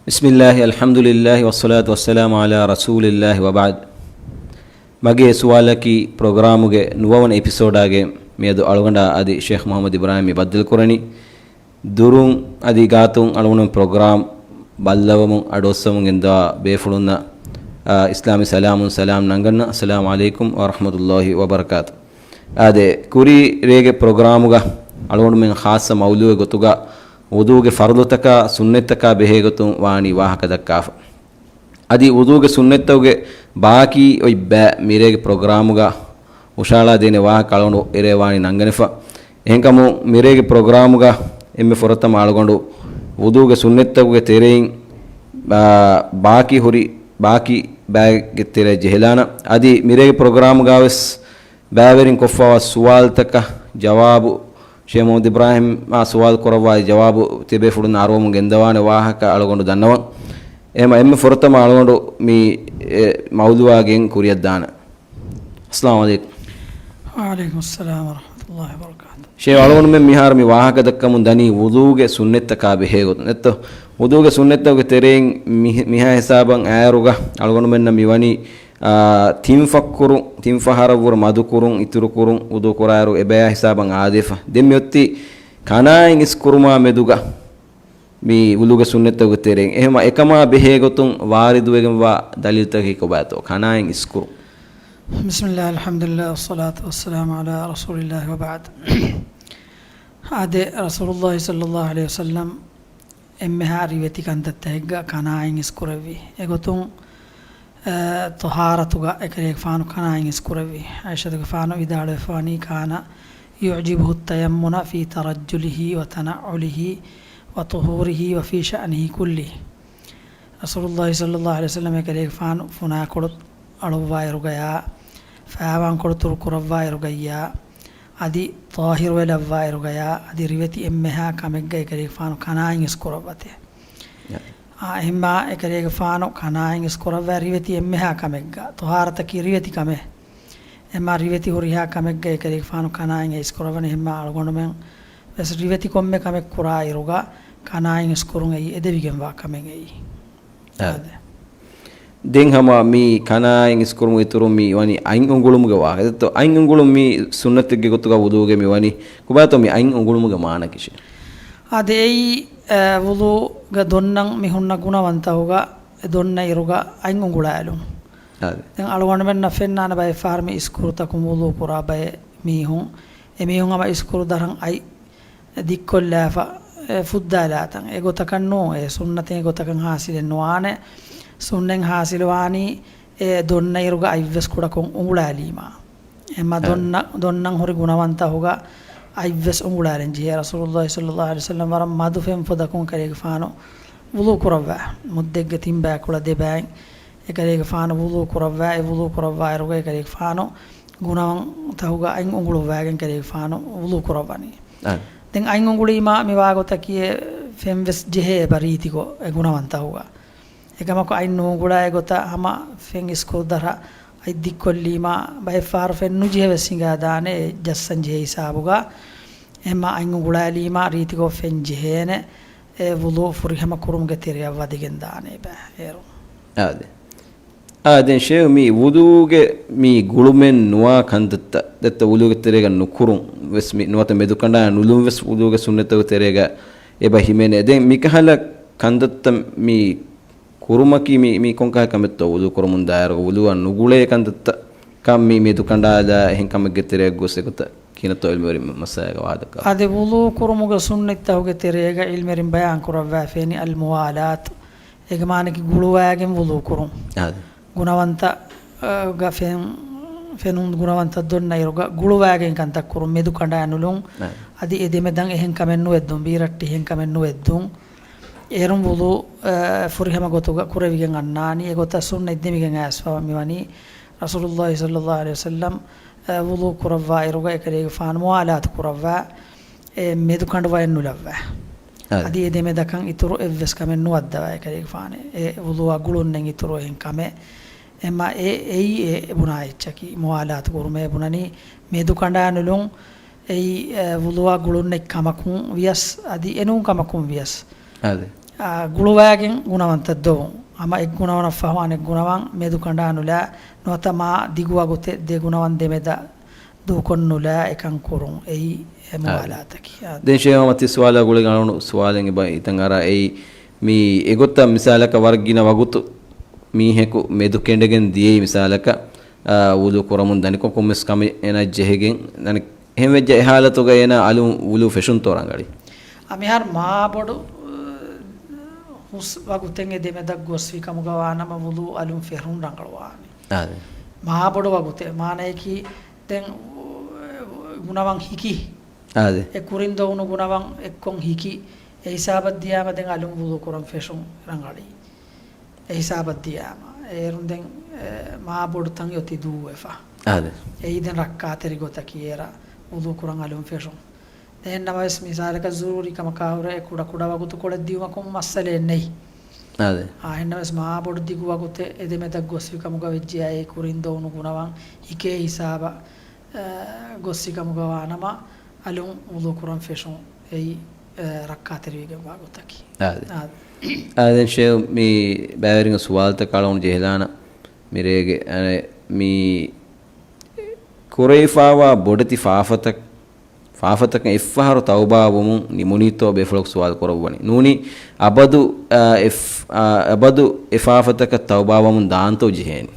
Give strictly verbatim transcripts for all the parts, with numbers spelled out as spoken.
ބިސްމިއްލާހި، އަލްޙަމްދުލިއްލާހި، ވައްޞަލާތު ވައްސަލާމު ޢަލާ ރަސޫލިއްލާހި ވަބަޢްދު. މަގޭ ސުވާލަކީ، ޕްރޮގްރާމުގެ ނުވަވަނަ އެޕިސޯޑާގެ މިއަދު އަޅުގަނޑާ އަދި ޝޭޚް މުޙައްމަދު އިބްރާހީމް މި ބައްދަލުކުރަނީ. ދުރުން އަދި ގާތުން އަޅުގަނޑު ޕްރޮގްރާމް ބައްލަވަމުން އަޑުއައްސަމުން ގެންދަވާ ބޭފުޅުންނަށް، އާ، އިސްލާމީ ސަލާމުން ސަލާމް ނަންގަންނަ. އައްސަލާމު ޢަލައިކުމް ވަރަޙްމަތުﷲި ވަބަރަކާތު. އާދެ، ކުރީ ރޭގެ ޕްރޮގްރާމުގަ އަޅުގަނޑުމެން ޚާއްޞަ މައުޟޫޢެއް ގޮތުގަ ވުޟޫގެ ފަރުޟުތަކާ ސުންނަތްތަކާ ބެހޭ ގޮތުން ވާނީ ވާހަކަ ދައްކާފަ. އަދި ވުޟޫގެ ސުންނަތްތަކުގެ ބާކީ އޮތް ބައި މިރޭގެ ޕްރޮގްރާމުގަ ހުށަހަޅާ ދޭނެ ވާހަކަ އަޅުގަނޑު އެރޭ ވާނީ ނަންގަނެފަ. އެހެންކަމުން މިރޭގެ ޕްރޮގްރާމުގަ އެންމެ ފުރަތަމަ އަޅުގަނޑު ވުޟޫގެ ސުންނަތްތަކުގެ ތެރެއިން، އާ، ބާކީ ހުރި ބާކީ ބައެއްގެ ތެރެއަށް ޖެހިލާނަން. އަދި މިރޭގެ ޕްރޮގްރާމުގަވެސް ބައިވެރިން ކޮށްފަވާ ސުވާލުތަކަށް ޖަވާބު، ޝޭޚް މުޙައްމަދު އިބްރާހީމްއާ ސުވާލު ކުރައްވާ ޖަވާބު ތިބޭފުޅުން އަރުވަމުން ގެންދަވާނެ ވާހަކަ އަޅުގަނޑު ދަންނަވަން. އެހެމަ އެންމެ ފުރަތަމަ އަޅުގަނޑު މި، އެ، މައުޟޫޢާ ގެން ކުރިއަށް ދާނަން. އައްސަލާމު ޢަލައިކުމް. ވަޢަލައިކުމުއްސަލާމް ވަރަޙްމަތުﷲި ވަބަރަކާތު. ޝޭޚް އަޅުގަނޑުމެން މިހާރު މި ވާހަކަ ދައްކަމުން ދަނީ ވުޟޫގެ ސުންނަތްތަކާ ބެހޭ ގޮތުން. ނެތްތޯ؟ ވުޟޫގެ ސުންނަތްތަކުގެ ތެރެއިން މި، މިހާ ހިސާބަށް އައިރުގަ އަޅުގަނޑުމެންނަށް މިވަނީ، އާ، ތިން ފައްކުރު، ތިން ފަހަރަށްވުރެ މަދުކުރުން، އިތުރުކުރުން، ވުޟޫ ކުރާއިރު އެބަޔާ ހިސާބަށް އާދޭފަ. ދެން މިއޮތީ ކަނާއިން އިސްކުރުމާ މެދުގަ މި ވުޟޫގެ ސުންނަތްތަކުގެ ތެރެއިން. އެހެމަ އެކަމާ ބެހޭ ގޮތުން ވާރިދުވެގެންވާ ދަލީލުތަކަކީ ކޮބާތޯ؟ ކަނާއިން އިސްކުރުން. ބިސްމިއްލާހި، އަލްޙަމްދުލިއްލާހި، ވައްޞަލާތު ވައްސަލާމު ޢަލާ ރަސޫލިއްލާހި ވަބަޢްދު. އާދެ، ރަސޫލުއްލާހި ޞައްލައްލާހު ޢަލައިހި ވަސައްލަމް އެންމެހާ ރިވެތި ކަންތައްތަކެއްގަ ކަނާއިން އިސްކުރެއްވި. އެގޮތުން، އަ، ޠަހާރަތުގަ އެކަލޭގެފާނު ކަނާއިން އިސްކުރެއްވި. ޢާއިޝަތުގެފާނު ވިދާޅުވެފާނީ، كان يعجبه التيمن في ترجله وتنعله وطهوره وفي شأنه كله. ރަސޫލުއްލާހި ޞައްލައްލާހު ޢަލައިހި ވަސައްލަމް އެކަލޭގެފާނު ފުނާކޮޅު އަޅުއްވާއިރުގަޔާ، ފައިވާންކޮޅު ތުރުކުރައްވާއިރުގައްޔާ، އަދި ޠާހިރުވެލައްވާއިރުގަޔާ، އަދި ރިވެތި އެންމެހާ ކަމެއްގަ އެކަލޭގެފާނު ކަނާއިން އިސްކުރައްވަތޭ. އާ، އެހެންމާ އެކަލޭގެފާނު ކަނާއިން އިސްކުރައްވާ ރިވެތި އެންމެހާ ކަމެއްގަ، ޠަހާރަތަކީ ރިވެތި ކަމެއް. އެހެންމާ ރިވެތި ހުރިހާ ކަމެއްގަ އެކަލޭގެފާނު ކަނާއިން އެ އިސްކުރައްވަނީ. އެހެންމާ އަޅުގަނޑުމެން ވެސް ރިވެތި ކޮންމެ ކަމެއް ކުރާއިރުގަ ކަނާއިން އިސްކުރުން އެއީ އެދެވިގެންވާ ކަމެއް އެއީ. އާ. އާދެ. ދެން ހަމަ މި ކަނާއިން އިސްކުރުމުގެ އިތުރުން މި ވަނީ އަތް އުނގުޅުމުގެ ވާހަކަ. އަތް އުނގުޅުން މި ސުންނަތެއްގެ ގޮތުގަ ވުޟޫގެ މި ވަނީ. ކޮބާތޯ މި އަތް އުނގުޅުމުގެ މާނަ ކިށެއް؟ އާދެ، އެއީ، އަ، ވުޟޫގަ ދޮންނަން މި ހުންނަ ގުނަވަންތަހުގަ އެ ދޮންނަ އިރުގަ އަތް އުނގުޅާލުން. އާދެ. ދެން އަޅުގަނޑުމެންނަށް ފެންނާނެ ބައެއް ފަހަރު މި އިސްކުރުތަކުން ވުޟޫ ކުރާ ބައެއް މީހުން، އެ މީހުން ހަމަ އިސްކުރު ދަރަން އަތް ދިއްކޮށްލާފަ، އެ، ފުއްދާލާތަން. އެ ގޮތަކަށް ނޫން، އެ ސުންނަތެއް އެ ގޮތަކަށް ހާސިލެއް ނުވާނެ. ސުންނަތް ހާސިލުވާނީ އެ ދޮންނަ އިރުގަ އަތްވެސް ކުޑަކޮށް އުނގުޅާލީމާ. އެމަ އާ. ދޮންނަ، ދޮންނަން ހުރި ގުނަވަންތަހުގަ އަތްވެސް އުނގުޅާލަން ޖެހޭ. ރަސޫލުއްލާހި ޞައްލައްލާހު ޢަލައިހި ވަސައްލަމް ވަރަށް މަދު ފެން ފޮދަކުން އެކަލޭގެފާނު ވުޟޫ ކުރައްވާ. މުއްދެއްގެ ތިން ބައިކުޅަ ދެ ބައިން އެކަލޭގެފާނު ވުޟޫ ކުރައްވާ. އެ ވުޟޫ ކުރައްވާއިރުގަ އެކަލޭގެފާނު ގުނަވަންތަހުގަ އަތް އުނގުޅުއްވާގެން އެކަލޭގެފާނު ވުޟޫ ކުރައްވަނީ. އާ. ދެން އަތް އުނގުޅީމާ މިވާގޮތަކީ އެ ފެން ވެސް ޖެހޭ އެބަ ރީތިކޮށް އެ ގުނަވަންތަހުގަ. އެކަމަކު އަތް ނުއުނގުޅާ އެގޮތަށް ހަމަ ފެން އިސްކުރު ދަރަ އަތް ދިއްކޮށްލީމާ، ބައެއް ފަހަރު ފެން ނުޖެހެވެސް ހިނގާދާނެ އެ ޖައްސަން ޖެހޭ ހިސާބުގަ. އެހެންމާ އަތް އުނގުޅާލީމާ ރީތިކޮށް ފެން ޖެހޭނެ އެ ވުޟޫ ފުރިހަމަ ކުރުމުގެ ތެރެއަށް ވަދެގެން ދާނެ އެބަ އޭރު. އާދެ. އާ، ދެން ޝޭޚް މި ވުޟޫގެ މި ގުޅުމެއް ނުވާ ކަންތައްތައް ދެއްތަ ވުޟޫގެ ތެރޭގަ ނުކުރުން ވެސް މި ނުވަތަ މެދުކަނޑާ ނުލުން ވެސް ވުޟޫގެ ސުންނަތްތަކުގެ ތެރޭގަ އެބަ ހިމެނޭ. ދެން މިކަހަލަ ކަންތައްތައް މި ކުރުމަކީ މި، މި ކޮންކަހަލަ ކަމެއްތޯ؟ ވުޟޫ ކުރަމުން ދާއިރު ވުޟޫއަށް ނުގުޅޭ ކަންތައްތައް ކަން މި މެދުކަނޑާލާ އެހެން ކަމެއްގެ ތެރެއަށް ގޮސް އެގޮތަށް ކިހިނެއްތޯ ޢިލްމުވެރިން މައްސަލައިގަ ވާދަކާ؟ އަދި ވުޟޫ ކުރުމުގެ ސުންނަތްތަހުގެ ތެރޭގަ ޢިލްމުވެރިން ބަޔާން ކުރައްވާފައިނީ އަލްމުވާލާތު. އޭގެ މާނަކީ ގުޅުވާގެން ވުޟޫ ކުރުން. އާދެ. ގުނަވަންތަ، އަ، ގަ ފެން، ފެނުން ގުނަވަންތަ ދޮންނަ އިރުގަ ގުޅުވާގެން ކަންތައް ކުރުން، މެދު ކަނޑާ ނުލުން. އާދެ. އަދި އެ ދެމެދަށް އެހެން ކަމެއް ނުވެއްދުން، ބީރައްޓެހި އެހެން ކަމެއް ނުވެއްދުން. އޭރުން ވުޟޫ، އަ، ފުރިހަމަ ގޮތުގަ ކުރެވިގެން އަންނާނީ. އެގޮތަށް ސުންނަތް ދެމިގެން އައިސްފަވަ މިވަނީ ރަސޫލުއްލާހި ޞައްލައްލާހު ޢަލައިހި ވަސައްލަމް، އަ، ވުޟޫ ކުރައްވާ އިރުގަ އެކަލޭގެފާނު މުވާލާތު ކުރައްވާ، އެ މެދު ކަނޑު ވަޔަށް ނުލައްވާ. އާދެ. އަދި އެ ދެމެދަކަށް އިތުރު އެއްވެސް ކަމެއް ނުވައްދަވާ އެކަލޭގެފާނެ. އެ ވުޟޫއާ ގުޅުންނެއް އިތުރު އެހެން ކަމެއް. އެމަ އެ، އެއީ އެ ބުނާ އެއްޗަކީ. މުވާލާތު ކުރުމޭ ބުނަނީ މެދު ކަނޑާ ނުލުން. އެއީ، އެ، ވުޟޫއާ ގުޅުންނެއް ކަމަކުން ވިޔަސް، އަދި އެނޫން ކަމަކުން ވިޔަސް. އާދެ. އާ، ގުޅުވާގެން ގުނަވަންތައް ދޮވުން. ހަމަ އެއްގުނަވަނަށްފަހު އަނެއްގުނަވަން މެދުކަނޑާނުލާ، ނުވަތަ މާ ދިގު ވަގުތެއް ދެގުނަވަން ދެމެދަށް ދޫކޮށްނުލާ އެކަން ކުރުން. އެއީ އެ އާ. މުވާލާތަކީ. އާ. ދެން ޝޭހް މަތި ސުވާލާ ގުޅިގެން އަޅުނު ސުވާލެއް އެބަ ހިތަށް އަރާ އެއީ، މި އެގޮތަށް މިސާލަކަށް ވަރަށް ގިނަ ވަގުތު މީހަކު މެދު ކެނޑެގެން ދިޔައީ މިސާލަކަށް، އާ، ވުޟޫ ކުރަމުން ދަނިކޮށް ކޮންމެސް ކަމެއް އޭނާ ޖެހިގެން ދަނި-، އެހެން ވެއްޖެ އެ ހާލަތުގަ އޭނާ އަލުން ވުޟޫ ފެށުންތޯ ރަނގަޅީ؟ އަ، މިހާރު މާ ބޮޑު، އަ، ހުސް ވަގުތެއް އެ ދެމެދަށް ގޮސްފި ކަމުގަ ވާނަމަ ވުޟޫ އަލުން ފެށުން ރަނގަޅުވާނެ. އާދެ. މާ ބޮޑު ވަގުތެއް މާނަޔަކީ ދެން، އު، ގުނަވަން ހިކި. އާދެ. އެ ކުރިން ދޮވުނު ގުނަވަން އެއްކޮށް ހިކި. އެ ހިސާބަށް ދިޔާމަ ދެން އަލުން ވުޟޫ ކުރަން ފެށުން ރަނގަޅީ. އެ ހިސާބަށް ދިޔާމަ. އޭރުން ދެން، އެ، މާ ބޮޑު ތަން އޮތީ ދޫވެފަ. އާދެ. އެއީ ދެން ރައްކާތެރި ގޮތަކީ އޭރަށް ވުޟޫ ކުރަން އަލުން ފެށުން. އެހެންނަމަވެސް މިސާލަކަށް ޒުރޫރީ ކަމަކާ ހުރެ އެ ކުޑަ ކުޑަ ވަގުތުކޮޅެއް ދިޔުމަކުން މައްސަލައެއް ނެތް. އާދެ. އާ، އެހެންނަމަވެސް މާ ބޮޑު ދިގު ވަގުތެއް އެ ދެމެދަށް ގޮސްފި ކަމުގަ ވެއްޖެއާ އެ ކުރިން ދޮވުނު ގުނަވަން ހިކޭ ހިސާބަށް، އަ، ގޮސްފި ކަމުގަ ވާނަމަ އަލުން ވުޟޫ ކުރަން ފެށުން އެއީ، އަ، ރައްކާތެރިވެގެންވާ ގޮތަކީ. އާދެ. އާދެ. އާދެ، ޝޭހް މި ބައިވެރިންގެ ސުވާލުތަކަށް އަޅުގަނޑު ޖެހިލާނަން މިރޭގެ، އަ، މި ކުރެވިފާވާ ބޮޑެތި ފާފަތައް، ފާފަތަކަށް އެއްފަހަރު ތައުބާ ވުމުން ނިމުނީތޯ ބޭފުޅަކު ސުވާލު ކުރައްވަނީ. ނޫނީ އަބަދު، އާ، އެ ފް-، އާ، އަބަދު އެ ފާފަތަކަށް ތައުބާ ވަމުން ދާންތޯ ޖެހޭނީ؟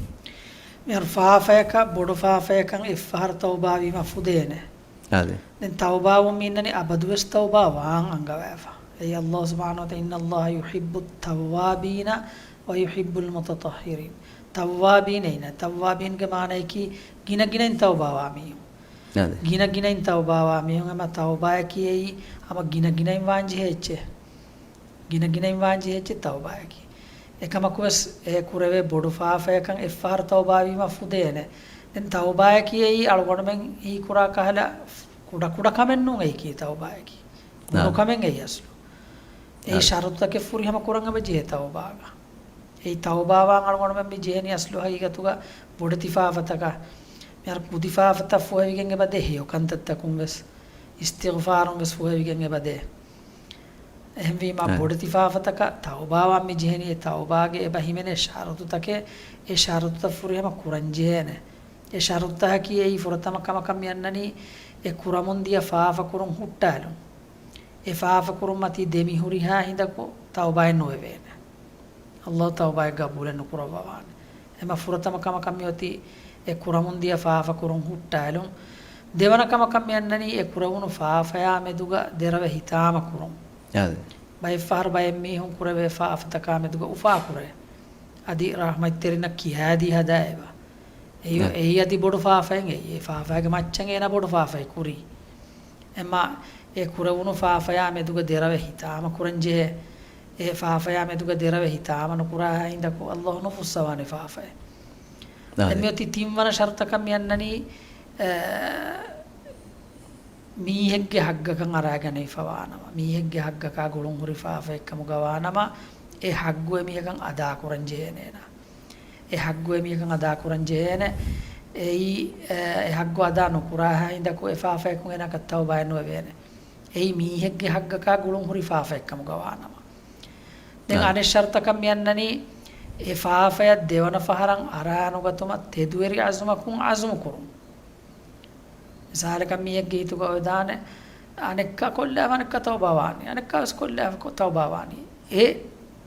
މިހާރު ފާފަޔަކަށް، ބޮޑު ފާފަޔަކަށް އެއްފަހަރު ތައުބާ ވީމަ ފުދޭނެ. އާދެ. ދެން ތައުބާވުން މި އިންނަނީ އަބަދުވެސް ތައުބާ ވާން އަންގަވާފަ. އެއީ ﷲ ސުބްޙާނަހޫ ވަތަޢާލާ، إِنَّ اللَّهَ يُحِبُّ التَّوَّابِينَ وَيُحِبُّ الْمُتَطَهِّرِينَ. ތައްވާބީން އިންނަ، ތައްވާބީންގެ މާނަޔަކީ ގިނަ ގިނައިން ތައުބާވާ މީހުން. އާދެ. ގިނަ ގިނައިން ތައުބާވާ މީހުން. އެމަ ތައުބާޔަކީ އެއީ ހަމަ ގިނަ ގިނައިން ވާން ޖެހޭ އެއްޗެއް. ގިނަ ގިނައިން ވާން ޖެހޭ އެއްޗެއް ތައުބާޔަކީ. އެކަމަކުވެސް އެ ކުރެވޭ ބޮޑު ފާފަޔަކަށް އެއްފަހަރު ތައުބާވީމަ ފުދޭނެ. ދެން ތައުބާޔަކީ އެއީ އަޅުގަނޑުމެން ހީކުރާ ކަހަލަ ކުޑަ ކުޑަ ކަމެއް ނޫން އެއީކީ ތައުބާޔަކީ. ބޮޑު އާ. ކަމެއް އެއީ އަސްލު. އެއީ އާ. ޝަރުތުތަކެއް ފުރިހަމަ ކުރަން އެބަ ޖެހޭ ތައުބާގަ. އެއީ ތައުބާވާން އަޅުގަނޑުމެން މި ޖެހެނީ އަސްލު ހަގީގަތުގަ ބޮޑެތި ފާފަތަކަށް. މިހާރު ކުދި ފާފަތައް ފުހެވިގެން އެބަދޭ، ހެޔޮ ކަންތައްތަކުން ވެސް، އިސްތިޣްފާރުން ވެސް ފުހެވިގެން އެބަދޭ. އެހެންވީމާ އެ. ބޮޑެތި ފާފަތަކަށް ތައުބާވާން މި ޖެހެނީ، އެ ތައުބާގެ އެބަ ހިމެނޭ ޝަރުތުތަކެއް، އެ ޝަރުތުތައް ފުރިހަމަ ކުރަން ޖެހޭނެ. އެ ޝަރުތަކީ އެއީ ފުރަތަމަ ކަމަކަށް މި އަންނަނީ، އެ ކުރަމުން ދިޔަ ފާފަ ކުރުން ހުއްޓާލުން. އެ ފާފަ ކުރުން މަތީ ދެމިހުރިހާ ހިނދަކު ތައުބާއެއް ނުވެވޭނެ. ﷲ ތައުބާއެއް ގަބޫލެއް ނުކުރައްވަވާނެ. އެމަ ފުރަތަމަ ކަމަކަށް މިއޮތީ އެ ކުރަމުން ދިޔަ ފާފަ ކުރުން ހުއްޓާލުން. ދެވަނަ ކަމަކަށް މި އަންނަނީ އެ ކުރެވުނު ފާފަޔާ މެދުގަ ދެރަވެ ހިތާމަ ކުރުން. އާދެ. ބައެއްފަހަރު ބައެއް މީހުން ކުރެވޭ ފާފަތަކާ މެދުގަ އުފާކުރޭ. އަދި ރަޙްމަތްތެރިންނަށް ކިޔާދީ ހަދާ އެބަ. އެއީ، އާ. އެއީ އަދި ބޮޑު ފާފައެއް އެއީ. އެ ފާފައިގެ މައްޗަށް އޭނަ ބޮޑު ފާފައެއް ކުރީ. އެމާ އެ ކުރެވުނު ފާފަޔާ މެދުގަ ދެރަވެ ހިތާމަ ކުރަންޖެހޭ. އެ ފާފަޔާ މެދުގަ ދެރަވެ ހިތާމަ ނުކުރާ ހިނދަކު ﷲ ނުފުއްސަވާނެ ފާފައެއް. އާދެ. ދެން މިއޮތީ ތިންވަނަ ޝަރުތަކަށް މި އަންނަނީ، އެ، މީހެއްގެ ހައްގަކަށް އަރާގަނެވިފަ ވާނަމަ، މީހެއްގެ ހައްގަކާ ގުޅުންހުރި ފާފައެއްކަމުގަ ވާނަމަ، އެ ހައްގު އެމީހަކަށް އަދާކުރަން ޖެހޭނެ އޭނާ. އެ ހައްގު އެމީހަކަށް އަދާކުރަން ޖެހޭނެ. އެއީ، އެ، އެ ހައްގު އަދާ ނުކުރާހާ ހިނދަކު އެ ފާފަޔަކުން އޭނާކަށް ތައުބާއެއް ނުވެވޭނެ. އެއީ މީހެއްގެ ހައްގަކާ ގުޅުންހުރި ފާފައެއްކަމުގަ ވާނަމަ. ދެން އާ. އަނެއް ޝަރުތަކަށް މި އަންނަނީ، އެ ފާފަޔަށް ދެވަނަ ފަހަރަށް އަރާނުގަތުމަށް ތެދުވެރި އަޒުމަކުން އަޒުމު ކުރުން. މިސާލަކަށް މީހެއްގެ ހިތުގަ އޮވެދާނެ، އަނެއްކާ ކޮށްލާފަ އަނެއްކާ ތައުބާވާނީ، އަނެއްކާ ވެސް ކޮށްލާފަ ކޮ-، ތައުބާވާނީ. އެ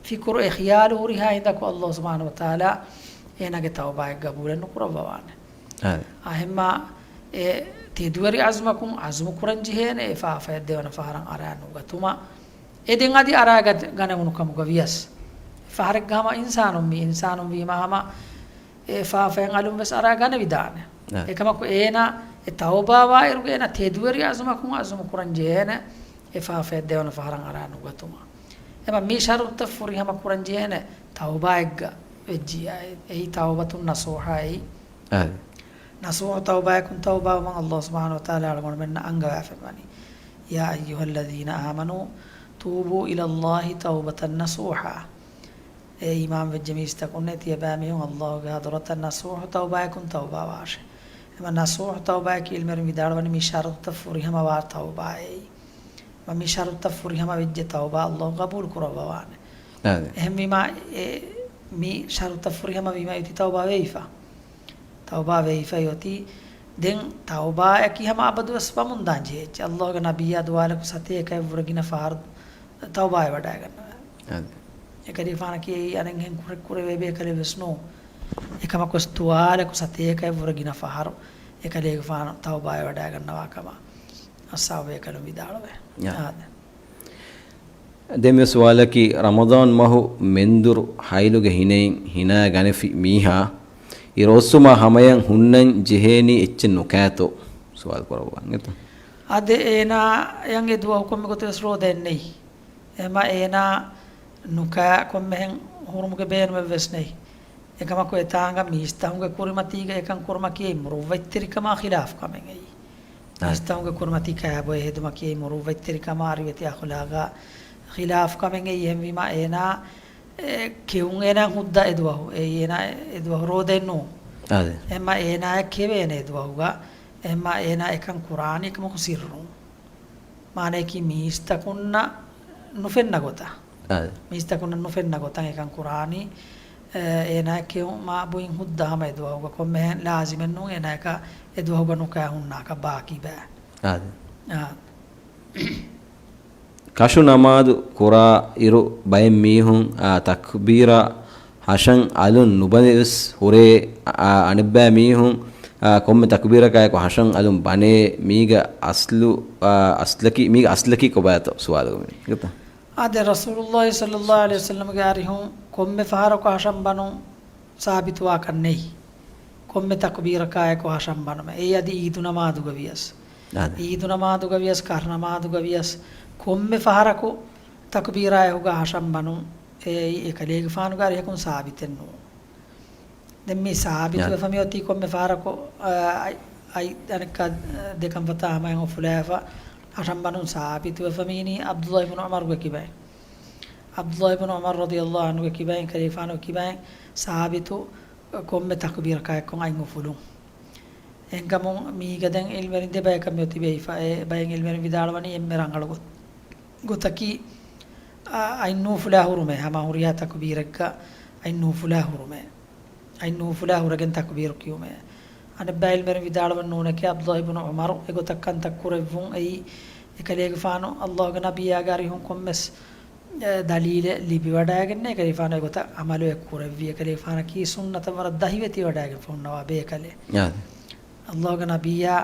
ފިކުރު، އެ ޚިޔާލު ހުރިހާ ހިނދަކު ﷲ ސުބްޙާނަހޫ ވަތަޢާލާ އޭނާގެ ތައުބާއެއް ގަބޫލެއް ނުކުރައްވަވާނެ. އާ. އާ، އެހެންމާ އެ ތެދުވެރި އަޒުމަކުން އަޒުމު ކުރަން ޖެހޭނެ އެ ފާފަޔަށް ދެވަނަ ފަހަރަށް އަރާ ނުގަތުމަށް. އެ ދެން އަދި އަރާގަ-، ގަނެވުނު ކަމުގަ ވިޔަސް. ފަހަރެއްގަ ހަމަ އިންސާނުން ވީ، އިންސާނުން ވީމާ ހަމަ އެ ފާފައިން އަލުން ވެސް އަރާ ގަނެވިދާނެ. އެ. އެކަމަކު އޭނާ އެ ތައުބާވާއިރުގެ އޭނާ ތެދުވެރި އަޒުމަކުން އަޒުމު ކުރަން ޖެހޭނެ އެ ފާފަޔަށް ދެވަނަ ފަހަރަށް އަރާ ނުގަތުމަށް. އެމަ މި ޝަރުތައް ފުރިހަމަ ކުރަން ޖެހޭނެ ތައުބާއެއްގަ ވެއްޖިއްޔާ. އެއީ ތައުބަތުން ނަޞޫޙާ އެއީ. އާ. ނަޞޫޙު ތައުބާއަކުން ތައުބާވުމަށް ﷲ ސުބްޙާނަހޫ ވަތަޢާލާ އަޅުގަނޑުމެންނަށް އަންގަވާފައިވަނީ. يَا أَيُّهَا الَّذِينَ آمَنُوا تُوبُوا إِلَى اللَّهِ تَوْبَةً نَصُوحًا. އޭ އީމާން ވެއްޖެ މީސްތަކުންނޭ، ތިޔަބައިމީހުން ﷲ ގެ ޙަޟްރަތަށް ނަޞޫޙު ތައުބާއަކުން ތައުބާވާށޭ. އެމަ ނަޞޫޙު ތައުބާއަކީ ޢިލްމުވެރިން ވިދާޅުވަނީ މި ޝަރުޠުތައް ފުރިހަމަވާ ތައުބާއޭ. އެމަ މި ޝަރުޠުތައް ފުރިހަމަ ވެއްޖެ ތައުބާ ﷲ ޤަބޫލު ކުރައްވަވާނެ. އާދެ. އެހެންވީމާ، އެ، މި ޝަރުތައް ފުރިހަމަ ވީމާ އޮތީ ތައުބާ ވެވިފަ. ތައުބާ ވެވިފައި އޮތީ. ދެން ތައުބާއަކީ ހަމަ އަބަދުވެސް ވަމުންދާން ޖެހޭ އެއްޗެއް. ﷲގެ ނަބިއްޔާ ދުވާލަކު ސަތޭކައެއް ވުރެ ގިނަ ފަހަރު ތައުބާވެވަޑައިގަންނަވާ. އާދެ. އެކަލޭގެފާނަކީ އެއީ އަނެއްހެން ކުރެ-، ކުރެވޭ ބޭކަލެއް ވެސް ނޫން. އެކަމަކުވެސް ދުވާލަކު ސަތޭކައެއް ވުރެ ގިނަ ފަހަރު އެކަލޭގެފާނު ތައުބާވެވަޑައިގަންނަވާ ކަމަށް އަޞްޙާބު ބޭކަލުން ވިދާޅުވޭ. ޔާ. އާދެ. ދެން މި ސުވާލަކީ، ރަމަޟާން މަހު މެންދުރު ހައިލުގެ ހިނައިން ހިނާ ގަނެފި މީހާ އިރުއޮއްސުމާ ހަމަޔަށް ހުންނަން ޖެހޭނީ އެއްޗެއް ނުކާތޯ؟ ސުވާލު ކުރައްވާން އެތަ؟ އާދެ، އޭނާޔަށް އެ ދުވަހު ކޮންމެ ގޮތެއް ވެސް ރޯދައެއް ނެތް. އެހެމަ އޭނާ ނުކާ ކޮންމެހެން ހުރުމުގެ ބޭނުމެއް ވެސް ނެތް. އެކަމަކު އެތާނގަ މީސްތަހުންގެ ކުރިމަތީގަ އެކަން ކުރުމަކީ މުރުއްވަތްތެރިކަމާ ޚިލާފު ކަމެއް އެއީ. އާ. މީސްތަހުންގެ ކުރިމަތީ ކާބޮއެ ހެދުމަކީ މުރުއްވަތްތެރިކަމާ ރިވެތި އަޚުލާގާ ޚިލާފު ކަމެއް އެއީ. އެހެންވީމާ އޭނާ، އެ، ކެއުން އޭނާ ހުއްދަ އެދުވަހު. އެއީ އޭނާ އެދުވަހު ރޯދައެއް ނޫން. އާދެ. އެހެމަ އޭނާޔަށް ކެވޭނެ އެދުވަހުގަ. އެހެމަ އޭނާ އެކަން ކުރާނީ އެކަމަކު ސިއްރުން. މާނަޔަކީ މީސްތަކުންނަށް ނުފެންނަ ގޮތަށް. އާދެ. މީސްތަކުންނަށް ނުފެންނަ ގޮތަށް އެކަން ކުރާނީ. އޭ، އޭނާ ކެއުމާ ބުއިން ހުއްދަ ހަމަ އެދުވަހުގަ ކޮންމެހެން ލާޒިމެއް ނޫން އޭނާޔަކަށް އެދުވަހުގަ ނުކާ ހުންނާކަށް ބާކީ ބައި. އާދެ. އާ. ކަށު ނަމާދު ކުރާ އިރު ބައެއް މީހުން، އާ، ތަކުބީރާ ހަށަން އަލުން ނުބަނެވެސް ހުރޭ، އާ، އަނެއްބައި މީހުން، އާ، ކޮންމެ ތަކުބީރަކާއެކު ހަށަން އަލުން ބަނޭ، މީގަ އަސްލު، އާ، އަސްލަކީ، މީގަ އަސްލަކީ ކޮބާތޯ ސުވާލުގަ މި ގޮތަށް. އާދެ، ރަސޫލުﷲ ޞައްލަﷲ ޢަލައިހި ވަސައްލަމްގެ އަރިހުން ކޮންމެ ފަހަރަކު ހަށަން ބަނުން ސާބިތުވާކަށް ނެތް. ކޮންމެ ތަކުބީރަކާއެކު ހަށަން ބަނުމެއް. އެއީ އަދި އީދު ނަމާދުގަ ވިޔަސް. އާދެ. އީދު ނަމާދުގަ ވިޔަސް، ކަށު ނަމާދުގަ ވިޔަސް، ކޮންމެ ފަހަރަކު ތަކުބީރާއެކުގަ ހަށަން ބަނުން. އެއީ އެކަލޭގެފާނުގެ އަރިހަކުން ސާބިތެއް ނޫން. ދެން މި ސާބިތު ޔާ. ވެފަ މިއޮތީ ކޮންމެ ފަހަރަކު، އަ، އައި، އައި، އަނެއްކާ ދެކަން ފަތާ ހަމައިން އުފުލާފަ ހަށަން ބަނުން ސާބިތު ވެފަ މީނީ ޢަބްދުﷲ ބިން ޢުމަރުގެ ކިބައިން. ޢަބްދުﷲ ބިން ޢުމަރު ރަޟިޔަﷲ ޢަންހުގެ ކިބައިން، ކަލީފާނުގެ ކިބައިން ސާބިތު ކޮންމެ ތަކުބީރަކާއެއްކޮށް އަތް އުފުލުން. އެހެންކަމުން މީގަ ދެން ޢިލްމުވެރިން ދެބަޔަކަށް މިއޮތީ ބެހިފަ. އެ ބައެއް ޢިލްމުވެރިން ވިދާޅުވަނީ އެންމެ ރަނގަޅު ގޮ-، ގޮތަކީ، އަ، އަތް ނޫފުލާ ހުރުމޭ، ހަމަ ހުރިހާ ތަކުބީރެއްގަ އަތް ނޫފުލާ ހުރުމޭ. އަތް ނޫފުލާ ހުރެގެން ތަކުބީރު ކިޔުމޭ. އަނެއްބައި ޢިލްމުވެރިން ވިދާޅުވަނީ ނޫނެކޭ، ޢަބްދުﷲ ބިން ޢުމަރު އެގޮތަށް ކަންތައް ކުރެއްވުން އެއީ، އެކަލޭގެފާނު ﷲގެ ނަބިއްޔާގެ އަރިހުން ކޮންމެސް އެ، ދަލީލެއް ލިބިވަޑައިގެންނޭ. އެކަލޭގެފާނު އެގޮތަށް ޢަމަލު އެއް ކުރެއްވި. އެކަލޭގެފާނަކީ ސުންނަތަށް ވަރަށް ދަހިވެތިވެވަޑައިގެން ހުންނަވާ ބޭކަލެއް. އާދެ. ﷲގެ ނަބިއްޔާ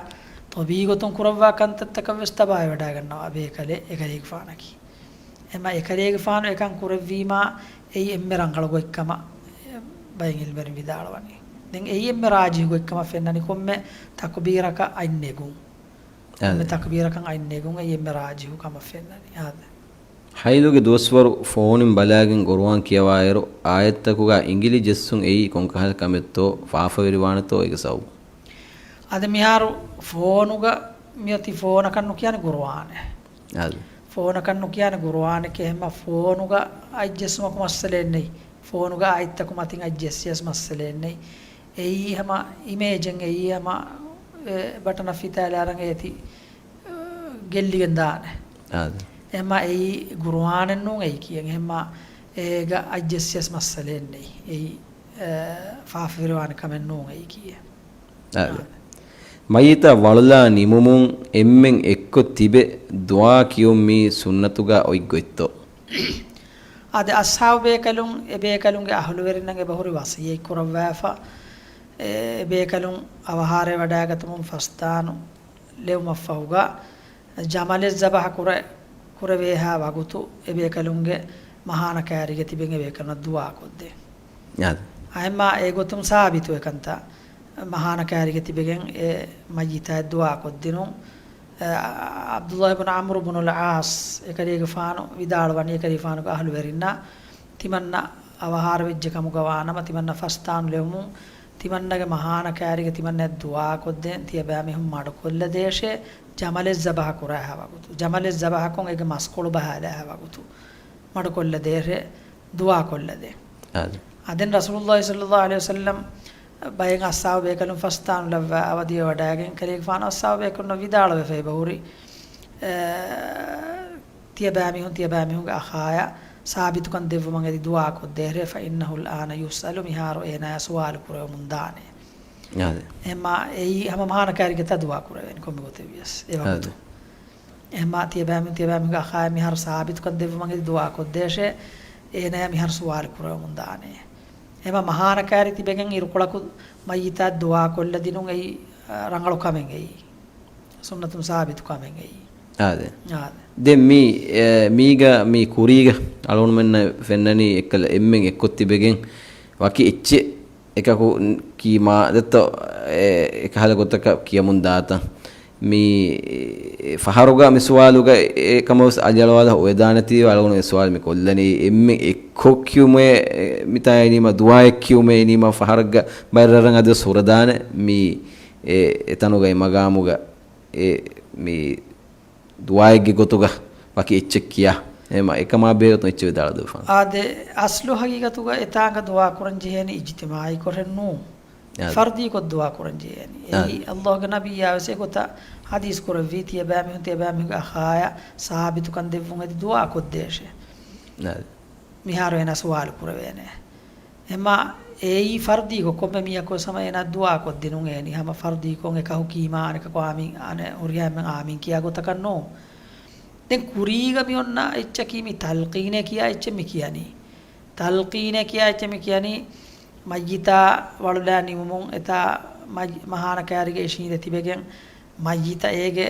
ޠަބީޢީ ގޮތުން ކުރައްވާ ކަންތައްތަކަށް ވެސް ތަބާވެވަޑައިގަންނަވާ ބޭކަލެއް އެކަލޭގެފާނަކީ. އެމަ އެކަލޭގެފާނު އެކަން ކުރެއްވީމާ އެއީ އެންމެ ރަނގަޅު ގޮތްކަމަށް ބައެއް ޢިލްމުވެރިން ވިދާޅުވަނީ. ދެން އެއީ އެންމެ ރާޖިޙު ގޮތްކަމަށް ފެންނަނީ ކޮންމެ ތަކުބީރަކަށް އަތް ނެގުން. ކޮންމެ އާދެ. ތަކުބީރަކަށް އަތް ނެގުން އެއީ އެންމެ ރާޖިޙު ކަމަށް ފެންނަނީ. އާދެ. ހައިލުގެ ދުވަސްވަރު ފޯނިން ބަލާގެން ގުރުއާން ކިޔަވާއިރު، އާޔަތްތަކުގަ އިނގިލި ޖެއްސުން އެއީ ކޮންކަހަލަ ކަމެއްތޯ ފާފަވެރިވާނެތޯ އޭގެ ސަބަބު؟ އަދި މިހާރު ފޯނުގަ މިއޮތީ ފޯނަކަށް ނުކިޔާނެ ގުރުއާނެއް. އާދެ. ފޯނަކަށް ނުކިޔާނެ ގުރުއާނެކޭ، އެހެންމަ ފޯނުގަ އަތްޖެއްސުމަކު މައްސަލައެއް ނެތް. ފޯނުގަ އާޔަތްތަކު މަތިން އަތްޖެއްސިޔަސް މައްސަލައެއް ނެތް. އެއީ ހަމަ އިމޭޖެއް، އެއީ ހަމަ، އެ، ބަޓަނަށް ފިތާލާރަނގަ އޭތި، އަ، ގެއްލިގެން ދާނެ. އާދެ. އެހެންމަ އެއީ ގުރުއާނެއް ނޫން އެއީ ކިޔަން. އެހެންމަ އޭގަ އަތްޖެއްސިޔަސް މައްސަލައެއް ނެތް. އެއީ، އަ، ފާފަވެރިވާނެ ކަމެއް ނޫން އެއީ ކިޔަން. އާދެ. އާދެ. މައްޔިތާ ވަޅުލާ ނިމުމުން އެންމެން އެއްކޮށް ތިބެ ދުޢާ ކިޔުން މީ ސުންނަތުގަ އޮތް ގޮތްތޯ؟ އާދެ، އަޞްޙާބު ބޭކަލުން އެ ބޭކަލުންގެ އަހުލުވެރިންނަށް އެބަހުރި ވަޞިއްޔަތް ކުރައްވާފަ، އެ ބޭކަލުން އަވަހާރަވެވަޑައިގަތުމުން ފަސްދާނު ލެވުމަށްފަހުގަ، ޖަމަލެއް ޒަބަޙަ ކުރެ-، ކުރެވޭހާ ވަގުތު އެބޭކަލުންގެ މަހާނަ ކައިރީގަ ތިބެން އެބޭކަލުންނަށް ދުޢާ ކޮށްދޭ. އާދެ. އެހެންމާ އެގޮތުން ސާބިތުވެ ކަންތައް. މަހާނަ ކައިރީގަ ތިބެގެން އެ މައްޔިތާއަށް ދުޢާ ކޮށްދިނުން. އެ، ޢަބްދުﷲ ބިން ޢަމްރު ބިނުލް ޢާޞް އެކަލޭގެފާނު ވިދާޅުވަނީ އެކަލޭގެފާނުގެ އަހުލުވެރިންނަށް ތިމަންނަ އަވަހާރަވެއްޖެ ކަމުގަ ވާނަމަ، ތިމަންނަ ފަސްދާނު ލެވުމުން، ތިމަންނަގެ މަހާނަ ކައިރީގަ ތިމަންނައަށް ދުޢާ ކޮށްދޭން، ތިޔަބައިމީހުން މަޑުކޮށްލަދޭށޭ، ޖަމަލެއް ޒަބަޙަ ކުރާހާ ވަގުތު. ޖަމަލެއް ޒަބަޙަކޮށް އޭގެ މަސްކޮޅު ބަހާލާހާ ވަގުތު. މަޑުކޮށްލަދޭށޭ، ދުޢާ ކޮށްލަދޭ. އާދެ. އަދި ރަސޫލުﷲ ޞައްލަﷲ ޢަލައިހި ވަސައްލަމް ބައެއް އަޞްޙާބު ބޭކަލުން ފަސްދާނުލައްވާ އަވަދިވެވަޑައިގެން ކަލޭގެފާނު އަޞްޙާބު ބޭކަލުންނަށް ވިދާޅުވެފައި ބަހުރި، އެ، ތިޔަބައިމީހުން، ތިޔަބައިމީހުންގެ އަޚާޔަށް ސާބިތުކަން ދެއްވުމަށް އެދި ދުޢާ ކޮށްދޭށޭ، فإنه الآن يسأل، މިހާރު އޭނާޔާ ސުވާލު ކުރެވެމުން ދާނެ. އާދެ. އެހެންމާ އެއީ ހަމަ މަހާނަ ކައިރީގަތާ ދުޢާ ކުރެވޭނެ ކޮންމެ ގޮތެއް ވިޔަސް އެ ވަގުތު. އާދެ. އެހެންމާ ތިޔަބައިމީހުން ތިޔަބައިމީހުންގެ އަޚާޔާ މިހާރު ސާބިތުކަން ދެއްވުމަށް އެދި ދުޢާ ކޮށްދޭށޭ، އޭނާޔާ މިހާރު ސުވާލު ކުރެވެމުން ދާނެ. އެހެންމާ މަހާނަ ކައިރި ތިބެގެން އިރުކޮޅަކު މައްޔިތާ ދުޢާ ކޮށްލަދިނުން އެއީ، އަ، ރަނގަޅު ކަމެއް އެއީ. ސުންނަތުން ސާބިތު ކަމެއް އެއީ. އާދެ. އާދެ. ދެން މީ، އެ، މީގަ މީ ކުރީގަ އަޅުގަނޑުމެންނަށް ފެންނަނީ އެއްކަލަ އެންމެން އެއްކޮށް ތިބެގެން ވަކި އެއްޗެއް އެކަކު ކީ މާ ދެއްތޯ، އެ، އެކަހަލަ ގޮތަކަށް ކިޔަމުން ދާތަން. މީ، އެ، ފަހަރުގަ މި ސުވާލުގަ އެ ކަމަށް ވެސް އަލިއަޅުވާލާ އޮވެދާނެތީ އަޅުގަނޑު އެ ސުވާލު މި ކޮށްލަނީ. އެންމެން އެއްކޮށް ކިޔުމޭ، އެ، މިތާ އިނީމަ ދުޢާއެއް ކިޔުމޭ އިނީމަ ފަހަރަށްގަ ބައި ރަށްރަށް އަދިވެސް ހުރެދާނެ މީ. އެ، އެތަނުގައި މަގާމުގަ އެ، މި ދުޢާއެއްގެ ގޮތުގަ ވަކި އެއްޗެއް ކިޔާ. އެހެންމާ އެކަމާ ބެހޭގޮތުން އެއްޗެއް ވިދާޅު ދެއްވާނެ. އާދެ، އަސްލު ހަގީގަތުގަ އެތާނގަ ދުޢާ ކުރަން ޖެހޭނީ އިޖްތިމާޢީ ކޮށެއް ނޫން. އާދެ. ފަރްދީ ކޮށް ދުޢާ ކުރަން ޖެހޭނީ. އެއީ އާދެ. ﷲގެ ނަބިއްޔާ ވެސް އެގޮތަށް ޙަދީޘް ކުރެއްވީ، ތިޔަބައިމީހުން ތިޔަބައިމީހުންގެ އަޚާޔާ ސާބިތުކަން ދެއްވުން އެދި ދުޢާ ކޮށްދޭށޭ. އާދެ. މިހާރު އޭނާ ސުވާލު ކުރެވޭނެ. އެމާ އެއީ ފަރްދީކޮށް ކޮންމެ މީހަކުވެސް ހަމަ އޭނާ ދުޢާ ކޮށްދިނުން އޭނީ. ހަމަ ފަރްދީކޮށް އެކަހު ކީމާ އަނެކަކު އާމީން، އަނެއް ހުރިހާ އެންމެން އާމީން ކިޔާ ގޮތަކަށް ނޫން. ދެން ކުރީގަ މި އޮންނަ އެއްޗަކީ މި ތަލްޤީނޭ ކިޔާ އެއްޗެއް މި ކިޔަނީ. ތަލްޤީނޭ ކިޔާ އެއްޗެއް މި ކިޔަނީ، މައްޔިތާ ވަޅުލާ ނިމުމުން އެތާ މައް-، މަހާނަ ކައިރީގަ އިށީނދެ ތިބެގެން މައްޔިތަށް އޭގެ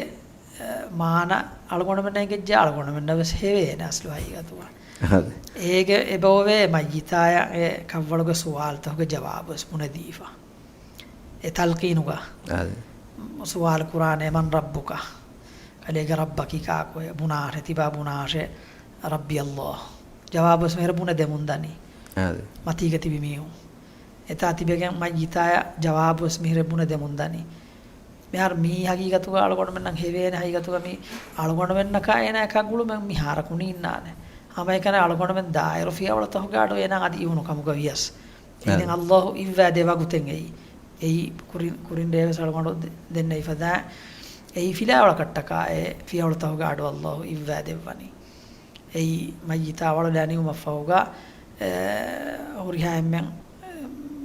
އެ، މާނަ އަޅުގަނޑުމެންނަށް އެނގިއްޖެ އަޅުގަނޑުމެންނަށް ވެސް ހެވޭނެ އަސްލު ހަގީގަތުގަ. އާދެ. އޭގެ އެބައޮވޭ މައްޔިތާޔަށް އެ ކަށްވަޅުގެ ސުވާލުތަކުގެ ޖަވާބު ވެސް ބުނެދީފަ. އެ ތަލްޤީނުގަ. އާދެ. ސުވާލު ކުރާނެ، من ربك؟ ކަލޭގެ ރައްބަކީ ކާކުއޭ؟ ބުނާށޭ، ތިބާ ބުނާށޭ، ربي الله. ޖަވާބު ވެސް މިހިރަ ބުނެދެމުން ދަނީ. އާދެ. މަތީގަ ތިބި މީހުން. އެތާ ތިބެގެން މައްޔިތާޔަށް ޖަވާބު ވެސް މިހިރަ ބުނެދެމުން ދަނީ. މިހާރު މީ ހަގީގަތުގަ އަޅުގަނޑުމެންނަށް ހެވޭނެ ހަގީގަތުގަ މި އަޅުގަނޑުމެންނަކާ އޭނާއަކާ ގުޅުމެއް މިހާރަކު ނީންނާނެ. ހަމައެކަނި އަޅުގަނޑުމެން ދާއިރު ފިޔަވަޅުތަކުގެ އަޑު އޭނާ އަދި އިވުނު ކަމުގަ ވިޔަސް. އެހެން އާ. ﷲ އިއްވާދޭ ވަގުތެއް އެއީ. އެއީ ކުރިން، ކުރިން ރޭވެސް އަޅުގަނޑު ދެ-، ދެންނެވި ފަދައިން. އެއީ ފިލާވަޅަކަށްޓަކާ އެ ފިޔަވަޅުތަކުގެ އަޑު ﷲ އިއްވާދެއްވަނީ. އެއީ މައްޔިތާ ވަޅުލާ ނިމުމަށްފަހުގަ، އެ، ހުރިހާ އެންމެން،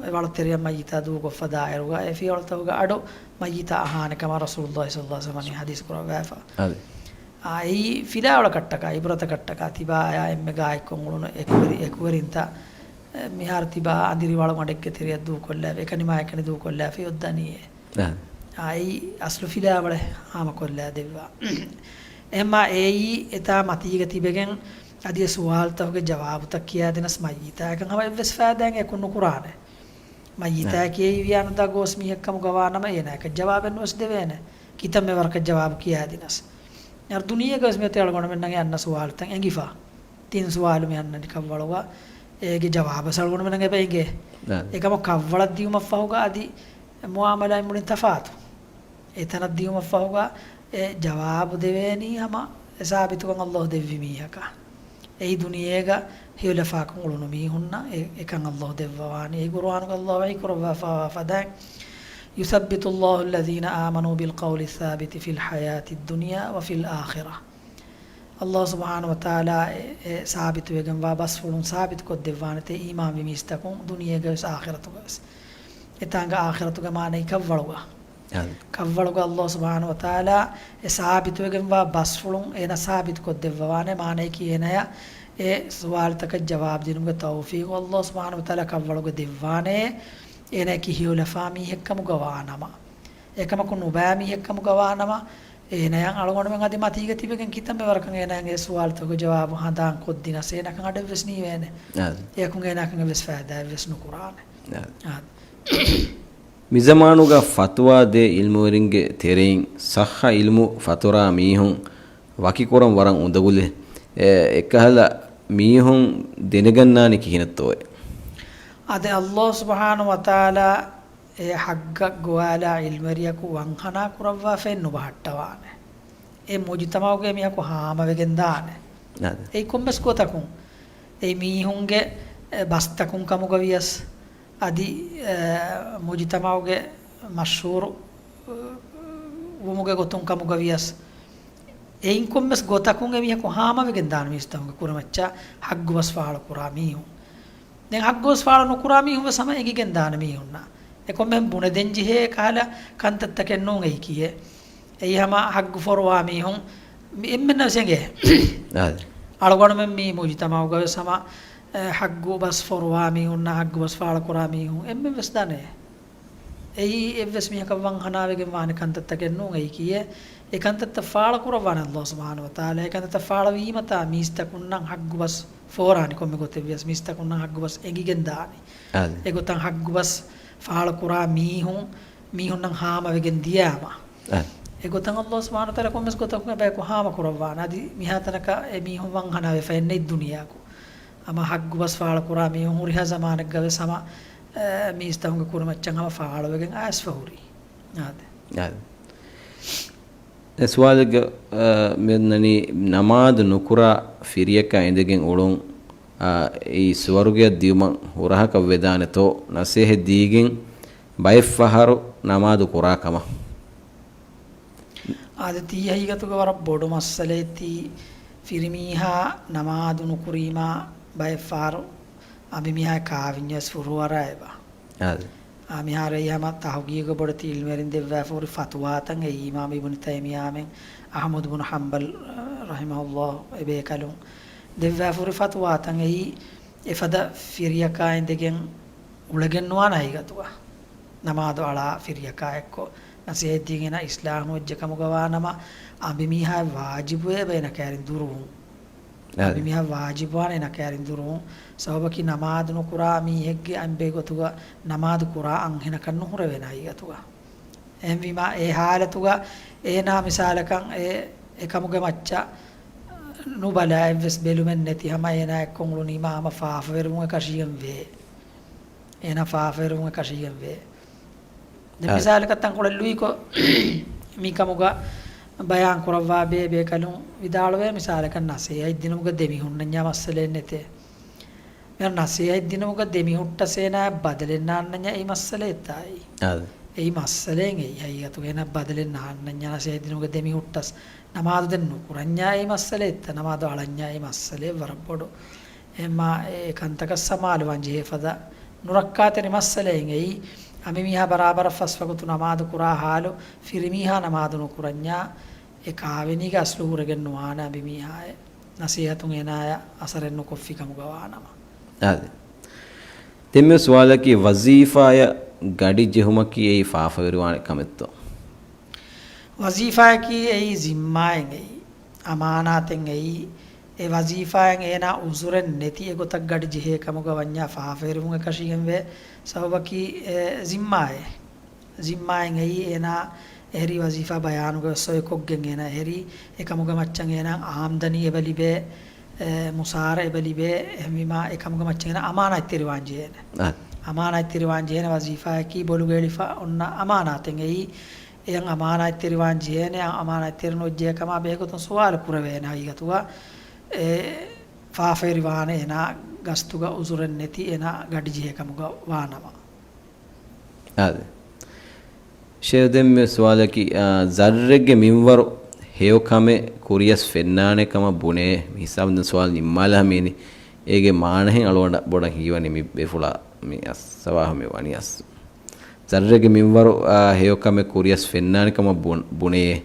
އެ، ވަޅުތެރެއަށް މައްޔިތާ ދޫކޮށްފަ ދާއިރުގަ އެ ފިޔަވަޅުތަކުގެ އަޑު މައްޔިތާ އަހާނެ ކަމަށް ރަސޫލުﷲ ޞައްލަﷲ ޢަލައިހި ވަސައްލަމަ ޙަދީޘް ކުރައްވާފަ. އާދެ. އާ، އެއީ ފިލާވަޅަކަށްޓަކާ، ޢިބްރަތަކަށްޓަކާ، ތިބާޔާ އެންމެ ގާތްކޮށް އުޅުނު އެކުވެރި-، އެކުވެރިންތައް، އެ، މިހާރު ތިބާ އަނދިރި ވަޅުގަނޑެއްގެ ތެރެއަށް ދޫކޮށްލާފަ، އެކަނި މާ އެކަނި ދޫކޮށްލާފަ އޮއްދަނީއޭ. އާ. އާ، އެއީ އަސްލު ފިލާވަޅެއް ހާމަކޮށްލާ ދެއްވާ. އެހެންމާ އެއީ އެތާ މަތީގަ ތިބެގެން އަދި ސުވާލުތަކުގެ ޖަވާބުތައް ކިޔާދިނަސް މައްޔިތާއަކަށް ހަމަ އެއްވެސް ފައިދާއެއް އެކު ނުކުރާނެ. މައްޔިތާ އާ. ކިޔެވިޔާ ނުދާ ގޯސް މީހެއްކަމުގަ ވާނަމަ އޭނާއަކަށް ޖަވާބެއް ނުވެސް ދެވޭނެ. ކިތަންމެ ވަރަކަށް ޖަވާބު ކިޔާދިނަސް. އަރ ދުނިޔޭގަ ވެސް މިއޮތީ އަޅުގަނޑުމެންނަށް އެ އަންނަ ސުވާލުތައް އެނގިފަ. ތިން ސުވާލު މި އަންނަނީ ކަށްވަޅުގަ. އޭގެ ޖަވާބަސް އަޅުގަނޑުމެންނަށް އެބަ އެނގޭ. އާ. އެކަމަކު ކަށްވަޅަށް ދިޔުމަށްފަހުގަ އަދި މުޢާމަލާތް މުޅިން ތަފާތު. އެތަނަށް ދިޔުމަށްފަހުގަ އެ ޖަވާބު ދެވޭނީ ހަމަ އެ ސާބިތުކަން ﷲ ދެއްވި މީހަކަށް. އެއީ ދުނިޔޭގަ ހެޔޮލަފާކޮށް އުޅުނު މީހުންނަށް އެ، އެކަން ﷲ ދެއްވަވާނީ. އެ ޤުރުއާނުގަ ﷲ ވަޙީ ކުރައްވާފައިވާ ފަދައިން، يثبت الله الذين آمنوا بالقول الثابت في الحياة الدنيا وفي الآخرة. ﷲ ސުބްޙާނަހޫ ވަތަޢާލާ އެ، އެ ސާބިތުވެގެންވާ ބަސްފުޅުން ސާބިތުކޮށްދެއްވާނެތޭ އީމާންވި މީސްތަކުން ދުނިޔޭގަވެސް އާޚިރަތުގަވެސް. އެތާނގަ އާޚިރަތުގެ މާނައީ ކަށްވަޅުގަ. އާދެ. ކަށްވަޅުގަ ﷲ ސުބްޙާނަހޫ ވަތަޢާލާ އެ ސާބިތުވެގެންވާ ބަސްފުޅުން އޭނަ ސާބިތުކޮށްދެއްވަވާނެ މާނަޔަކީ އޭނަޔަށް އެ ސުވާލުތަކަށް ޖަވާބު ދިނުމުގެ ތައުފީޤު ﷲ ސުބްޙާނަހޫ ވަތަޢާލާ ކަށްވަޅުގަ ދެއްވާނެ. އޭނަޔަކީ ހެޔޮލަފާ މީހެއްކަމުގަ ވާނަމަ. އެކަމަކު ނުބައި މީހެއްކަމުގަ ވާނަމަ، އޭނަޔަށް އަޅުގަނޑުމެން އަދި މަތީގަ ތިބެގެން ކިތަންމެ ވަރަކަށް އޭނަޔަށް އެ ސުވާލުތަކުގެ ޖަވާބު ހަނދާން ކޮށްދިނަސް އޭނަކަށް އަޑެއްވެސް ނީވޭނެ. އާދެ. އެއަކުން އޭނަކަށް އެއްވެސް ފައިދާއެއްވެސް ނުކުރާނެ. އާދެ. އާދެ. މިޒަމާނުގަ ފަތުވާ ދޭ އިލްމުވެރިންގެ ތެރެއިން ޞައްޙަ އިލްމު ފަތުރާ މީހުން ވަކިކުރަން ވަރަށް އުނދަގުލޭ. އެ، އެކަހަލަ މީހުން ދެނެގަންނާނީ ކިހިނެއްތޯއޭ؟ އާދެ، ﷲ ސުބްޙާނަހޫ ވަތަޢާލާ އެ ޙައްޤަށް ގޮވާލާ އިލްމުވެރިޔަކު ވަންހަނާ ކުރައްވާފައެއް ނުބަހައްޓަވާނެ. އެ މުޖުތަމަޢުގެ މީހަކު ހާމަވެގެން ދާނެ. އާދެ. އެއީ ކޮންމެސް ގޮތަކުން. އެ މީހުންގެ، އެ، ބަސްތަކުން ކަމުގަ ވިޔަސް، އަދި، އެ، މުޖުތަމަޢުގެ މަޝްހޫރު، އެ، ވުމުގެ ގޮތުން ކަމުގަ ވިޔަސް، އެއިން ކޮންމެސް ގޮތަކުން އެ މީހަކު ހާމަވެގެން ދާނެ މީސްތަކުންގެ ކުރިމައްޗަށް ހައްގުބަސް ފާޅުކުރާ މީހުން. ދެން ހައްގުބަސް ފާޅު ނުކުރާ މީހުން ވެސް ހަމަ އެނގިގެން ދާނެ މީހުންނަށް. އެ ކޮންމެހެން ބުނެދޭން ޖެހޭ ކަހަލަ ކަންތައްތަކެއް ނޫން އެއީކީއެއް. އެއީ ހަމަ ހައްގު ފޮރުވާ މީހުން މި-، އެންމެންނަށް ވެސް އެނގޭ. އާދެ. އަޅުގަނޑުމެން މީ މުޖުތަމަޢުގަ ވެސް ހަމަ، އެ، ހައްގު ބަސް ފޮރުވާ މީހުންނަށް ހައްގު ބަސް ފާޅުކުރާ މީހުން އެންމެން ވެސް ދަނޭ. އެއީ އެއްވެސް މީހަކަށް ވަންހަނާވެގެން ވާނެ ކަންތައްތަކެއް ނޫން އެއީކީއެއް. އެ ކަންތައްތައް ފާޅު ކުރައްވާނެ ﷲ ސުބްޙާނަހޫ ވަތަޢާލާ. އެ ކަންތައްތައް ފާޅުވީމަތާ މީސްތަކުންނަށް ހައްގު ބަސް ފޯރާނެ ކޮންމެ ގޮތެއް ވިޔަސް މީސްތަކުންނަށް ހައްގު ބަސް އެނގިގެން ދާނެ. އާދެ. އެގޮތަށް ހައްގު ބަސް ފާޅު ކުރާ މީހުން މީހުންނަށް ހާމަވެގެން ދިޔާމަ. އާދެ. އެގޮތަށް ﷲ ސުބްޙާނަހޫ ވަތަޢާލާ ކޮންމެސް ގޮތަކުން އެބަޔަކު ހާމަ ކުރައްވާނެ. އަދި މިހާތަނަކަށް އެ މީހުން ވަންހަނާވެފަ އެންނެތް ދުނިޔެއަކު. ހަމަ ހައްގު ބަސް ފާޅު ކުރާ މީހުން ހުރިހާ ޒަމާނެއްގަ ވެސް ހަމަ، އެ، މީސްތަކުންގެ ކުރިމައްޗަށް ހަމަ ފާޅުވެގެން އައިސްފަ ހުރީ. އާދެ. އާދެ. އެ ސުވާލެއްގެ، އަ، މިއޮންނަނީ ނަމާދު ނުކުރާ ފިރިޔަކާ އިނދެގެން އުޅުން، އަ، އެއީ ސުވަރުގެއަށް ދިޔުމަށް ހުރަހަކަށް ވެދާނެތޯ ނަސޭހަތް ދީގެން ބައެއްފަހަރު ނަމާދު ކުރާ ކަމަށް. އާދެ، ތީ ހަގީގަތުގަ ވަރަށް ބޮޑު މައްސަލައެއް ތީ. ފިރިމީހާ ނަމާދު ނުކުރީމާ ބައެއްފަހަރު އަނބިމީހާ ކާވެންޏަސް ފުރުވަރާ އެބަ. އާދެ. އާ، މިހާރު އެއީ ހަމަ ތަހުގީގު ބޮޑެތި ޢިލްމުވެރިން ދެއްވާފަ ހުރި ފަތުވާތައް. އެއީ އިމާމް އިބްނު ތައިމިއްޔާމެން އަޙްމަދު ބުނު ޙަންބަލް، ރަޙިމަހުﷲ، އެބޭކަލުން ދެއްވާފަ ހުރި ފަތުވާތައް. އެއީ އެފަދަ ފިރިޔަކާ އިނދެގެން އުޅެގެން ނުވާނެ ހަގީގަތުގަ. ނަމާދު އަޅާ ފިރިޔަކާ އެއްކޮށް ނަސޭހަތް ދީގެން އިޞްލާޙު ވެއްޖެ ކަމުގަ ވާނަމަ، އަނބިމީހާ ވާޖިބު އެބަ އޭނަ ކައިރިން ދުރުވުން. އާދެ. އަނބިމީހާ ވާޖިބުވާނެ އޭނަ ކައިރިން ދުރުވުން. ސަބަބަކީ ނަމާދު ނުކުރާ މީހެއްގެ އަނބެއް ގޮތުގަ ނަމާދު ކުރާ އަންހެނަކަށް ނުހުރެވޭނެ ހަގީގަތުގަ. އެހެންވީމާ، އެ ޙާލަތުގަ އޭނާ މިސާލަކަށް އެ، އެކަމުގެ މައްޗަށް ނުބަލާ އެއްވެސް ބެލުމެއް ނެތި ހަމަ އޭނާ އެއްކޮށް އުޅުނީމާ ހަމަ ފާފަވެރިވުމެއް ކަށީގެން ވޭ. އޭނާ ފާފަވެރިވުމެއް ކަށީގެން ވޭ. ދެން އާ. މިސާލަކަށް ތަންކޮޅެއް ލުއިކޮށް، މިކަމުގަ ބަޔާން ކުރައްވާ ބޭ ބޭކަލުން ވިދާޅުވޭ، މިސާލަކަށް ނަސޭހަތް ދިނުމުގަ ދެމިހުންނަންޏާ މައްސަލައެއް ނެތޭ. މިހާރު ނަސޭހަތް ދިނުމުގަ ދެމިހުއްޓަސް އޭނާ ބަދަލެއް ނާންނަންޏާ އެއީ މައްސަލައެއްތާއި. އާދެ. އެއީ މައްސަލައެއް އެއީ ހަގީގަތުގަ އޭނާ ބަދަލެއް ނާންނަންޏާ ނަސޭހަތް ދިނުމުގަ ދެމިހުއްޓަސް. ނަމާދު ދެން ނުކުރަންޏާ އެއީ މައްސަލައެއްތަ؟ ނަމާދު އަޅަންޏާ އެއީ މައްސަލައެއް ވަރަށް ބޮޑު. އެހެންމާ އެ ކަންތަކަށް ސަމާލުވާން ޖެހޭ ފަދަ ނުރައްކާތެރި މައްސަލައެއް އެއީ. އަނބިމީހާ ބަރާބަރަށް ފަސް ވަގުތު ނަމާދު ކުރާ ޙާލު، ފިރިމީހާ ނަމާދު ނުކުރަންޏާ އެ ކާވެނީގެ އަސްލު ހުރެގެން ނުވާނެ އަނބިމީހާއެއް. ނަސޭހަތުން އޭނާޔަށް އަސަރެއް ނުކޮށްފި ކަމުގަ ވާނަމަ. އާދެ. ދެންމެ ސުވާލަކީ، ވަޒީފާޔަށް ގަޑި ޖެހުމަކީ އެއީ ފާފަވެރިވާނެ ކަމެއްތޯ؟ ވަޒީފާއަކީ އެއީ ޒިންމާއެއް އެއީ. އަމާނާތެއް އެއީ. އެ ވަޒީފާއަށް އޭނާ އުޒުރެއް ނެތި އެގޮތަށް ގަޑި ޖެހޭ ކަމުގަ ވަންޏާ ފާފަވެރިވުމެއް ކަށީގެންވޭ. ސަބަބަކީ އެ ޒިންމާއެއް. ޒިންމާއެއް އެއީ އޭނާ އެހެރީ ވަޒީފާ ބަޔާނުގަ ވެސް އޮތް ކޮށްގެން އޭނާ އެހެރީ އެކަމުގެ މައްޗަށް އޭނާ އާމްދަނީ އެބަ ލިބޭ، އެ، މުސާރަ އެބަ ލިބޭ، އެހެންވީމާ އެކަމުގެ މައްޗަށް އޭނާ އަމާނާތްތެރިވާން ޖެހޭނެ. އާ. އަމާނާތްތެރިވާން ޖެހޭނެ ވަޒީފާއަކީ ބޮލުގަ އެޅިފަ އޮންނަ އަމާނާތެއް އެއީ. އެޔަށް އަމާނާތްތެރިވާން ޖެހޭނެ، އަ-، އަމާނާތްތެރި ނުވެއްޖެ ކަމާ ބެހޭގޮތުން ސުވާލު ކުރެވޭނެ ހަގީގަތުގަ. އެ ފާފަވެރިވާނެ އޭނާ ގަސްތުގަ އުޒުރެއް ނެތި އޭނާ ގަޑި ޖެހޭ ކަމުގަ ވާނަމަ. އާދެ. ޝޭޚް ދެންމެ ސުވާލަކީ، އާ، ޒައްރެއްގެ މިންވަރު ހެޔޮ ކަމެއް ކުރިޔަސް ފެންނާނެ ކަމަށް ބުނޭ. މި ހިސާބުން ދެން ސުވާލު ނިންމާލާ މީނި. އޭގެ މާނަހެން އަޅުގަނޑަށް ބޮޑަށް ހީވަނީ މި ބޭފުޅާ މި އަސް ސަވާހު މި ވަނީ އަސް. ޒައްރެއްގެ މިންވަރު، އާ، ހެޔޮ ކަމެއް ކުރިޔަސް ފެންނާނެ ކަމަށް ބުން-، ބުނެޔޭ.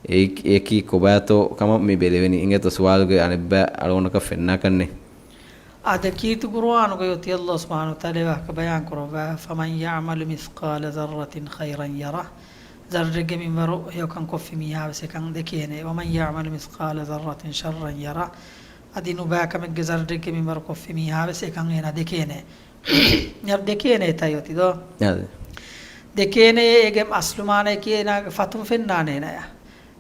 އެއީ، އެއީކީ ކޮބާތޯ ކަމަށް މި ބެލެވެނީ. އިނގޭތޯ ސުވާލުގެ އަނެއްބައި އަޅުގަނޑަކަށް ފެންނާކަށްނެ. އާދެ، ކީރިތި ޤުރުއާނުގައި އޮތީ ﷲ ސުބްޙާނަހޫ ވަތަޢާލާ ވާހަކަ ބަޔާން ކުރައްވާ، فَمَن يَعْمَلْ مِثْقَالَ ذَرَّةٍ خَيْرًا يَرَهُ. ޒައްރެއްގެ މިންވަރު ހެޔޮކަން ކޮށްފި މީހާވެސް އެކަން ދެކޭނެ. وَمَن يَعْمَلْ مِثْقَالَ ذَرَّةٍ شَرًّا يَرَهُ. އަދި ނުބައިކަމެއްގެ ޒައްރެއްގެ މިންވަރު ކޮށްފި މީހާވެސް އެކަން އޭނާ ދެކޭނެ. މިހާރު ދެކޭނޭ ތައް އޮތީ ދޯ؟ އާދެ. ދެކޭނޭ އޭގެ އަސްލު މާނައަކީ އޭނާގެ ފަތުން ފެންނާނޭ އޭނާޔަށް.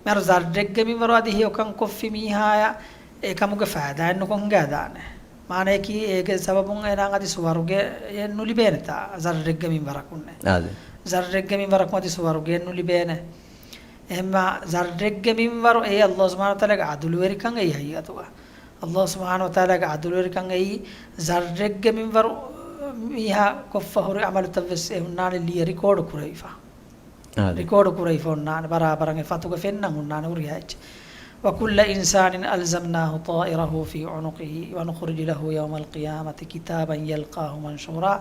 މިހާރު ޒައްރެއްގެ މިންވަރު އަދި ހެޔޮކަން ކޮށްފި މީހާޔަށް އެކަމުގެ ފައިދާއެއް ނުކޮށް ހިނގާދާނެ. މާނައަކީ އޭގެ ސަބަބުން އޭނާ އަދި ސުވަރުގެއެއް ނުލިބޭނެތާ ޒައްރެއްގެ މިންވަރަކުންނެއް. އާދެ. ޒައްރެއްގެ މިންވަރަކުން އަދި ސުވަރުގެއެއް ނުލިބޭނެ. އެހެންމާ ޒައްރެއްގެ މިންވަރު އެއީ ﷲ ސުބްޙާނަހޫ ވަތަޢާލާގެ ޢަދުލުވެރިކަން އެއީ ހަގީގަތުގަ. ﷲ ސުބްޙާނަހޫ ވަތަޢާލާގެ ޢަދުލުވެރިކަން އެއީ ޒައްރެއްގެ މިންވަރު މީހާ ކޮށްފަ ހުރި ޢަމަލުތައް ވެސް އެ ހުންނާނެ ލިޔެ ރިކޯޑު ކުރެވިފަ. އާދެ. ރިކޯޑު ކުރެވިފަ ހުންނާނެ، ބަރާބަރަށް އެ ފަތުގަ ފެންނަން ހުންނާނެ ހުރިހާ އެއްޗެއް. وكل إنسان ألزمناه طائره في عنقه ونخرج له يوم القيامة كتابا يلقاه منشورا.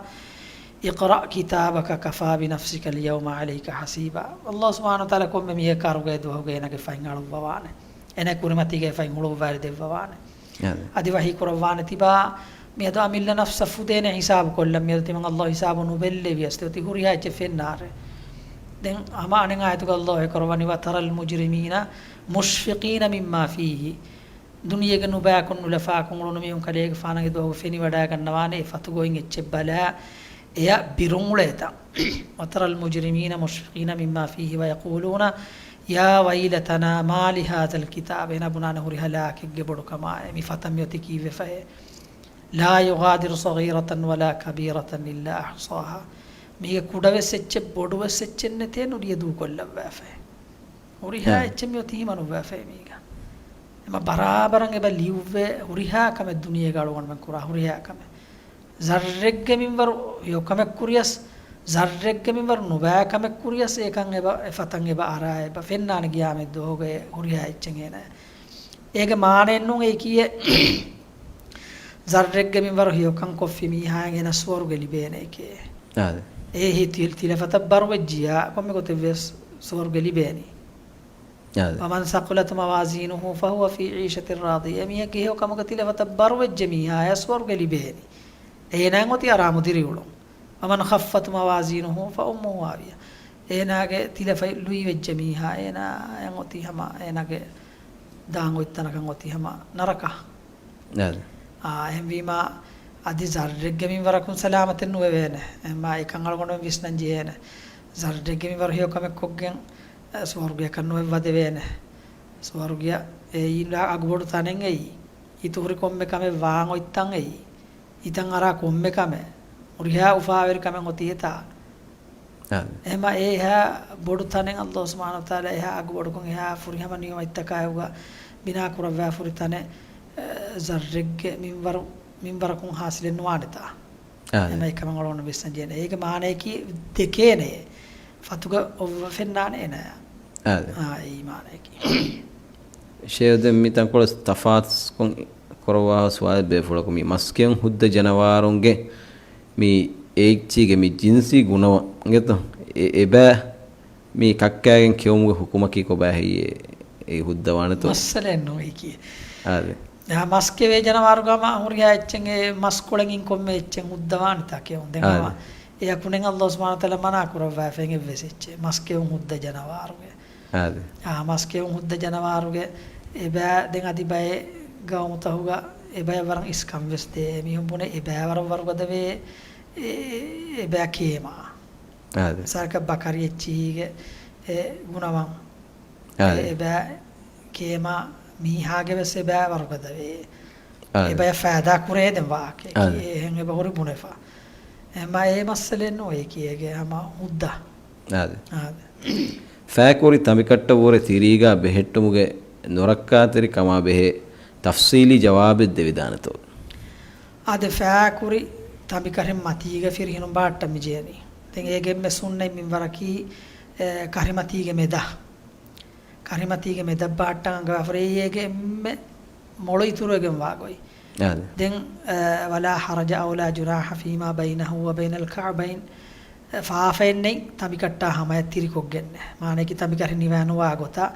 اقرأ كتابك كفى بنفسك اليوم عليك حسيبا. ﷲ ސުބްޙާނަހޫ ވަތަޢާލާ ކޮންމެ މީހަކާ އަރުގައި ދުވަހުގައި އޭނާގެ ފަތް އަޅުއްވަވާނެ. އޭނާ ކުރިމަތީގައި ފަތް ހުޅުވާލި ދެއްވަވާނެ. އާދެ. އަދި ވަޙީ ކުރައްވާނެ ތިބާ، މިއަދު އަމިއްލަ ނަފްސަށް ފުދޭނެ ހިސާބު ކޮށްލަން. މިއަދު ތިމަން ﷲ ހިސާބު ނުބެއްލެވިޔަސް ތި ހުރިހާ އެއްޗެއް ފެންނާށޭ. ދެން ހަމަ އަނެއް އާޔަތުގަ ﷲ އެކަރަވަނީ، وترى المجرمين مشفقين مما فيه. ދުނިޔޭގެ ނުބައިކޮށް ނުލަފާކޮށް އުޅުނު މީހުން ކަލޭގެފާނަށް އެ ދުވަހު ފެނިވަޑައިގަންނަވާނެ އެ ފަތުގޮތް އެއްޗެއް ބަލާ، އެޔަށް ބިރުން އުޅޭތާ. وترى المجرمين مشفقين مما فيه ويقولون يا ويلتنا ما لهذا الكتاب. އޭނާ ބުނާނެ ހުރި ހަލާކެއްގެ ބޮޑުކަމާއޭ، މި ފަތަށް މިއޮތީ ކީއްވެފައޭ؟ لا يغادر صغيرة ولا كبيرة إلا أحصاها. މީގެ ކުޑަވެސް އެއްޗެއް ބޮޑުވެސް އެއްޗެއް ނެތޭ ނުރިޔަ ދޫކޮށްލައްވާފައި. ހުރިހާ އެއްޗެއް މިއޮތީ ހިމަނުއްވާފައި މީގަ. އެމަ ބަރާބަރަށް އެބަ ލިޔުއްވޭ ހުރިހާ ކަމެއް ދުނިޔޭގަ އަޅުގަނޑުމެން ކުރާ ހުރިހާ ކަމެއް. ޒައްރެއްގެ މިންވަރު ހެޔޮ ކަމެއް ކުރިޔަސް، ޒައްރެއްގެ މިންވަރު ނުބައި ކަމެއް ކުރިޔަސް އެކަން އެބަ، އެ ފަތަން އެބަ އަރާ އެބަ ފެންނާނެ ގިޔާމަތް ދުވަހުގައި ހުރިހާ އެއްޗެއް އޭނަ. އޭގެ މާނައެއްނޫން އެއީކީއެއް. ޒައްރެއްގެ މިންވަރު ހެޔޮކަން ކޮށްފި މީހާއަށް އޭނަ ސުވަރުގެ ލިބޭނެ އެކޭ. އާދެ. އެ ހި ތި-، ތިލަފަތަށް ބަރުވެއްޖިޔާ ކޮންމެ ގޮތެއްވެސް ސުވަރުގެ ލިބޭނީ. އާދެ. ومن ثقلت موازينه فهو في عيشة راضية. އެ މީހެއްގެ ހެޔޮ ކަމުގެ ތިލަފަތަށް ބަރުވެއްޖެ މީހާޔަށް ސުވަރުގެ ލިބޭނީ. އޭނާއަށް އޮތީ އަރާމު ދިރިއުޅުން. ومن خفت موازينه فأمه هاوية. އޭނާގެ ތިލަފަތް ލުއިވެއްޖެ މީހާ، އޭނާއަށް އޮތީ ހަމަ އޭނާގެ ދާން އޮތްތަނަކަށް އޮތީ ހަމަ ނަރަކަ. އާދެ. އާ، އެހެންވީމާ، އަދި ޒައްރެއްގެ މިންވަރަކުން ސަލާމަތެއް ނުވެވޭނެ. އެމާ އެކަން އަޅުގަނޑުމެން ވިސްނަން ޖެހޭނެ. ޒައްރެއްގެ މިންވަރު ހެޔޮ ކަމެއް ކޮށްގެން، އަ، ސުވަރުގެއަކަށް ނުވެއްވަދެވޭނެ. ސުވަރުގެއަށް އެއީ އަގުބޮޑު ތަނެއް އެއީ. އިތު ހުރި ކޮންމެ ކަމެއް ވާން އޮތްތަން އެއީ. ހިތަށް އަރާ ކޮންމެ ކަމެއް، ހުރިހާ އުފާވެރި ކަމެއް އޮތީ އެތާ. އާދެ. އެހެމަ އެހާ ބޮޑު ތަނެއް ﷲ ސުބްޙާނަހޫ ވަތަޢާލާ އެހާ އަގުބޮޑުކޮށް އެހާ ފުރިހަމަ ނިޢުމަތްތަކާއެކުގަ ބިނާ ކުރައްވާފުރި ތަނެއް، އަ، ޒައްރެއްގެ މިންވަރު، މިންވަރަކުން ހާސިލެއް ނުވާނެތާ. އާދެ. އެހެމަ އެކަމަށް އަޅުގަނޑު ވިސްނަން ޖެހޭނެ. އޭގެ މާނަޔަކީ ދެކޭނެ. ފަތުގަ އޮއްވަ ފެންނާނެ އޭނަޔާ. އާދެ. އާ، އެއީ މާނަޔަކީ. ޝޭޚް ދެން މި ތަންކޮޅެއް ތަފާތުކޮށް ކުރައްވާ ސުވާލެއް ބޭފުޅަކު މި މަސްކެއުން ހުއްދަ ޖަނަވާރުންގެ މި އެއްޗީގެ މި ޖިންސީ ގުނަވަން ގެތޯ؟ އެ، އެބަ މި ކައްކާގެން ކެއުމުގެ ޙުކުމަކީ ކޮބާ ހެއްޔޭ؟ އެ ހުއްދަވާނެތޯ؟ މައްސަލައެއް ނޫން އެކީ. އާދެ. އާ، މަސް ކެވޭ ޖަނަވާރުގަ ހަމަ ހުރިހާ އެއްޗެއް އެ މަސްކޮޅެއް އިން ކޮންމެ އެއްޗެއް ހުއްދަވާނެތާ ކެއުން. ދެން އާދެ. ހަމަ އެ އަކުނެން ﷲ ސުބްޙާނަހޫ ވަތަޢާލާ މަނާ ކުރައްވާފައި އެއްވެސް އެއްޗެއް މަސް ކެއުން ހުއްދަ ޖަނަވާރުގެ. އާދެ. އާ، މަސް ކެއުން ހުއްދަ ޖަނަވާރުގެ އެބައި ދެން އަދި ބައެއް ގައުމުތަހުގަ އެބައި ވަރަށް އިސްކަން ވެސް ދޭ. މީހުން ބުނޭ އެބައި ވަރަށް ވަރުގަދަވޭ އެ، އެބައި ކޭމާ. އާދެ. މިސާލަކަށް ބަކަރި އެއްޗިހީގެ އެ ގުނަވަން. އާދެ. އެ، އެބައި ކޭމާ މީހާގެ ވެސް އެބައި ވަރުގަދަވޭ. އާދެ. އެބައި ފައިދާ ކުރޭ ދެން ވާހަކައެކީ. އާދެ. އެހެން އެބަ ހުރި ބުނެފަ. އެމަ އެ މައްސަލައެއް ނޫން އެކީ އޭގެ ހަމަ ހުއްދަ. އާދެ. އާދެ. ފައިކުރި ތަނބިކައްޓަށްވުރެ ތިރީގާ ބެހެއްޓުމުގެ ނުރައްކާތެރިކަމާ ބެހޭ ތަފްސީލީ ޖަވާބެއް ދެވިދާނެތޯ؟ އާދެ، ފައިކުރި ތަނބިކަށެއް މަތީގަ ފިރިހެނުން ބަހައްޓަން މި ޖެހެނީ. ދެން އޭގެ އެންމެ ސުންނަތް މިންވަރަކީ، އެ، ކަށިމަތީގެ މެދަށް. ކަށިމަތީގެ މެދަށް ބަހައްޓަން އަންގަވާފަ ހުރެ އޭގެ އެންމެ މޮޅު އިތުރުވެގެން ވާ ގޮތް. އާދެ. ދެން، އަ، ولا حرج أو لا جناح فيما بينه وبين الكعبين، އަ، ފާފައެއް ނެތް ތަނބިކައްޓާ ހަމަޔަށް ތިރިކޮށްގެންނެއް. މާނައަކީ ތަނބިކަށި ނިވާ ނުވާ ގޮތަށް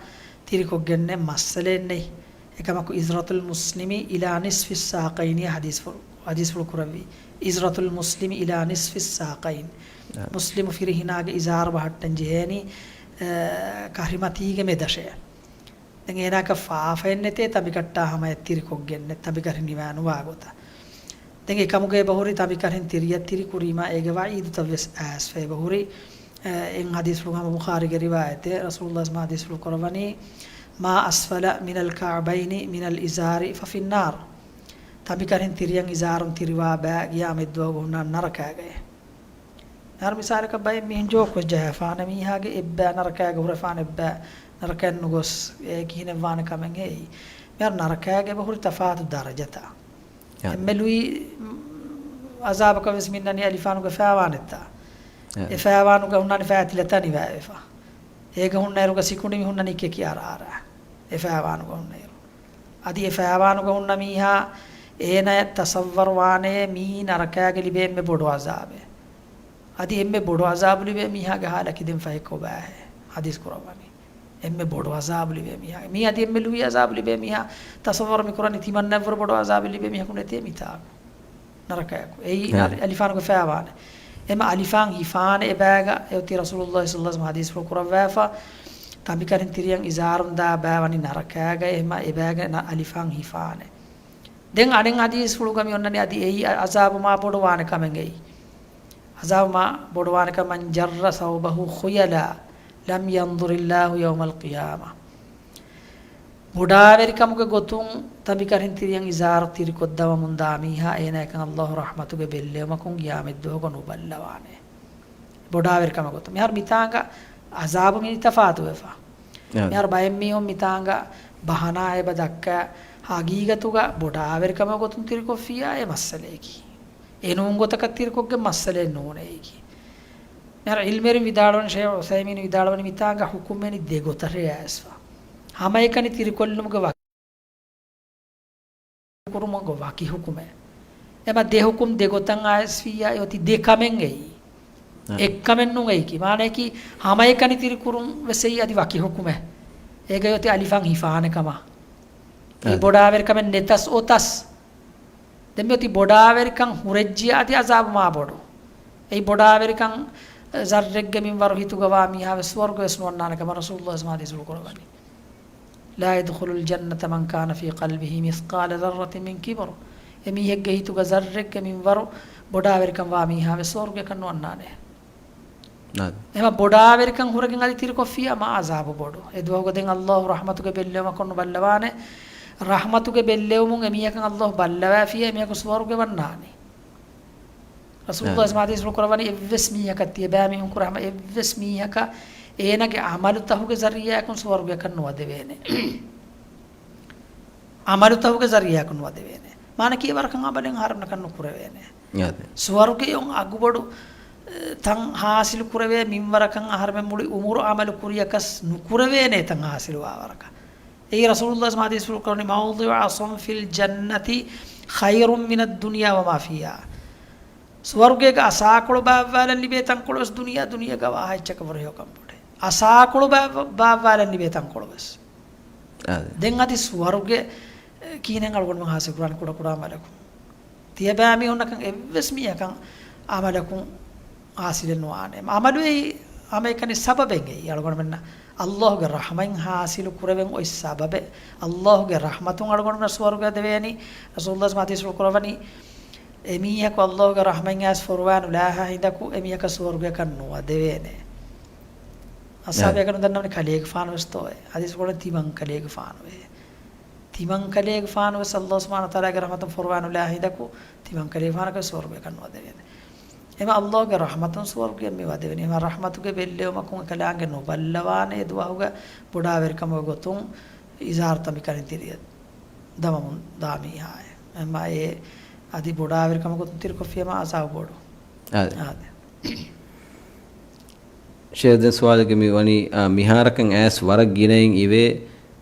ތިރިކޮށްގެންނެއް މައްސަލައެއް ނެތް. އެކަމަކު، إزرة المسلم إلى نصف الساقين ޙަދީޘްފުޅު، ޙަދީޘްފުޅު ކުރެއްވި. إزرة المسلم إلى نصف الساقين. އާ. މުސްލިމު ފިރިހެނާގެ އިޒާރު ބަހައްޓަން ޖެހޭނީ، އަ، ކަށިމަތީގެ މެދަށޭ. ދެން އޭނާއަކަށް ފާފައެއް ނެތޭ ތަނބިކައްޓާ ހަމަޔަށް ތިރިކޮށްގެންނެއް، ތަނބިކަށި ނިވާ ނުވާ ގޮތަށް. ދެން އެކަމުގަ އެބަހުރި ތަނބިކަށިން ތިރިއަށް ތިރި ކުރީމާ އޭގެ ވަޢީދުތައް ވެސް އައިސްފަ އެބަހުރި. އެ، އެއް ޙަދީޘްފުޅު ހަމަ ބުޚާރީގެ ރިވާޔަތެއް، ރަސޫލުﷲ ޙަދީޘްފުޅު ކުރައްވަނީ، ما أسفل من الكعبين من الإزار ففي النار. ތަނބިކަށިން ތިރިއަށް އިޒާރުން ތިރިވާ ބައި ޤިޔާމަތްދުވަހުގަ ހުންނާނެ ނަރަކާގައޭ. އަހަރު މިސާލަކަށް ބައެއް މީހުން ޖޯކު ވެއްޖަހާފާނެ މީހާގެ އެއްބައި ނަރަކައިގަ ހުރެފާނެ އެއްބައި ނަރަކައިން ނުގޮސް އެ ކިހިނެއް ވާނެ ކަމެއް ހެއްޔޭ؟ މިހާރު ނަރަކައިގަ އެބަ ހުރި ތަފާތު ދަރަޖަތައް. އެއްމެ ލުއި، މް، އަޒާބަކަށް ވެސް މިންނަނީ އަލިފާނުގަ ފައިވާނެތާ. އެ ފައިވާނުގަ ހުންނާނެ ފައިތިލަތައް ނިވާވެފަ. އޭގަ ހުންނައިރުގަ ސިކުނޑި މި ހުންނަނީ ކެކި އަރާ އަރާ. އެ ފައިވާނުގަ ހުންނައިރު. އަދި އެ ފައިވާނުގަ ހުންނަ މީހާ އޭނަޔަށް ތަޞައްވަރު ވާނެ މީ ނަރަކައިގަ ލިބޭ އެންމެ ބޮޑު ޢަޒާބެއް. އަދި އެންމެ ބޮޑު ޢަޒާބު ލިބޭ މީހާގެ ޙާލަކީ ދެން ފަހެއް ކޮބާހޭ؟ ޙަދީޘް ކުރައްވަނީ. އެންމެ ބޮޑު ޢަޒާބު ލިބޭ މީހާ. މީ އަދި އެންމެ ލުއި ޢަޒާބު ލިބޭ މީހާ. ތަޞައްވަރު މި ކުރަނީ ތިމަންނައަށްވުރެ ބޮޑު ޢަޒާބެއް ލިބޭ މީހަކު ނެތޭ މިތާކު. ނަރަކަޔަކު. އެއީ އެ. އަލި-، އަލިފާނުގެ ފައިވާނެ. އެމަ އަލިފާން ހިފާނެ އެބައިގަ އެއޮތީ ރަސޫލުﷲ ޞައްލަﷲު ޢަލައިހި ވަސައްލަމަ ޙަދީޘްފުޅު ކުރައްވާފަ، ތަނބިކަރިން ތިރިއަށް އިޒާރުން ދާ ބައި ވަނީ ނަރަކައިގަ އެމަ އެބައިގަ ނަ-، އަލިފާން ހިފާނެ. ދެން އަނެއް ޙަދީޘްފުޅުގަ މި އޮންނަނީ އަދި އެއީ އަ-، ޢަޒާބު މާ ބޮޑު ވާނެ ކަމެއް އެއީ. ޢަޒާބު މާ ބޮޑު ވާނެ ކަމަށް، من جر ثوبه خيلاء لم ينظر الله يوم القيامة. ބޮޑާވެރިކަމުގެ ގޮތުން ތަނބިކަރިން ތިރިއަށް އިޒާރު ތިރިކޮށްދަމަމުން ދާ މީހާ އޭނާއަކަށް ﷲ ރަޙްމަތުގެ ބެއްލެވުމަކުން ޤިޔާމަތްދުވަހުގަ ނުބައްލަވާނެ. ބޮޑާވެރިކަމެއް ގޮތުން. މިހާރު މިތާނގަ ޢަޒާބު މި ތަފާތުވެފަ. އާ. މިހާރު ބައެއް މީހުން މިތާނގަ ބަހަނާ އެބަ ދައްކާ، ހަގީގަތުގަ ބޮޑާވެރިކަމެއް ގޮތުން ތިރިކޮށްފިއްޔާ އެ މައްސަލައަކީ. އެނޫން ގޮތަކަށް ތިރިކޮށްގެން މައްސަލައެއް ނޫނޭ އެއީކީ. މިހާރު ޢިލްމުވެރިން ވިދާޅުވަނީ، ޝޭޚް ޢުސައިމީން ވިދާޅުވަނީ މިތާނގަ ޙުކުމްވެނީ ދެ ގޮތަށޭ އައިސްފަ. ހަމައެކަނި ތިރިކޮށްލުމުގެ ވަ-، ކުރުމުގެ ވަކި ޙުކުމެއް. އެމަ ދެ ޙުކުމް ދެ ގޮތަށް އައިސްފިއްޔާ އެއޮތީ ދެ ކަމެއް އެއީ. އަ. އެއްކަމެއް ނޫން އެއީކީ. މާނަޔަކީ ހަމައެކަނި ތިރިކުރުން ވެސް އެއީ އަދި ވަކި ޙުކުމެއް. އޭގަ އޮތީ އަލިފާން ހިފާނެ ކަމަށް. އެއީ އަ. ބޮޑާވެރިކަމެއް ނެތަސް އޮތަސް. ދެން މިއޮތީ ބޮޑާވެރިކަން ހުރެއްޖިޔާ އަދި ޢަޒާބު މާ ބޮޑު. އެއީ ބޮޑާވެރިކަން، އަ، ޒައްރެއްގެ މިންވަރު ހިތުގަ ވާ މީހާ ވެސް ސުވަރުގެ ވެސް ނުވަންނާނެ ކަމަށް ރަސޫލުﷲ ޙަދީޘްފުޅު ކުރައްވަނީ. لا يدخل الجنة من كان في قلبه مثقال ذرة من كبر. އެ މީހެއްގެ ހިތުގަ ޒައްރެއްގެ މިންވަރު ބޮޑާވެރިކަން ވާ މީހާ ވެސް ސުވަރުގެއަކަށް ނުވަންނާނެ. އާދެ. އެމަ ބޮޑާވެރިކަން ހުރެގެން އަދި ތިރިކޮށްފިއްޔާ މާ ޢަޒާބު ބޮޑު. އެ ދުވަހުގަ ދެން ﷲ ރަޙްމަތުގެ ބެއްލެވުމަކުން ނުބައްލަވާނެ. ރަޙްމަތުގެ ބެއްލެވުމުން އެ މީހަކަށް ﷲ ބައްލަވާފިއްޔާ އެ މީހަކު ސުވަރުގެ ވަންނާނެ. ރަސޫލުﷲ އާ. ޙަދީޘްފުޅު ކުރައްވަނީ އެއްވެސް މީހަކަށް ތިޔަބައި މީހުން ކުރެ ހަމަ އެއްވެސް މީހަކަށް އޭނާގެ ޢަމަލުތަހުގެ ޒަރީޢާއަކުން ސުވަރުގެއަކަށް ނުވަދެވޭނެ. ޢަމަލުތަހުގެ ޒަރީޢާއަކުން ނުވަދެވޭނެ. މާނަ ކިޔަވަރަކަށް ޢަމަލެއް އަހަރެމެންނަކަށް ނުކުރެވޭނެ. އާދެ. ސުވަރުގެއަށް އަގުބޮޑު، އެ، ތަން ޙާޞިލު ކުރެވޭ މިންވަރަކަށް އަހަރެމެން މުޅި ޢުމުރު ޢަމަލު ކުރިޔަކަސް ނުކުރެވޭނެ ތަން ޙާޞިލުވާ ވަރަކަށް. އެއީ ރަސޫލުﷲ ޙަދީޘްފުޅު ކުރައްވަނީ، موضع عصا في الجنة خير من الدنيا وما فيها. ސުވަރުގޭގަ އަސާކޮޅު ބާއްވާލަން ލިބޭ ތަންކޮޅުވެސް ދުނިޔެ، ދުނިޔޭގަ ވާހައްޗަކަށް ވުރެ ހެޔޮކަން ބޮޑޭ. އަސާކޮޅު ބާ-، ބާއްވާލަން ލިބޭ ތަންކޮޅުވެސް. އާދެ. ދެން އަދި ސުވަރުގެ، އެ، ކިހިނެއް އަޅުގަނޑުމެން ޙާޞިލު ކުރާނީ ކުޑަކުޑަ ޢަމަލަކުން؟ ތިޔަބައިމީހުންނަކަށް އެއްވެސް މީހަކަށް ޢަމަލަކުން ޙާޞިލެއް ނުވާނެ. ޢަމަލު އެއީ ހަމައެކަނި ސަބަބެއް އެއީ. އަޅުގަނޑުމެންނަށް ﷲގެ ރަޙްމަތް ޙާޞިލު ކުރެވެން އޮތް ސަބަބެއް. ﷲގެ ރަޙްމަތުން އަޅުގަނޑުމެންނަށް ސުވަރުގެ ދެވޭނީ. ރަސޫލުﷲ ޙަދީޘްފުޅު ކުރައްވަނީ، އެމީހަކު ﷲގެ ރަޙްމަތް އައިސް ފޮރުވާ ނުލާހާ ހިނދަކު އެމީހަކަށް ސުވަރުގެއަކަށް ނުވަދެވޭނެ. އަޞްޙާބީ އަކަން ދަންނަވަނީ ކަލޭގެފާނުވެސް ތޯއޭ. ޙަދީޘްފުޅު ކުރައްވަނީ ތިމަން ކަލޭގެފާނުވޭ. ތިމަން ކަލޭގެފާނުވެސް ﷲ ސުބްޙާނަހޫ ވަތަޢާލާގެ ރަޙްމަތުން ފޮރުވާ ނުލާ ހިނދަކު ތިމަން ކަލޭގެފާނަކަށް ސުވަރުގެއަކަށް ނުވަދެވޭނެ. އެމަ ﷲގެ ރަޙްމަތުން ސުވަރުގެއަށް މި ވަދެވެނީ. އެމަ ރަޙްމަތުގެ ބެއްލެވުމަކުން އެކަލާނގެ ނުބައްލަވާނެ އެ ދުވަހުގަ ބޮޑާވެރިކަމުގެ ގޮތުން އިޒާރު ތަނބިކަރިން ތިރިއަށް ދަމަމުން ދާ މީހާއެއް. އެމަ އެ އަދި ބޮޑާވެރިކަމުގެ ގޮތުން ތިރިކޮށްފިޔަމަ އަޒާބު ބޮޑު. އާދެ. އާދެ. ޝޭޚް ދެން ސުވާލެއްގެ މި ވަނީ، އާ، މިހާރަކަށް އައިސް ވަރަށް ގިނައިން އިވޭ،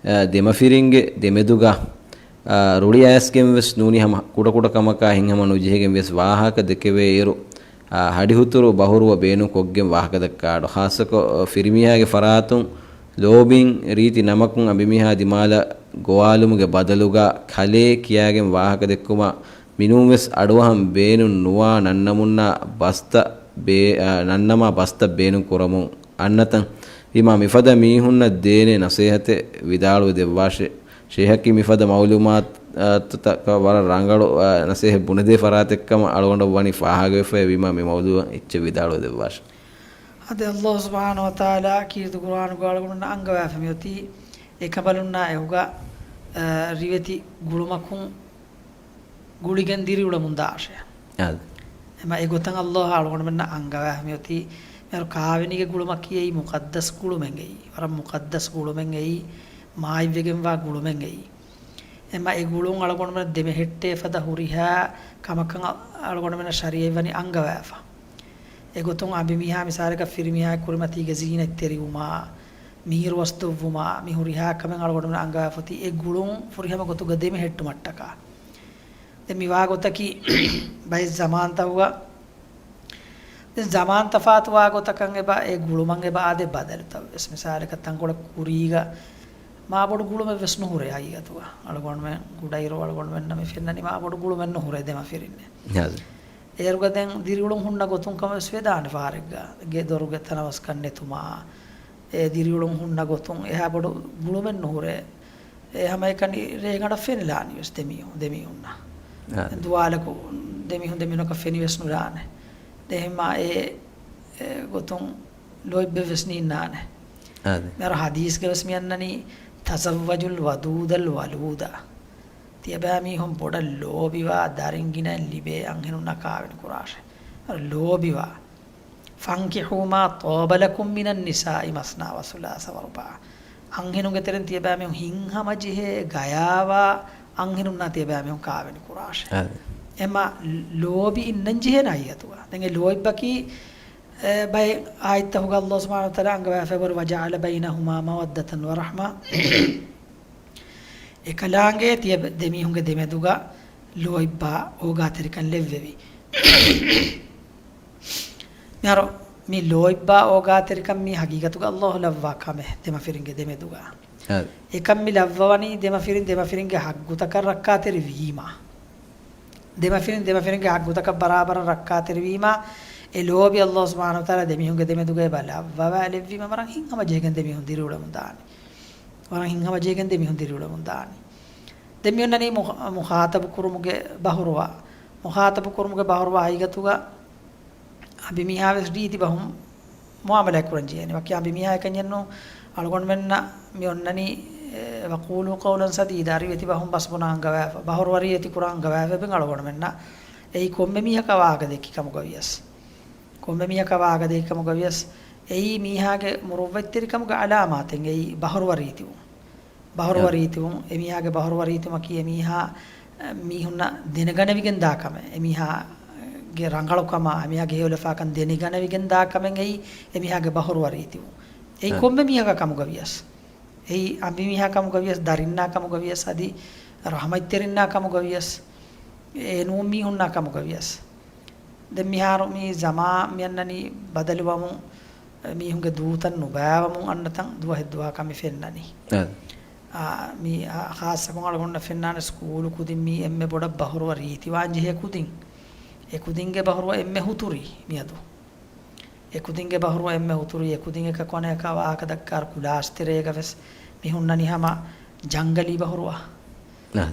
އާ، ދެމަފިރިންގެ ދެމެދުގަ، އާ، ރުޅި އައިސްގެން ވެސް ނޫނީ ހަމަ ކުޑަކުޑަ ކަމަކާ ހިތްހަމަ ނުޖެހިގެން ވެސް ވާހަކަ ދެކެވޭ އިރު، އާ، ހަޑިހުތުރު ބަހުރުވަ ބޭނުން ކޮށްގެން ވާހަކަ ދައްކާ އަޑު. ޚާއްޞަކޮށް، އާ، ފިރިމީހާގެ ފަރާތުން ލޯބިން ރީތި ނަމަކުން އަނބިމީހާ ދިމާލަށް ގޮވާލުމުގެ ބަދަލުގަ ކަލޭ ކިޔާގެން ވާހަކަ ދެއްކުމަށް މިނޫންވެސް އަޑުއަހަން ބޭނުން ނުވާ ނަންނަމުންނާ ބަސްތައް ބޭ-، އާ، ނަންނަމާ ބަސްތައް ބޭނުން ކުރަމުން އަންނަތަން. ވީމާ މިފަދަ މީހުންނަށް ދޭނެ ނަސޭހަތެއް ވިދާޅުވެ ދެއްވާށެ. ޝޭހަކީ މިފަދަ މައުލޫމާތުތަކަށް ވަރަށް ރަނގަޅު، އާ، ނަސޭހަތް ބުނެދޭ ފަރާތެއްކަމަށް އަޅުގަނޑަށް ވަނީ ފާހަގަވެފައި. ވީމާ މި މައުލޫއަށް އެއްޗެއް ވިދާޅުވެ ދެއްވާށެ. އަދި ﷲ ސުބްޙާނަހޫ ވަތަޢާލާ ކީރިތި ޤުރްއާނުގަ އަޅުގަނޑުމެންނަށް އަންގަވާފަ މިއޮތީ އެކަނބަލުންނާ އެކުގަ، އަ، ރިވެތި ގުޅުމަކުން ގުޅިގެން ދިރިއުޅެމުން ދާށޭ. އާދެ. އެމަ އެގޮތަށް ﷲ އަޅުގަނޑުމެންނަށް އަންގަވާފަ މިއޮތީ މިހާރު ކާވެނީގެ ގުޅުމަކީ އެއީ މުޤައްދަސް ގުޅުމެއް އެއީ. ވަރަށް މުޤައްދަސް ގުޅުމެއް އެއީ. މާތްވެގެންވާ ގުޅުމެއް އެއީ. އެމަ އެ ގުޅުން އަޅުގަނޑުމެން ދެމެހެއްޓޭ ފަދަ ހުރިހާ ކަމަކަށް އަ-، އަޅުގަނޑުމެންނަށް ޝަރީޢަތް ވަނީ އަންގަވާފަ. އެގޮތުން އަނބިމީހާ މިސާލަކަށް ފިރިމީހާގެ ކުރިމަތީގެ ޒީނަތްތެރިވުމާ، މީރުވަސް ދޮށްވުމާ، މި ހުރިހާ ކަމެއް އަޅުގަނޑުމެން އަންގަވާފަ އޮތީ އެ ގުޅުން ފުރިހަމަ ގޮތުގަ ދެމިހެއްޓުމަށްޓަކާ. ދެން މިވާ ގޮތަކީ ބައެއް ޒަމާންތަކުގަ، ދެން ޒަމާން ތަފާތުވާ ގޮތަކަށް އެބަ، އެ ގުޅުމަށް އެބަ އާދޭ ބަދަލުތައް ވެސް. މިސާލަކަށް ތަންކޮޅެއް ކުރީގަ މާބޮޑު ގުޅުމެއް ވެސް ނުހުރޭ ހަގީގަތުގަ. އަޅުގަނޑުމެން ކުޑައިރު އަޅުގަނޑުމެންނަށް މި ފެންނަނީ މާބޮޑު ގުޅުމެއް ނުހުރޭ ދެމަފިރިންނެއް. އޭރުގަ ދެން ދިރިއުޅުން ހުންނަ ގޮތުން ކަމަށް ވެސް ވެދާނެ ފަހަރެއްގަ. ގެ ދޮރުގެ ތަނަވަސްކަން ނެތުމާ، އެ ދިރިއުޅުން ހުންނަ ގޮތުން އެހާ ބޮޑު ގުޅުމެއް ނުހުރޭ. އެ ހަމައެކަނި ރޭގަނޑަށް ފެނިލާނީ ވެސް ދެމީހު-، ދެމީހުންނަށް. އާ. ދުވާލަކު ދެމީހުން ދެމީހުންނަކަށް ފެނި ވެސް ނުލާނެ. ދެން އެހެންމާ އެ، އެ ގޮތުން ލޯތްބެއް ވެސް ނީންނާނެ. އާ، ދެ. މިހާރު ހަދީސްގަ ވެސް މި އަންނަނީ، "تزوجوا الودود الولود." ތިޔަބައިމީހުން ބޮޑަށް ލޯބިވާ ދަރިން ގިނައިން ލިބޭ އަންހެނުންނާ ކާވެނި ކުރާށޭ. ލޯބިވާ. "فانكحوا ما طاب لكم من النساء مثنى وثلاث ورباع." އަންހެނުންގެ ތެރެއިން ތިޔަބައިމީހުން ހިތްހަމަޖެހޭ ގަޔާވާ އަންހެނުންނާ ތިޔަބައިމީހުން ކާވެނި ކުރާށޭ. އާ. އެމަ ލޯބި އިންނަން ޖެހޭނެ ހަގީގަތުގަ. ދެން އެ ލޯތްބަކީ، އެ، ބައެއް އާޔަތްތަކުގަ ﷲ ސުބްޙާނަހޫ ވަތަޢާލާ އަންގަވާފައިވަރު، "وجعل بينهما مودة ورحمة." އެކަލާނގެ ތިޔަ ދެމީހުންގެ ދެމެދުގަ ލޯތްބާ އޯގާތެރިކަން ލެއްވެވި. މިހާރު މި ލޯތްބާ އޯގާތެރިކަން މީ ހަގީގަތުގަ ﷲ ލައްވާ ކަމެއް ދެމަފިރިންގެ ދެމެދުގަ. އާ. އެކަން މި ލައްވަވަނީ ދެމަފިރިން ދެމަފިރިންގެ ހައްގުތަކަށް ރައްކާތެރިވީމަ. ދެމަފިރިން ދެމަފިރިންގެ ހައްގުތަކަށް ބަރާބަރަށް ރައްކާތެރިވީމަ، އެ ލޯބި ﷲ ސުބްޙާނަހޫ ވަތަޢާލާ ދެމީހުންގެ ދެމެދުގައި ބަ ލައްވަވާލެއްވީމަ، ވަރަށް ހިތްހަމަޖެހިގެން ދެމީހުން ދިރިއުޅެމުން ދާނީ. ވަރަށް ހިތްހަމަޖެހިގެން ދެމީހުން ދިރިއުޅެމުން ދާނީ. ދެން މި އޮންނަނީ މުޚ-، މުޚާޠަބު ކުރުމުގެ ބަހުރުވާ. މުޚާޠަބު ކުރުމުގެ ބަހުރުވާ ހަގީގަތުގަ އަނބިމީހާ ވެސް ރީތި ބަހުން މުއާމަލާތް ކުރަން ޖެހޭނެ. ވަކި އަނބިމީހާ އެކަންޏެއްނު، އަޅުގަނޑުމެންނަށް މި އޮންނަނީ، އެ، "وقولوا قولا سديدا"، ރިވެތި ބަހުން ބަސްބުނާ އަންގަވާފަ، ބަހުރުވަރިވެތި ކުރާ އަންގަވާފަ އެބަ އަޅުގަނޑުމެންނަށް. އެއީ ކޮންމެ މީހަކާ ވާހަކަ ދެއްކި ކަމުގަ ވިޔަސް، ކޮންމެ މީހަކާ ވާހަކަ ދެއްކި ކަމުގަ ވިޔަސް، އެއީ މީހާގެ މުރުއްވަތްތެރިކަމުގެ އަލާމާތެއް، އެއީ ބަހުރުވަރީތިވުން. ބަހުރުވަރީތިވުން، އެމީހާގެ ބަހުރުވަރީތިވުމަކީ އެމީހާ، އަ، މީހުންނަށް ދެނެގަނެވިގެން ދާ ކަމެއް. އެމީހާގެ ރަނގަޅުކަމާ، އެމީހާގެ ހެޔޮލަފާކަން ދެނެގަނެވިގެން ދާ ކަމެއް އެއީ އެމީހާގެ ބަހުރުވަރީތިވުން. އެއީ އަ. ކޮންމެ މީހަކާ ކަމުގަ ވިޔަސް. އެއީ އަނބިމީހާ ކަމުގަ ވިޔަސް، ދަރިންނާ ކަމުގަ ވިޔަސް، އަދި ރަޙްމަތްތެރިންނާ ކަމުގަ ވިޔަސް، އެ ނޫން މީހުންނާ ކަމުގަ ވިޔަސް. ދެން މިހާރު މި ޒަމާން މިއަންނަނީ ބަދަލުވަމުން، މީހުންގެ ދޫތައް ނުބައިވަމުން އަންނަތަން ދުވަހެއް ދުވަހަކަށް މި ފެންނަނީ. އަ. އާ، މި، އާ، ޚާއްޞަކޮށް އަޅުގަނޑަށް ފެންނާނެ ސްކޫލު ކުދިން މީ އެންމެ ބޮޑަށް ބަހުރުވަ ރީތިވާން ޖެހޭ ކުދިން. އެ ކުދިންގެ ބަހުރުވަ އެންމެ ހުތުރީ މިއަދު. އެ ކުދިންގެ ބަހުރުވަ އެންމެ ހުތުރީ، އެ ކުދިން އެކަކު އަނެކަކާ ވާހަކަ ދައްކާއިރު ކުލާސް ތެރޭގަ ވެސް މި ހުންނަނީ ހަމަ ޖަންގަލީ ބަހުރުވަ. އަ.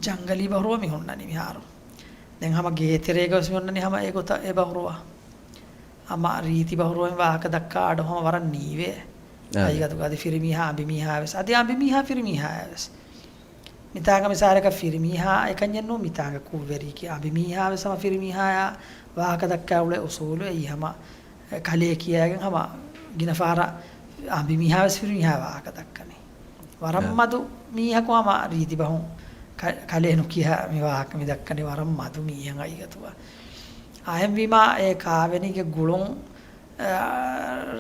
ޖަންގަލީ ބަހުރުވަ މި ހުންނަނީ މިހާރު. ދެން ހަމަ ގޭތެރޭގަ ވެސް މި ހުންނަނީ ހަމަ އެ ގޮތަށް އެ ބަހުރުވަ. ހަމަ ރީތި ބަހުރުވައިން ވާހަކަ ދައްކާ އަޑު ހަމަ ވަރަށް ނީވޭ. އާ. ހަގީގަތުގަ އަދި ފިރިމީހާ އަނބިމީހާ ވެސް. އަދި އަނބިމީހާ ފިރިމީހާ ވެސް. މިތާނގަ މިސާލަކަށް ފިރިމީހާ އެކަންޏެއް ނޫން، މިތާނގަ ކުށްވެރިއަކީ އަނބިމީހާ ވެސް ހަމަ ފިރިމީހާޔާ ވާހަކަ ދައްކާ އުޅޭ އުސޫލު އެއީ ހަމަ ކަލޭ ކިޔާގެން ހަމަ ގިނަ ފަހަރަށް އަނބިމީހާ ވެސް ފިރިމީހާ ވާހަކަ ދައްކަނީ. ވަރަށް އަ. މަދު މީހަކު ހަމަ ރީތި ބަހުން ކަ-، ކަލޭ ނުކިޔާ މި ވާހަކަ މި ދައްކަނީ ވަރަށް މަދު މީހެއް ހަގީގަތުގަ. އަހެންވީމާ އެ ކާވެނީގެ ގުޅުން، އަ،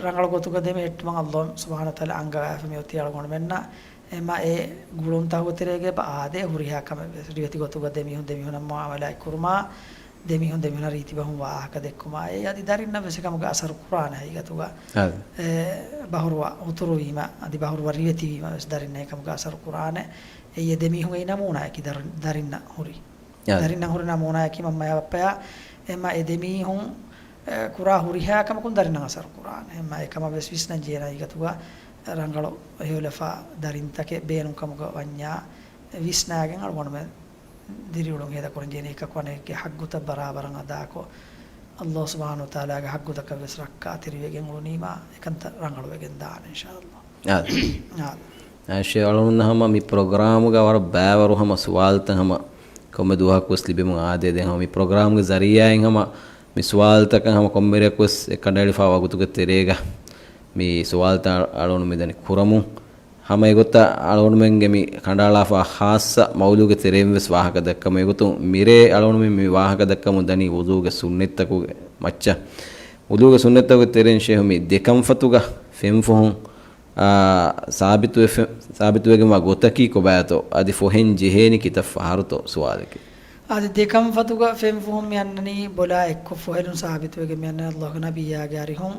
ރަނގަޅު ގޮތުގަ ދެމިހެއްޓުމަށް ﷲ ސުބްޙާނަހޫ ވަތަޢާލާ އަންގަވާފަ މިއޮތީ އަޅުގަނޑުމެންނަށް. އެމަ އެ ގުޅުންތަކުގެ ތެރޭގަ އާދޭ ހުރިހާ ކަމެއް ވެސް. ރިވެތި ގޮތުގަ ދެމީހުން ދެމީހުންނާ މުއާމަލާތް ކުރުމާ، ދެމީހުން ދެމީހުންނާ ރީތި ބަހުން ވާހަކަ ދެއްކުމާ، އެ އަދި ދަރިންނަށް ވެސް އެކަމުގެ އަސަރު ކުރާނެ ހަގީގަތުގަ. އާދެ. އެ ބަހުރުވަ ހުތުރުވީމަ، އަދި ބަހުރުވަ ރިވެތިވީމަ ވެސް ދަރިންނަށް އެކަމުގެ އަސަރު ކުރާނެ. އެއީ އެ ދެމީހުންގެ ނަމޫނާއަކީ ދަރި-، ދަރިންނަށް ހުރި. އާދެ. ދަރިންނަށް ހުރި ނަމޫނާއަކީ މަންމަޔާ ބައްޕަޔާ އެމަ އެ ދެމީހުން އެ، ކުރާ ހުރިހާ ކަމަކުން ދަރިންނަށް އަސަރު ކުރާނެ. އެމަ އެކަމަށް ވެސް ވިސްނަން ޖެހޭނެ ހަގީގަތުގަ ރަނގަޅު ހެޔޮލަފާ ދަރިންތަކެއް ބޭނުން ކަމުގަ ވަންޏާ ވިސްނާގެން އަޅުގަނޑުމެން ދިރިއުޅުން ހޭދަކުރަން ޖެހޭނެ. އެކަކު އަނެކެއްގެ ހައްގުތައް ބަރާބަރަށް އަދާކޮށް، ﷲ ސުބްޙާނަހޫ ވަތަޢާލާގެ ހައްގުތަކަށް ވެސް ރައްކާތެރިވެގެން އުޅުނީމާ އެކަންތައް ރަނގަޅުވެގެން ދާނެ އިންޝާﷲ. އާދެ. އާދެ. އާދެ. އަޅުގަނޑު ހަމަ މި ޕްރޮގްރާމުގަ ވަރަށް ބައިވަރު ހަމަ ސުވާލުތައް ހަމަ ކޮންމެ ދުވަހަކު ވެސް ލިބެމުން އާދޭ. ދެން ހަމަ މި ޕްރޮގްރާމްގެ ޒަރީއާއިން ހަމަ މި ސުވާލުތަކަށް ހަމަ ކޮންމެ ރެއަކު ވެސް އެ ކަނޑައެޅިފާ ވަގުތުގެ ތެރޭގަ މި ސުވާލުތައް އަޅުގަނޑު މިދަނީ ކުރަމުން. ހަމަ އެގޮތަށް އަޅުގަނޑުމެންގެ މި ކަނޑައަޅާފާ ޚާއްޞަ މައުޟޫގެ ތެރެއިން ވެސް ވާހަކަ ދައްކަމުން. އެގޮތުން މިރޭ އަޅުގަނޑުމެން މި ވާހަކަ ދައްކަމުން ދަނީ ވުޟޫގެ ސުންނަތްތަކުގެ މައްޗަށް. ވުޟޫގެ ސުންނަތްތަކުގެ ތެރެއިން ޝޭހު މި ދެ ކަންފަތުގަ ފެންފޮހުން އާ، ސާބިތުވެފެ-، ސާބިތުވެގެންވާ ގޮތަކީ ކޮބާތޯ؟ އަދި ފޮހެން ޖެހޭނީ ކިތައް ފަހަރުތޯ؟ ސުވާލަކީ. އަދި ދެ ކަންފަތުގަ ފެން ފުހުން މި އަންނަނީ ބޮލާ އެއްކޮށް ފޮހެލުން ސާބިތުވެގެން މި އަންނަނީ އައްލާހުގެ ނަބިއްޔާގެ އަރިހުން.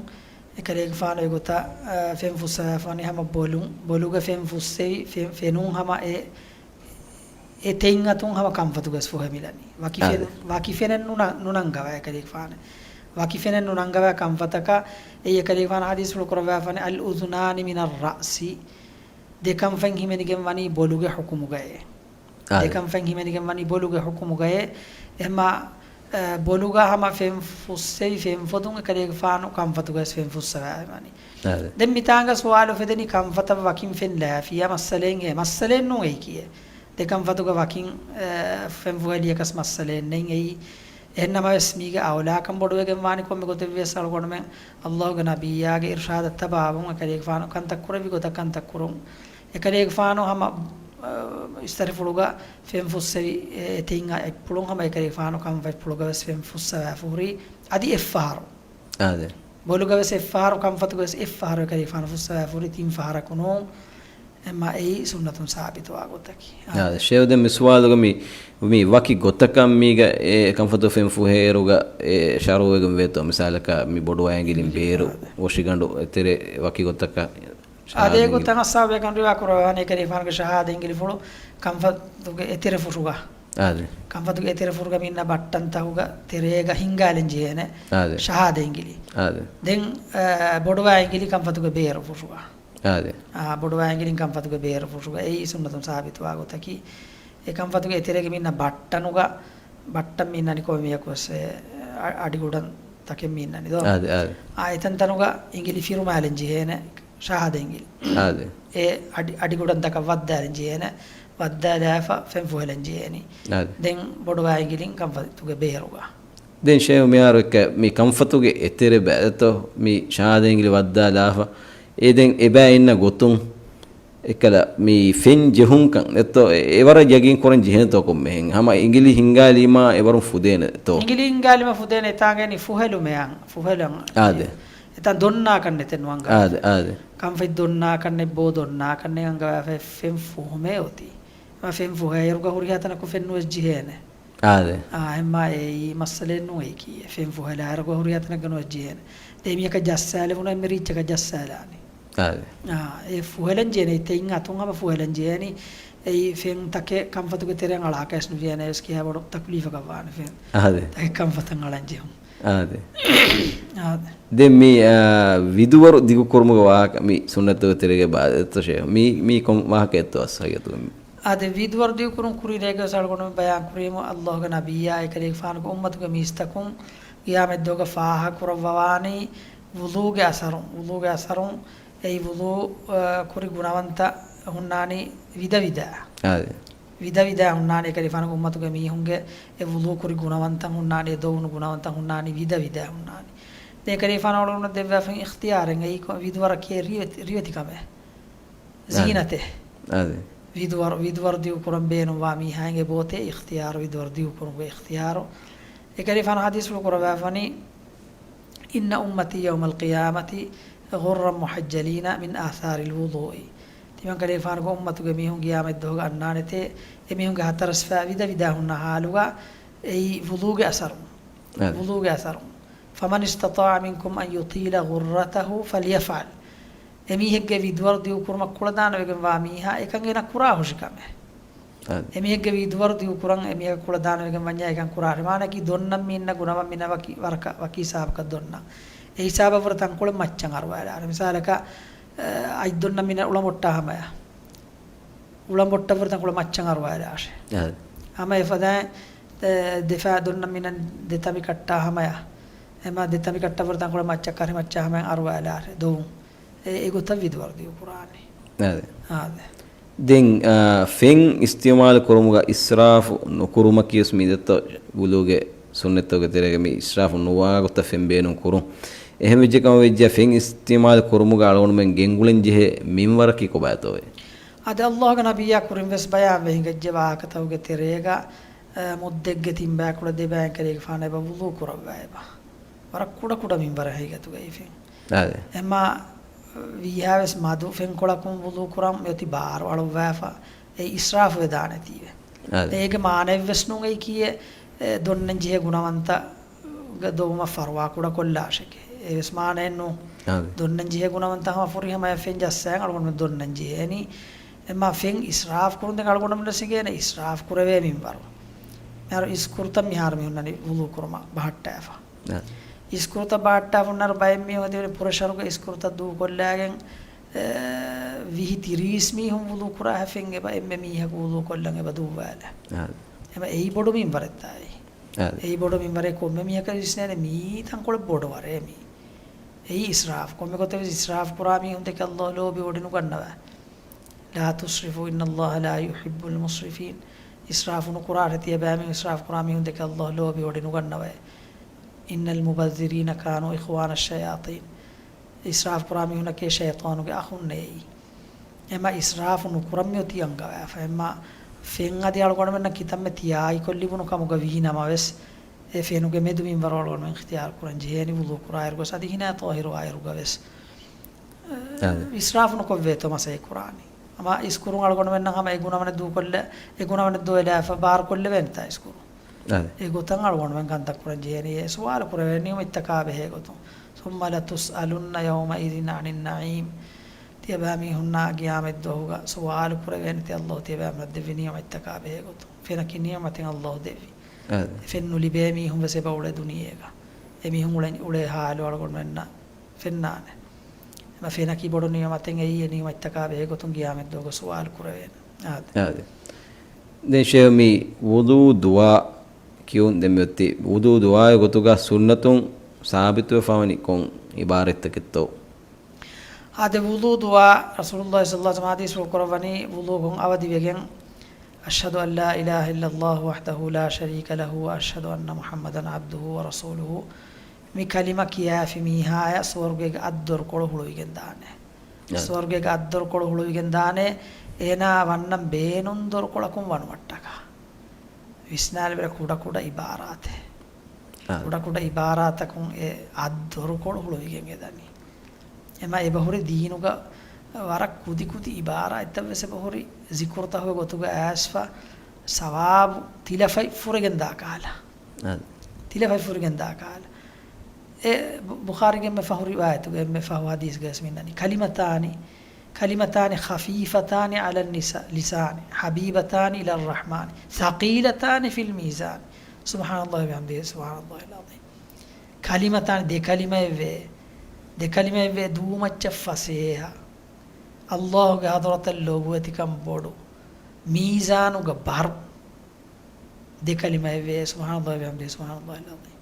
އެކަލޭގެފާނު އެގޮތަށް، އާ، ފެން ފުއްސަވާފަ ވަނީ ހަމަ ބޮލުން، ބޮލުގަ ފެން ފުއްސެވި، ފެން، ފެނުން ހަމަ އެ، އެ ތެތް އަތުން ހަމަ ކަންފަތުގަސް ފޮހެމިލަނީ. ވަކި އާދެ. ފެނު-، ވަކި ފެނެއް ނުނަ-، ނުނަންގަވާ އެކަލޭގެފާނެ. ވަކި ފެނެއް ނުނަންގަވާ ކަންފަތަކަށް އެއީ އެކަލޭގެފާނު ޙަދީޘްފުޅު ކުރައްވާފަ ވަނީ، "الأذنان من الرأس." ދެ ކަންފަތް ހިމެނިގެން ވަނީ ބޮލުގެ ޙުކުމުގައޭ. އާދެ. ދެ ކަންފަތް ހިމެނިގެން ވަނީ ބޮލުގެ ޙުކުމުގައޭ. އެހެންމާ، އަ، ބޮލުގަ ހަމަ ފެން ފުއްސެވި ފެން ފޮދުން އެކަލޭގެފާނު ކަންފަތުގަސް ފެން ފުއްސަވާ ވަނީ. އާދެ. ދެން މިތާނގަ ސުވާލު އުފެދެނީ ކަންފަތަށް ވަކިން ފެން ލާފިޔާ މައްސަލައެއް ހޭ؟ މައްސަލައެއް ނޫން އެއީކީއެއް. ދެ ކަންފަތުގަ ވަކިން، އެ، ފެން ފުހެލިޔަކަސް މައްސަލައެއް ނެތް އެއީ. އެހެން ނަމަވެސް މީގެ އައުލާކަން ބޮޑުވެގެން ވާނީ ކޮންމެ ގޮތެއްވިޔަސް އަޅުގަނޑުމެން އައްލާހުގެ ނަބިއްޔާގެ އިރްޝާދަށް ތަބާވުން އެކަލޭގެފާނު ކަންތައް ކުރެއްވި ގޮތަށް ކަންތައް ކުރުން. އެކަލޭގެފާނު ހަމަ، އަ، އިސްތަށިފުޅުގަ ފެން ފުއްސެވި، އެ، އެތެތް އަތްޕުޅުން ހަމަ އެކަލޭގެފާނު ކަންފަތްޕުޅުގަވެސް ފެން ފުއްސަވާފަ ހުރީ. އަދި އެއްފަހަރު. އާދެ. ބޮލުގަވެސް އެއްފަހަރު، ކަންފަތުގަވެސް އެއްފަހަރު އެކަލޭގެފާނު ފުއްސަވާފަ ހުރީ، ތިން ފަހަރަކު ނޫން. އެމާ އެއީ ސުންނަތުން ސާބިތުވާ ގޮތަކީ. އާދެ. ޝޭހު، ދެން މި ސުވާލުގަ މި، މި ވަކި ގޮތަކަށް މީގަ އެ ކަންފަތު ފެން ފުހޭއިރުގަ އެ ޝަރުޢުވެގެން ވޭތޯ؟ މިސާލަކަށް މި ބޮޑުވާ އިނގިލިން ބޭރު، އޮށިގަނޑު އެތެރެ ވަކި ގޮތަކަށް އާދެ، ޝަހާދަ އިނގިލި. ގޮތަށް އައްސާބު ބޭކަން ރިވާ ކުރައްވާނެ އެކަލޭގެފާނުގެ ޝަހާދަ އިނގިލިފުޅު ކަންފަތުގެ އެތެރެ ފުށުގަ. އާދެ. ކަންފަތުގެ އެތެރެ ފުށުގަ މި އިންނަ ބައްޓަންތަކުގަ ތެރޭގަ ހިންގާލަން ޖެހޭނެ. އާދެ. ޝަހާދަ އިނގިލި. އާދެ. ދެން، އަ، ބޮޑުވާ އިނގިލި ކަންފަތުގެ ބޭރު ފުށުގަ. އާދެ. އާ، ބޮޑުވާ އިނގިލިން ކަންފަތުގެ ބޭރު ފުށުގަ. އެއީ ސުންނަތުން ސާބިތުވާ ގޮތަކީ. އެ ކަންފަތުގެ އެތެރޭގަ މި އިންނަ ބައްޓަނުގަ، ބައްޓަން މި އިންނަނީ ކޮންމެއަކުވެސް އެ، އަ-، އަޑިގުޑަން ތަކެއް މި އިންނަނީ ދޯ؟ އާދެ، އާދެ. އާ، އެތަންތަނުގަ އިނގިލި ފިރުމާލަން ޖެހޭނެ، ޝަހާދަ އިނގިލި. އާދެ. އެ އަޑި-، އަޑިގުޑަންތަކަށް ވައްދާލަން ޖެހޭނެ، ވައްދާލާފަ ފެން ފުހެލަން ޖެހޭނީ. އާދެ. ދެން ބޮޑުވާ އިނގިލިން ކަންފަތުގެ ބޭރުގަ. ދެން ޝޭހު މިހާރު އެއްކަ-، މި ކަންފަތުގެ އެތެރެ ބައިތޯ މި ޝަހާދަ އިނގިލި ވައްދާލާފަ، އެ ދެން އެބައި އިންނަ ގޮތުން އެއްކަލަ މި ފެން ޖެހުންކަން އެއްތޯ، އެ-، އެވަރަށް ޔަގީން ކުރަން ޖެހޭތޯ ކޮންމެހެން؟ ހަމަ އިނގިލި ހިންގާލީމާ އެވަރުން ފުދޭނެތޯ؟ އިނގިލި ހިންގާލީމާ ފުދޭނެ އެތާނގައިނީ ފުހެލުމެއަށް، ފުހެލަން. އާދެ. އެތާ ދޮންނާކަން ނެތެއް ނުވަންގާ. އާދެ، އާދެ. ކަންފަތް ދޮންނާކަން ނެތް، ބޯ ދޮންނާކަން ނެތް، އަންގަވާފަ ފެން ފުހުމޭ އޮތީ. އެމާ ފެން ފުހޭއިރުގަ ހުރިހާ ތަނަކު ފެން ނުވެސް ޖެހޭނެ. އާދެ. އާ، އެމާ އެއީ މައްސަލައެއް ނޫން އެއީކީ. ފެން ފުހެލާއިރުގަ ހުރިހާ ތަނަކަށް ނުވެސް ޖެހޭނެ. ދެން މީހަކަށް ޖައްސާލެވުނު އެންމެ ރީއްޗަކަށް ޖައްސާލާނީ. އާދެ. އާ، އެ ފުހެލަން ޖެހޭނެ، ތެތް އަތުން ހަމަ ފުހެލަން ޖެހޭނީ. އެއީ ފެން ތަކެއް ކަންފަތުގެ ތެރެއަށް އަޅާކަށް ނުޖެހޭނެ ވެސް ކިހާ ބޮޑު ތަކުލީފަކަށް ވާނެ ފެން. އާދެ. ތަކެއް ކަންފަތަށް އަޅަން ޖެހުން. އާދެ. އާދެ. ދެން މި، އާ، ވިދުވަރު ދިގުކުރުމުގެ ވާހަކަ މި ސުންނަތުގެ ތެރޭގަ ބާދަތަށޭ. މީ، މީ ކޮން ވާހަކައެއްތޯ އަސް ހަގީގަތުގަ މި؟ އާދެ، ވިދުވަރު ދިގުކުރުން ކުރިން ރޭގަސް އަޅުގަނޑު ބަޔާން ކުރީމު، އައްލާހުގެ ނަބިއްޔާ އެކަލޭގެފާނުގެ އުއްމަތުގެ މީސްތަކުން ގިޔާމަތްދުވަހުގަ ފާހަގަ ކުރައްވަވާނީ ވުޟޫގެ އަސަރުން، ވުޟޫގެ އަސަރުން. އެއީ ވުޟޫ، އަ، ކުރި ގުނަވަންތަ ހުންނާނީ ވިދަ ވިދާ. އާދެ. ވިދަ ވިދާ ހުންނާނީ އެކަލޭގެފާނުގެ އުއްމަތުގެ މީހުންގެ އެ ވުޟޫ ކުރި ގުނަވަންތައް ހުންނާނީ، އެ ދޮވުނު ގުނަވަންތައް ހުންނާނީ ވިދަ ވިދާ ހުންނާނީ. ދެން އެކަލޭގެފާނު އަޅުގަނޑު ދެއްވާފައި އިޚްތިޔާރެއް އެއީ ކޮ-، ވިދުވަރަކީ ރިވެތި-، ރިވެތިކަމެއް. އާދެ. ޒީނަތެއް. އާދެ. ވިދުވަރު، ވިދުވަރު ދިގު ކުރަން ބޭނުންވާ މީހާއިން އެބައޮތޭ އިޚްތިޔާރު، ވިދުވަރު ދިގު ކުރުމުގެ އިޚްތިޔާރު. އެކަލޭގެފާނު ޙަދީޘްފުޅު ކުރައްވާފަނީ، إن أمتي يوم القيامة غرا محجلين من آثار الوضوء. ތިމަން ކަލޭގެފާނުގެ އުއްމަތުގެ މީހުން ގިޔާމަތްދުވަހުގަ އަންނާނެތޭ، އެމީހުންގެ ހަތަރު ސިފަ ވިދަ ވިދާ ހުންނަ ހާލުގަ، އެއީ ވުޟޫގެ އަސަރުން. އާދެ. ވުޟޫގެ އަސަރުން. فمن استطاع منكم أن يطيل غرته فليفعل. އެމީހެއްގެ ވިދުވަރު ދިގު ކުރުމަށް ކުޅަދާނަވެގެންވާ މީހާ އެކަން އޭނަ ކުރާހުށި ކަމެއް. އާދެ. އެމީހެއްގެ ވިދުވަރު ދިގު ކުރަން އެމީހަކަށް ކުޅަދާނަވެގެން ވަންޏާ އެކަން ކުރާށޭ. މާނައަކީ ދޮންނަން މި އިންނަ ގުނަވަން މި އިންނަ ވަކި ވަރަކަށް ވަކި ހިސާބަކަށް ދޮންނަން. އެ ހިސާބަށްވުރެ ތަންކޮޅެއް މައްޗަށް އަރުވާލާނެ. މިސާލަކަށް، އަ، އަތް ދޮންނަން މި އިންނަ އުޅަނބޮއްޓާ ހަމަޔަށް. އުޅަނބޮއްޓަށްވުރެ ތަންކޮޅެއް މައްޗަށް އަރުވާލާށޭ. އާދެ. ހަމަ އެފަދައިން، އެ، ދެފާ ދޮންނަން މި އިންނަ ދެ ތަނބި ކައްޓާ ހަމަޔަށް. އެމާ ދެ ތަނބި ކައްޓަށްވުރެ ތަންކޮޅެއް މައްޗަށް ކަށި މައްޗަށް ހަމަޔަށް އަރުވާލާށޭ. ދޮވުން. އެ، އެގޮތަށް ވިދުވަރު ދިގު ކުރާނީ. އާދެ. އާދެ. ދެން، އާ، ފެން އިސްތިޢުމާލު ކުރުމުގަ އިސްރާފު ނުކުރުމަކީވެސް މި ދެއްތޯ ވުޟޫގެ ސުންނަތްތަކުގެ ތެރޭގަ މި އިސްރާފު ނުވާ ގޮތަށް ފެން ބޭނުން ކުރުން. އެހެން ވެއްޖެ ކަމަށް ވެއްޖެ ފެން އިސްތިޢުމާލު ކުރުމުގަ އަޅުގަނޑުމެން ގެންގުޅެން ޖެހޭ މިންވަރަކީ ކޮބާތޯއޭ؟ އަދި އައްލާހުގެ ނަބިއްޔާ ކުރިން ވެސް ބަޔާންވެ ހިނގައްޖެ ވާހަކަތަކުގެ ތެރޭގަ، އަ، މުއްދެއްގެ ތިން ބައިކުޅަ ދެ ބައިން ކަލޭގެފާނު އެބަ ވުޟޫ ކުރައްވާ އެބަ. ވަރަށް ކުޑަ ކުޑަ މިންވަރެއް ހަގީގަތުގައި ފެން. އާދެ. އެމާ ވީހާވެސް މަދު ފެންކޮޅަކުން ވުޟޫ ކުރަން މިއޮތީ ބާރު އަޅުއްވާފަ، އެ އިސްރާފުވެދާނެތީވެ. އާދެ. އޭގެ މާނައެއްވެސް ނޫން އެއީ ކީއެއް، އެ، ދޮންނަން ޖެހޭ ގުނަވަންތަ ގަ ދޮވުމަށް ފަރުވާ ކުޑަކޮށްލާށެކޭ. އެވެސް މާނައެއް ނޫން. އާދެ. ދޮންނަން ޖެހޭ ގުނަވަންތަ ހަމަ ފުރިހަމަޔަށް ފެން ޖައްސާ އަޅުގަނޑުމެން ދޮންނަން ޖެހޭނީ. އެމާ ފެން އިސްރާފު ކުރުން ދެން އަޅުގަނޑުމެން ސިގޭނެ އިސްރާފު ކުރެވޭ މިންވަރު. މިހާރު އިސްކުރުތައް މިހާރު މި ހުންނަނީ ވުޟޫ ކުރުމަށް ބަހައްޓާފަ. އާ. އިސްކުރުތައް ބަހައްޓާފަ ހުންނަރު ބައެއް މީހުން ހަދިވެނި ޕުރެޝަރުގަ އިސްކުރުތައް ދޫކޮށްލާގެން، އެ، ވިހި ތިރީސް މީހުން ވުޟޫ ކުރާ ހެފެން އެބަ އެންމެ މީހަކު ވުޟޫ ކޮށްލަން އެބަ ދުއްވާލެ. އާ. އެމަ އެއީ ބޮޑު މިންވަރެއްތާއި. އާ. އެއީ ބޮޑު މިންވަރެއް ކޮންމެ މީހަކަށް ވިސްނޭނެ މީ ތަންކޮޅެއް ބޮޑު ވަރޭ މީ. އެއީ އިސްރާފް. ކޮންމެ ގޮތެއް ވެސް އިސްރާފް ކުރާ މީހުން ދެކެ އައްލާހު ލޯބި ވޮޑި ނުގަންނަވާ. لا تسرفوا إن الله لا يحب المسرفين. އިސްރާފު ނުކުރާށޭ ތިޔަބައިމީހުން އިސްރާފު ކުރާ މީހުން ދެކެ އައްލާހު ލޯބި ވޮޑި ނުގަންނަވައޭ. إن المبذرين كانوا إخوان الشياطين. އިސްރާފު ކުރާ މީހުންނަކީ ޝައިޠާނުގެ އަޚުންނޭ. އެމަ އިސްރާފު ނުކުރަން މިއޮތީ އަންގަވާފަ. އެމަ ފެން އަދި އަޅުގަނޑުމެންނަށް ކިތަންމެ ތިޔާއިކޮށް ލިބުނު ކަމުގަ ވީ ނަމަވެސް، އެ ފެނުގެ މެދު މިންވަރު އަޅުގަނޑުމެން އިޚްތިޔާރު ކުރަން ޖެހޭނީ ވުޟޫ ކުރާއިރު ގޮސް އަދި ހިނާ ޠާހިރުވާއިރުގަ ވެސް. އާދެ. އިސްރާފު ނުކޮށްވޭތޯ މަސައްކަތް ކުރާނީ. އަމާ އިސްކުރުން އަޅުގަނޑުމެންނަށް ހަމަ އެ ގުނަވަނެއް ދޫކޮށްލެ، އެ ގުނަވަނެއް ދޯއިލާފަ ބާރުކޮށްލެވޭނެތާ އިސްކުރުން. އާދެ. އެގޮތަށް އަޅުގަނޑުމެން ކަންތައް ކުރަން ޖެހޭނީ އެ ސުވާލު ކުރެވޭނެ ނިޢުމަތްތަކާ ބެހޭ ގޮތުން. ثم لتسألن يومئذ عن النعيم. ތިޔަބައިމީހުންނާ ގިޔާމަތްދުވަހުގަ ސުވާލު ކުރެވޭނެތީ އައްލާހު ތިޔަބައިމީހުންނަށް ދެއްވި ނިޢުމަތްތަކާ ބެހޭ ގޮތުން. ފެނަކީ ނިޢުމަތެއް އައްލާހު ދެއްވި. އާދެ. ފެން ނުލިބޭ މީހުން ވެސް އެބަ އުޅޭ ދުނިޔޭގަ. އެމީހުން އުޅެ، އުޅޭ ހާލު އަޅުގަނޑުމެންނަށް ފެންނާނެ. އެމަ ފެނަކީ ބޮޑު ނިޢުމަތެއް އެއީ، އެ ނިޢުމަތްތަކާ ބެހޭ ގޮތުން ގިޔާމަތްދުވަހުގަ ސުވާލު ކުރެވޭނެ. އާދެ. އާދެ. ދެން ޝޭޚް މި ވުޟޫ ދުޢާ ކިޔުން ދެން މިއޮތީ ވުޟޫ ދުޢާގެ ގޮތުގަ ސުންނަތުން ސާބިތުވެފަވަނީ ކޮން އިބާރަތްތަކެއްތޯ؟ އާދެ، ވުޟޫ ދުޢާ ރަސޫލުﷲ ޞައްލަﷲ ޢަލައިހި ވަސައްލަމަ ޙަދީޘްފުޅު ކުރައްވަނީ ވުޟޫކޮށް އަވަދިވެގެން، أشهد أن لا إله إلا الله وحده لا شريك له وأشهد أن محمدا عبده ورسوله. މި ކަލިމަ ކިޔާފި މީހާޔަށް ސުވަރުގޭގެ އަށް ދޮރުކޮޅު ހުޅުވިގެން ދާނެ. އާ. ސުވަރުގޭގެ އަށް ދޮރުކޮޅު ހުޅުވިގެން ދާނެ. އޭނާ ވަންނަން ބޭނުން ދޮރުކޮޅަކުން ވަނުމަށްޓަކާ. ވިސްނާލިބިރ ކުޑަކުޑަ އިބާރާތެއް. އާ. ކުޑަކުޑަ އިބާރާތަކުން އެ އަށް ދޮރުކޮޅު ހުޅުވިގެން އެދަނީ. އެމަ އެބަހުރި ދީނުގަ ވަރަށް ކުދިކުދި އިބާރާތްތައް ވެސް އެބަހުރި ޒިކުރުތަކުގެ ގޮތުގަ އައިސްފަ ސަވާބު ތިލަފަތް ފުރިގެން ދާ ކަހަލަ. އާ. ތިލަފަތް ފުރިގެން ދާ ކަހަލަ. އެ ބު-، ބުޚާރީގެ އެންމެ ފަހު ރިވާޔަތުގަ އެންމެ ފަހު ޙަދީޘްގަ ވެސް މިންނަނީ. كلمتان، كلمتان خفيفتان على النسا-، اللسان، حبيبتان إلى الرحمن، ثقيلتان في الميزان. سبحان الله وبحمده، سبحان الله العظيم. ކަލިމަތާން، ދެ ކަލިމައެއްވޭ. ދެ ކަލިމައެއްވޭ، ދޫމައްޗަށް ފަސޭހަ. އައްލާހުގެ ޙަޟްރަތަށް ލޮބުވެތިކަން ބޮޑު. މީޒާނުގަ ބަރު. ދެ ކަލިމައެއްވޭ، سبحان الله وبحمده، سبحان الله العظيم.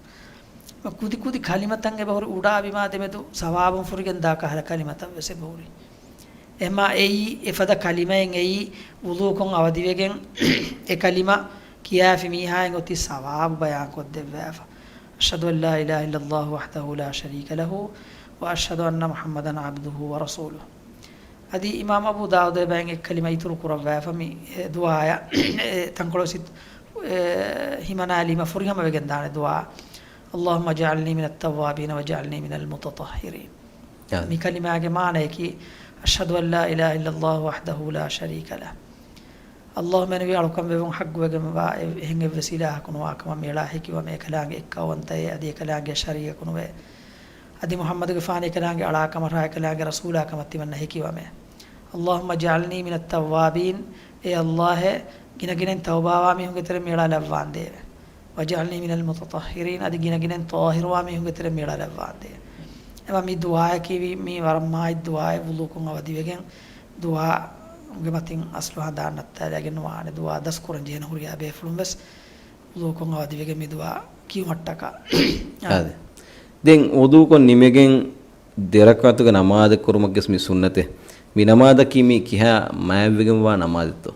ކުދި ކުދި ކަލިމަތައް އެބަހުރި، އުޑާ ބިމާ ދެމެދު ސަވާބުން ފުރިގެން ދާ ކަހަލަ ކަލިމަތައް ވެސް އެބަހުރި. އެމާ އެއީ، އެފަދަ ކަލިމައެއް އެއީ، ވުޟޫކޮށް އަވަދިވެގެން އެ ކަލިމަ ކިޔާފި މީހާއަށް އޮތީ ސަވާބު ބަޔާންކޮށްދެއްވާފަ. أشهد أن لا إله إلا الله وحده لا شريك له وأشهد أن محمدا عبده ورسوله. އަދި އިމާމް އަބޫ ދާއޫދު އެބައިން އެއްކަލިމަ އިތުރު ކުރައްވާފަ މި، އެ، ދުޢާއަށް، އެ، ތަންކޮޅެއް ސި-، އެ، ހިމަނާލީމަ ފުރިހަމަވެގެން ދާނެ ދުޢާ. اللهم اجعلني من التوابين واجعلني من المتطهرين. އާ. މި ކަލިމާގެ މާނަޔަކީ، أشهد أن لا إله إلا الله وحده لا شريك له. އައްލާހު މެނުވީ އަޅުކަން ވެވުން ޙައްޤުވެގެންވާ އެ-، އެހެން އެއްވެސް އިލާހަކު ނުވާކަމަށް، މި އަޅާ ހެކިވަމޭ، އެކަލާނގެ އެއްކައުވަންތައޭ، އަދި އެކަލާނގެ ޝަރީކަކު ނުވޭ. އަދި މުޙައްމަދުގެފާނު އެކަލާނގެ އަޅާކަމަށާ، އެކަލާނގެ ރަސޫލާކަމަށް ތިމަންނަ ހެކިވަމޭ. اللهم اجعلني من التوابين، އޭ އައްލާހޭ، ގިނަގިނައިން ތައުބާވާ މީހުންގެ ތެރެ މިއަޅާ ލައްވާނދޭވެ. واجعلني من المتطهرين، އަދި ގިނަގިނައިން ޠާހިރުވާ މީހުންގެ ތެރެ މިއަޅާ ލައްވާނދޭވެ. އެމަ މި ދުޢާއަކީ ވީ މީ ވަރަށް މާތް ދުޢާއެއް، ވުޟޫކޮށް އަވަދިވެގެން ދުޢާގެ މަތިން އަސްލު ހަނދާން ނައްތާލައިގެން ނުވާނެ. ދުޢާ ދަސްކުރަން ޖެހޭނެ ހުރިހާ ބޭފުޅުން ވެސް ވުޟޫކޮށް އަވަދިވެގެން މި ދުޢާ ކިޔުމަށްޓަކާ. އާދެ. ދެން ވުޟޫކޮށް ނިމިގެން ދެ ރަކުޢަތުގެ ނަމާދެއް ކުރުމަށް ގެސް މި ސުންނަތެއް. މި ނަމާދަކީ މި ކިހާ މާތްވެގެންވާ ނަމާދެއްތޯ؟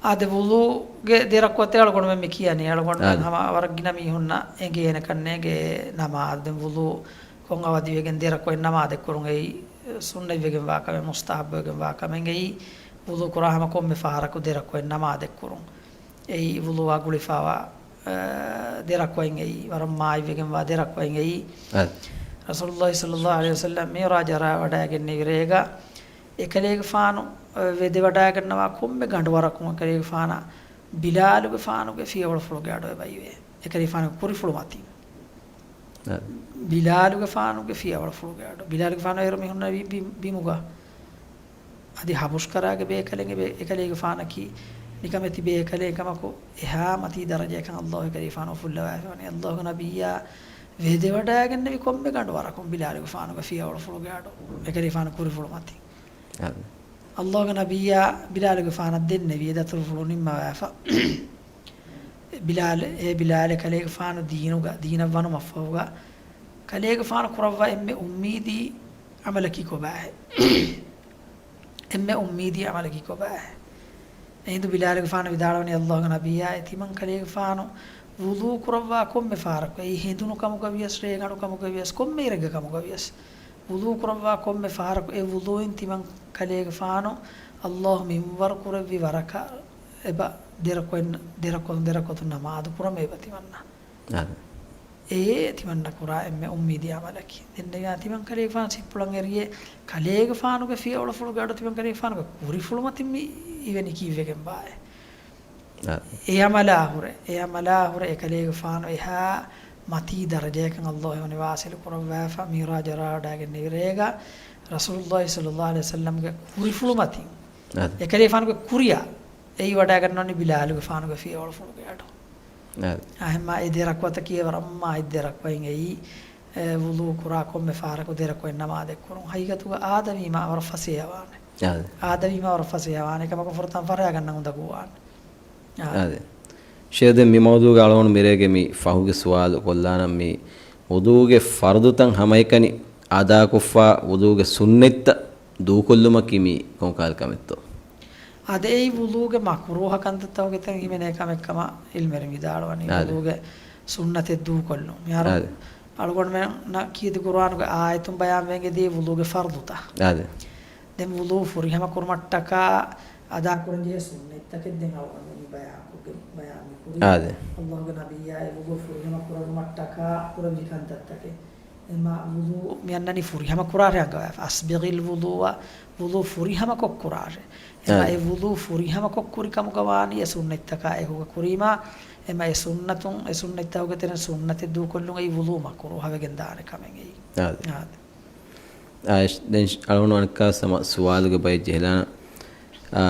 އާދެ، ވުޟޫގެ ދެ ރަކުޢަތެއް އަޅުގަނޑުމެން މި ކިޔަނީ. އަޅުގަނޑުމެން އާދެ. ހަމަ ވަރަށް ގިނަ މީހުންނަށް އެނގޭނެ ކަންނޭނގެ ނަމާދު. ދެން ވުޟޫކޮށް އަވަދިވެގެން ދެ ރަކުޢަތް ނަމާދެއް ކުރުން އެއީ ސުންނަތްވެގެންވާ ކަމެއް، މުސްތަޙައްބުވެގެންވާ ކަމެއް. އެއީ ވުޟޫ ކުރާ ހަމަ ކޮންމެ ފަހަރަކު ދެ ރަކުޢަތް ނަމާދެއް ކުރުން. އެއީ ވުޟޫއާ ގުޅިފަވާ، އަ، ދެ ރަކުޢަތް އެއީ، ވަރަށް މާތްވެގެންވާ ދެ ރަކުޢަތް އެއީ. އަ. ރަސޫލުﷲ ޞައްލަﷲ ޢަލައިހި ވަސައްލަމް މިޢުރާޖަށް ރާވަޑައިގެންނެވި ރޭގަ، އެކަލޭގެފާނު، އަ، ވެދެވަޑައިގަންނަވާ ކޮންމެ ގަނޑުވަރަކުން އެކަލޭގެފާނަށް ބިލާލުގެފާނުގެ ފިޔަވަޅުފުޅުގެ އަޑު އެބައިވޭ. އެކަލޭގެފާނުގެ ކުރިފުޅު މަތިން. އަ. ބިލާލުގެފާނުގެ ފިޔަވަޅުފުޅުގެ އަޑު. ބިލާލުގެފާނު އޭރު މި ހުންނެވީ ބި-، ބިމުގަ. އަދި ހަބުޝްކަރާގެ ބޭކަލެއް އެބަ-، އެކަލޭގެފާނަކީ ނިކަމެތި ބޭކަލެއް ކަމަކު، އެހާ މަތީ ދަރަޖައެއް ކަން ﷲ އެކަލޭގެފާނު އުފުއްލަވައިފަވަނީ. ﷲގެ ނަބިއްޔާ ވެދެވަޑައިގެންނެވި ކޮންމެ ގަނޑުވަރަކުން ބިލާލުގެފާނުގެ ފިޔަވަޅުފުޅުގެ އަޑު، އެކަލޭގެފާނު ކުރިފުޅު މަތިން. އަދި. ﷲގެ ނަބިއްޔާ ބިލާލުގެފާނަށް ދެންނެވި އެ ދަތުރުފުޅު ނިންމަވައިފަ. ބިލާލް، އޭ ބިލާލް، ކަލޭގެފާނު ދީނުގަ، ދީނަށް ވަނުމަށްފަހުގަ، ކަލޭގެފާނު ކުރައްވާ އެންމެ އުއްމީދީ ޢަމަލަކީ ކޮބާހޭ؟ އެންމެ އުއްމީދީ ޢަމަލަކީ ކޮބާހޭ؟ އެހިނދު ބިލާލުގެފާނު ވިދާޅުވަނީ ﷲގެ ނަބިއްޔާ އެ ތިމަން ކަލޭގެފާނު ވުޟޫ ކުރައްވާ ކޮންމެ ފަހަރަކު، އެއީ ހެނދުނު ކަމުގަ ވިޔަސް، ރޭގަނޑު ކަމުގަ ވިޔަސް، ކޮންމެ އިރެއްގެ ކަމުގަ ވިޔަސް، ވުޟޫ ކުރައްވާ ކޮންމެ ފަހަރަކު އެ ވުޟޫއިން ތިމަން ކަލޭގެފާނު ﷲ މިންވަރު ކުރެއްވި ވަރަކަށް އެބަ ދެރަކޮތް، ދެރަކޮށް، ދެރަކޮތުން ނަމާދު ކުރަމޭ އެބަ ތިމަންނަ. އާ. އެ ތިމަންނަ ކުރާ އެންމެ އުއްމީދީ ޢަމަލަކީ. ދެން ދެން ތިމަން ކަލޭގެފާނު ސިއްޕުޅަން އެރިއޭ ކަލޭގެފާނުގެ ފިޔަވަޅުފުޅުގެ އަޑު ތިމަން ކަލޭގެފާނުގެ ކުރިފުޅު މަތިން މި އިވެނީ ކީއްވެގެން ބާއޭ؟ އާ. އެ ޢަމަލާ ހުރެ، އެ ޢަމަލާ ހުރެ އެ ކަލޭގެފާނު އެހާ މަތީ ދަރަޖައަކަށް ﷲ އެވަނީ ވާޞިލު ކުރައްވާފަ މިޢުރާޖަށް ރާވަޑައިގެންނެވި ރޭގަ ރަސޫލުﷲ ޞައްލަﷲ ޢަލައިހި ވަސައްލަމްގެ ކުރިފުޅު މަތިން އާ. އެކަލޭގެފާނުގެ ކުރިއަށް އެއީ ވަޑައިގަންނަވަނީ ބިލާލުގެފާނުގެ ފިޔަވަޅުފުޅުގެ އަޑު. އާ. އެހެންމާ އެ ދެރަކުވަތަކީ ވަރަށް މާތް ދެރަކުވަތް އެއީ، އެ، ވުޟޫ ކުރާ ކޮންމެ ފަހަރަކު ދެރަކުވަތް ނަމާދެއް ކުރުން. ހަގީގަތުގަ އާދަވީމާ ވަރަށް ފަސޭހަވާނެ. އާ. އާދަވީމާ ވަރަށް ފަސޭހަވާނެ. އެކަމަކު ފުރަތަމަ ފަރާގަންނަ އުނދަގޫވާނެ. އާ. އާދެ. ޝޭޚް ދެން މި މައުޟޫގަ އަޅުގަނޑު މިރޭގެ މި ފަހުގެ ސުވާލު ކޮށްލާނަން މި ވުޟޫގެ ފަރުޟުތައް ހަމައެކަނި އަދާކޮށްފަ ވުޟޫގެ ސުންނަތްތައް ދޫކޮށްލުމަކީ މީ ކޮންކަހަލަ ކަމެއްތޯ؟ އާދެ، އެއީ ވުޟޫގެ މަކުރޫހަ ކަންތައްތަކުގެ ތެން ހިމެނޭ ކަމެއް ކަމަށް ޢިލްމުވެރިން ވިދާޅުވަނީ. އާދެ. ވުޟޫގެ ސުންނަތެއް ދޫކޮށްލުން. މިހާރު އާދެ. އަޅުގަނޑުމެންނަށް ކީރިތި ޤުރުއާނުގެ އާޔަތުން ބަޔާންވެގެން ދިޔަ ވުޟޫގެ ފަރުޟުތައް. އާދެ. ދެން ވުޟޫ ފުރިހަމަ ކުރުމަށްޓަކާ އަދާކުރަންޖެހޭ ސުންނަތްތަކެއް ދެން އަޅުގަނޑު މި ބަޔާންކޮށްގެން ބަޔާން މި ކުރީ. އާދެ. ﷲގެ ނަބިއްޔާ އެ ވުޟޫ ފުރިހަމަ ކުރެއްވުމަށްޓަކާ ކުރެއްވި ކަންތައްތަކެއް. އެމާ ވުޟޫ މިއަންނަނީ ފުރިހަމަ ކުރާށޭ އަންގަވާފަ. އަސްބިޣިލް ވުޟޫއަ، ވުޟޫ ފުރިހަމަ ކޮށް ކުރާށޭ. އެމާ އާ. އެ ވުޟޫ ފުރިހަމަ ކޮށް ކުރި ކަމުގަ ވާނީ އެ ސުންނަތްތަކާ އެކުގަ ކުރީމާ، އެމާ އެ ސުންނަތުން، އެ ސުންނަތްތަކުގެ ތެރެއިން ސުންނަތެއް ދޫކޮށްލުން އެއީ ވުޟޫ މަކުރޫހަވެގެން ދާނެ ކަމެއް އެއީ. އާ. އާ. އާ، ދެން އަޅުގަނޑު އަނެއްކާ ސަމަ ސުވާލުގެ ބައެއް ޖެހިލާނަން. އާ،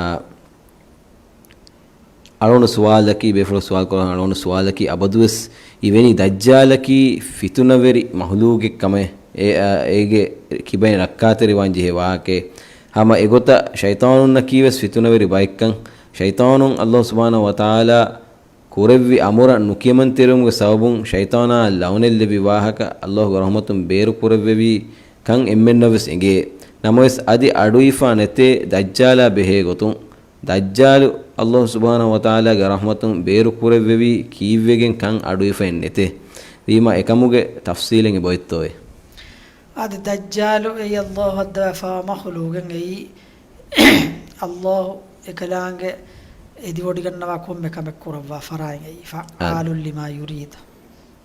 އަޅުގަނޑު ސުވާލަކީ، ބޭފުޅު ސުވާލު ކުރާ އަޅުގަނޑު ސުވާލަކީ، އަބަދުވެސް އިވެނީ ދައްޖާލަކީ ފިތުނަވެރި މަހުލޫގެއް ކަމެއް، އެ، އާ، އޭގެ ކިބައިން ރައްކާތެރިވާން ޖެހޭ ވާހަކައެއް. ހަމަ އެގޮތަށް ޝައިޠާނުންނަކީވެސް ފިތުނަވެރި ބައެއްކަން، ޝައިޠާނުން ﷲ ސުބްޙާނަހޫ ވަތަޢާލާ ކުރެއްވި އަމުރަށް ނުކިޔަމަންތެރިވުމުގެ ސަބަބުން ޝައިޠާނާ ލަޢުނަތް ލެއްވި ވާހަކަ ﷲގެ ރަޙްމަތުން ބޭރު ކުރެއްވެވީ ކަން އެންމެންނަށްވެސް އެނގޭ. ނަމަވެސް އަދި އަޑުއިވިފަ ނެތޭ ދައްޖާލާ ބެހޭ ގޮތުން. ދައްޖާލު ﷲ ސުބްޙާނަހޫ ވަތަޢާލާގެ ރަޙްމަތުން ބޭރު ކުރެއްވެވީ ކީއްވެގެން ކަން އަޑުއިވިފައެއް ނެތޭ. ވީމާ އެކަމުގެ ތަފްޞީލެއް އެބައޮތްތޯއޭ؟ އާދެ، ދައްޖާލު އެއީ ﷲ ހައްދަވާފައިވާ މަޚުލޫގެއް އެއީ. ﷲ އެކަލާނގެ އެދިވޮޑިގަންނަވާ ކޮންމެ ކަމެއް ކުރައްވާ ފަރާތް އެއީ. އާދެ. ފަޢާލު ލިމާ ޔުރީދު.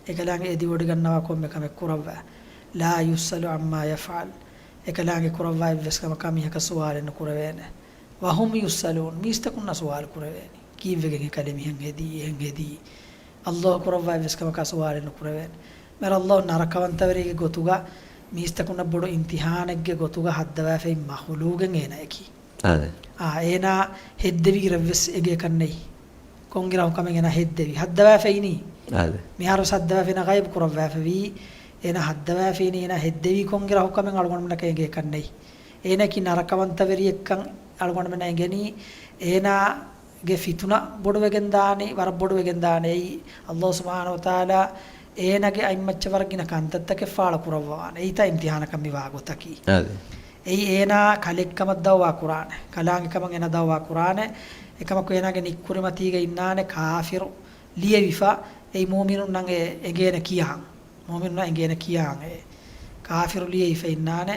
އެކަލާނގެ އެދިވޮޑިގަންނަވާ ކޮންމެ ކަމެއް ކުރައްވާ. ލާ ޔުސްއަލު ޢައްމާ ޔަފްޢަލު. އެކަލާނގެ ކުރައްވާ އެއްވެސް ކަމަކާ މީހަކަށް ސުވާލެއް ނުކުރެވޭނެ. ވަހުމް ޔުސްއަލޫން. މީސްތަކުންނާ ސުވާލު ކުރެވޭނީ. ކީއްވެގެން އެކަލޭ މިހެން ހެދީ، އެހެން ހެދީ؟ ﷲ ކުރައްވާ އެއްވެސް ކަމަކާ ސުވާލެއް ނުކުރެވޭނެ. މިހާރު ﷲ ނަރަކަވަންތަވެރިގެ ގޮތުގަ، މީސްތަކުންނަށް ބޮޑު އިމްތިޙާނެއްގެ ގޮތުގަ ހައްދަވާފައި މަޚުލޫގެއް އޭނައަކީ. އާދެ. އާ، އޭނާ ހެއްދެވި އިރަށްވެސް އެނގޭކަށްނެތް. ކޮންއިރަކު ކަމެއް އޭނާ ހެއްދެވި؟ ހައްދަވާފައިނީ. އާދެ. މިހާރު ހައްދަވާފައިނާ ޣައިބު ކުރައްވާފައިވީ. އޭނާ ހައްދަވާފައިނީ، އޭނާ ހެއްދެވީ ކޮންއިރަކު ކަމެއް އަޅުގަނޑުމެންނަކަށް އެނގޭކަށްނެތް. އޭނައަކީ ނަރަކަވަންތަވެރިއެއްކަން އަޅުގަނޑުމެންނަށް އެނގެނީ. އޭނާ ގެ ފިތުނަ ބޮޑުވެގެން ދާނީ، ވަރަށް ބޮޑުވެގެން ދާނީ. އެއީ، ﷲ ސުބްޙާނަހޫ ވަތަޢާލާ އޭނާގެ އަތްމައްޗަށް ވަރަށް ގިނަ ކަންތައްތަކެއް ފާޅު ކުރައްވަވާނެ. އެއީތާ އިމްތިޙާނަކަށް މިވާ ގޮތަކީ. އާދެ. އެއީ އޭނާ ކަލެއްކަމަށް ދަޢުވާ ކުރާނެ. ކަލާނގެކަމަށް އޭނާ ދަޢުވާ ކުރާނެ. އެކަމަކު އޭނާގެ ނިއްކުރިމަތީގަ އިންނާނެ ކާފިރު ލިޔެވިފަ، އެއީ މުއުމިނުންނަށް އެ އެނގޭނެ ކިޔާން. މުއުމިނުންނަށް އެނގޭނެ ކިޔާން އެ. ކާފިރު ލިޔެވިފަ އިންނާނެ،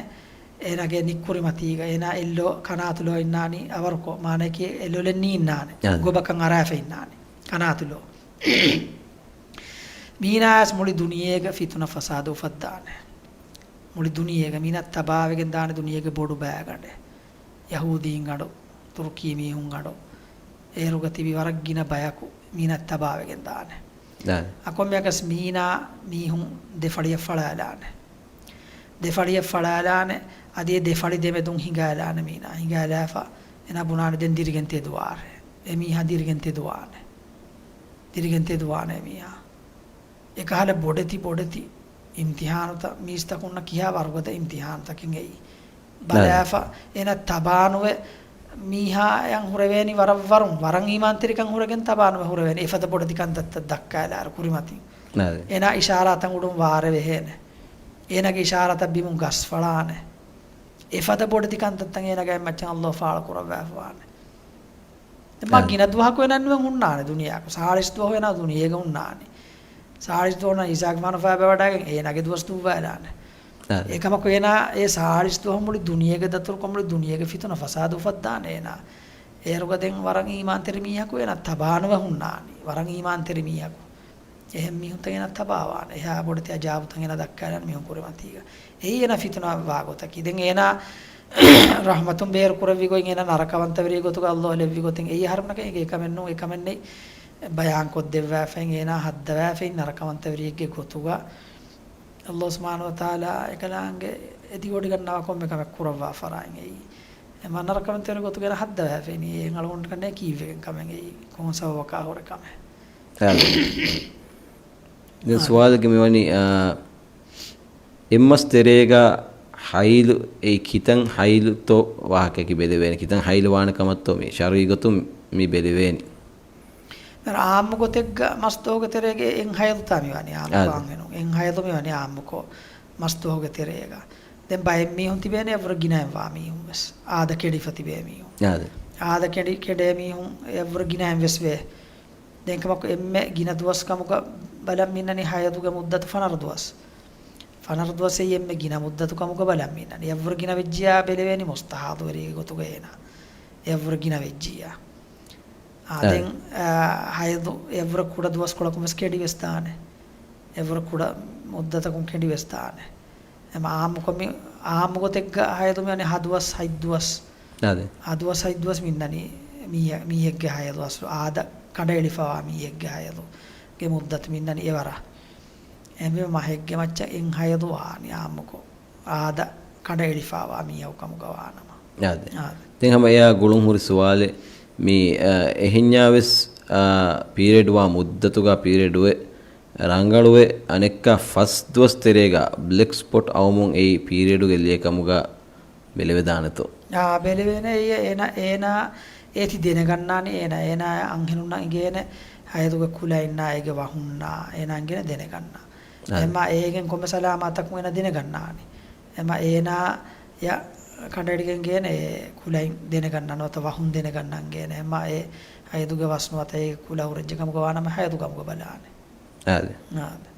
އޭނާގެ ނިއްކުރިމަތީގަ، އޭނާ އެއްލޯ ކަނާތުލޯ އިންނާނީ އަވަރުކޮށް، މާނަޔަކީ އެ ލޮލެއް ނީންނާނެ. އާ. ގޮބަކަށް އަރާފަ އިންނާނެ. ކަނާތުލޯ. މީނާޔަސް މުޅި ދުނިޔޭގަ ފިތުނަ ފަސާދަ އުފައްދާނެ. މުޅި ދުނިޔޭގަ މީނަ ތަބާވެގެން ދާނެ ދުނިޔޭގެ ބޮޑު ބައިގަނޑެއް. ޔަހޫދީން ގަނޑު، ތުރުކީ މީހުން ގަނޑު، އޭރުގަ ތިބި ވަރަށް ގިނަ ބަޔަކު މީނަ ތަބާވެގެން ދާނެ. އާ. އަ، ކޮންމެއަކަސް މީނާ މީހުން ދެ ފަޅިއަށް ފަޅާލާނެ. ދެ ފަޅިއަށް ފަޅާލާނެ، އަދި އެ ދެ ފަޅި ދެމެދުން ހިނގާލާނެ މީނާ. ހިނގާލާފަ އޭނާ ބުނާނެ ދެން ދިރިގެން ތެދުވާށޭ. އެ މީހާ ދިރިގެން ތެދުވާނެ. ދިރިގެން ތެދުވާނެ އެ މީހާ. އެކަހަލަ ބޮޑެތި ބޮޑެތި އިމްތިހާނުތައް މީސްތަކުންނަށް ކިހާ ވަރުގަދަ އިމްތިހާނުތަކެއް އެއީ. އާ. ބަލާފަ އޭނަ ތަބާނުވެ މީހާއަށް ހުރެވޭނީ ވަރަށް ވަރުން، ވަރަށް އީމާންތެރިކަން ހުރެގެން ތަބާނުވެ ހުރެވޭނީ. އެފަދަ ބޮޑެތި ކަންތައްތައް ދައްކާލާއިރު ކުރިމަތިން. އާ. އޭނާ އިޝާރާތަށް އުޑުން ވާރޭ ވެހޭނެ. އޭނާގެ އިޝާރާތަށް ބިމުން ގަސްފަޅާނެ. އެފަދަ ބޮޑެތި ކަންތައްތައް އޭނާގެ މައްޗަށް ﷲ ފާޅު ކުރައްވާފަވާނެ. ދެން މާ އާ. ގިނަ ދުވަހަކު އޭނަ ނުވެ ހުންނާނެ ދުނިޔެއަކު. ސާޅީސް ދުވަހު އޭނަ ދުނިޔޭގަ ހުންނާނީ. ސާޅީސް ދުވަހު އޭނަ އީސާގެފާނު ފައިބަވަޑައިގެން އޭނާގެ ދުވަސް ދުއްވާލާނެ. އާ. އެކަމަކު އޭނާ އެ ސާޅީސް ދުވަހު މުޅި ދުނިޔޭގެ ދަތުރުކޮށް މުޅި ދުނިޔޭގެ ފިތުނަ ފަސާދަ އުފައްދާނެ އޭނާ. އޭރުގަ ދެން ވަރަށް އީމާންތެރި މީހަކު އޭނާ ތަބާނުވެ ހުންނާނީ. ވަރަށް އީމާންތެރި މީހަކު. އެހެން މީހުންތައް އޭނާ ތަބާވާނެ. އެހާ ބޮޑެތި އަޖާބުތައް އޭނާ ދައްކާލާނެ މީހުން ކުރިމަތީގަ. އެއީ އޭނާ ފިތުނަ ވާގޮތަކީ. ދެން އޭނާ ރަޙްމަތުން ބޭރު ކުރެއްވި ގޮތް އޭނާ ނަރަކަވަންތަވެރި ގޮތުގަ ﷲ ލެއްވި ގޮތެއް އެއީ އަހަރުމެންނަކަށް އޭގެ އެކަމެއް ނޫން. އެކަމެއް ނެތް ބަޔާން ކޮށްދެއްވާފައި އޭނާ ހައްދަވާފައި ނަރަކަވަންތަވެރިއެއްގެ ގޮތުގަ. ﷲ ސުބްޙާނަހޫ ވަތަޢާލާ އެކަލާނގެ އެދިވޮޑިގަންނަވާ ކޮންމެ ކަމެއް ކުރައްވާ ފަރާތް އެއީ. އެމާ ނަރަކަވަންތަވެރި ގޮތުގަ އޭނާ ހައްދަވާފައި އެއީ އަޅުގަނޑު ކަންނޭ ކީއްވެގެން ކަމެއް އެއީ ކޮން ސަބަބަކާ ހުރެ ކަމެއް. އާ. ދެން އާ. ސުވާލެއްގެ މިވަނީ، އާ، އެއްމަސް ތެރޭގަ ހައިލު، އެއީ ކިތަން ހައިލުތޯ ވާހަކައަކީ ބެލެވޭނެ، ކިތަން ހައިލު ވާނެ ކަމަށްތޯ މި ޝަރުޢީ ގޮތުން މި ބެލެވޭނެ. އާ، އާއްމު ގޮތެއްގަ މަސް ދުވަހުގެ ތެރޭގަ އެއް ހައިލުތާ މިވަނީ އާއްމުކޮށް އާ. އަންހެނުން. އެއް ހައިލު މިވަނީ އާއްމުކޮށް މަސް ދުވަހުގެ ތެރޭގަ. ދެން ބައެއް މީހުން ތިބޭނެ އެއްވުރެ ގިނައިން ވާ މީހުން ވެސް. އާދަ ކެޑިފަ ތިބޭ މީހުން. އާދެ. އާދަ ކެޑި، ކެޑޭ މީހުން އެއްވުރެ ގިނައިން ވެސް ވޭ. ދެން ކަމަކު އެންމެ ގިނަ ދުވަސް ކަމުގަ ބަލަން މިންނަނީ ހައިލުގެ މުއްދަތު ފަނަރަ ދުވަސް. ފަނަރަ ދުވަސް އެއީ އެންމެ ގިނަ މުއްދަތު ކަމުގަ ބަލަން މިންނަނީ. އެއްވުރެ ގިނަ ވެއްޖިޔާ ބެލެވޭނީ މުސްތަޙާޟުވެރިއެއްގެ ގޮތުގަ އޭނާ. އެއްވުރެ ގިނަ ވެއްޖިޔާ. އާ، އާ. ދެން، އާ، ހައިލު އެއްވުރެ ކުޑަ ދުވަސްކޮޅަކުން ވެސް ކެޑިވެސް ދާނެ. އެއްވުރެ ކުޑަ މުއްދަތަކުން ކެޑިވެސް ދާނެ. އެމަ އާއްމުކޮށް މި، އާއްމު ގޮތެއްގަ ހައިލު މިވަނީ ހަ ދުވަސް ހަތް ދުވަސް. އާދެ. ހަ ދުވަސް ހަތް ދުވަސް މިންނަނީ މީހެ، މީހެއްގެ ހައިލު އަސްލު އާދަ ކަނޑައެޅިފަވާ މީހެއްގެ ހައިލުގެ މުއްދަތު މިންނަނީ އެވަރަށް. އެހެންވީމަ މަހެއްގެ މައްޗަށް އެއް ހައިލު ވާނީ އާއްމުކޮށް. އާދަ ކަނޑައެޅިފަވާ މީހަކު ކަމުގަ ވާނަމަ. އާދެ. އާދެ. ދެން ހަމަ އެއާ ގުޅުން ހުރި ސުވާލެއް މި، އަ، އެހެންޏާ ވެސް، އަ، ޕީރިއަޑް ވާ މުއްދަތުގަ ޕީރިއަޑު އެ ރަނގަޅުވެ، އަނެއްކާ ފަސް ދުވަސް ތެރޭގަ ބްލެކް ސްޕޮޓް އައުމުން އެއީ ޕީރިއަޑުގެ ލެޔެއް ކަމުގަ ބެލެވެދާނެތޯ؟ އާ، ބެލެވޭނެ. އެއީ އޭނާ، އޭނާ އޭތި ދެނެގަންނާނީ، އޭނާ، އޭނާ އަންހެނުންނަށް އިނގޭނެ ހައިލުގެ ކުލައިންނާ އޭގެ ވަހުންނާ އޭނާ އިނގޭނެ ދެނެގަންނަ. އާ. އެމަ އޭގެން ކޮންމެސް އަލާމާތަކުން އޭނާ ދެނެގަންނާނީ. އެމަ އޭނާ ޔަ ކަނޑައެޅިގެން އިނގޭނެ ކުލައިން ދެނެގަންނަ ނުވަތަ ވަހުން ދެނެގަންނަން އިނގޭނެ. އެމަ އެ ހައިލުގެ ވަސް ނުވަތަ އޭގެ ކުލަ ހުރެއްޖެ ކަމުގަ ވާނަމަ ހައިލު ކަމުގަ ބަލާނެ. އާދެ. އާދެ.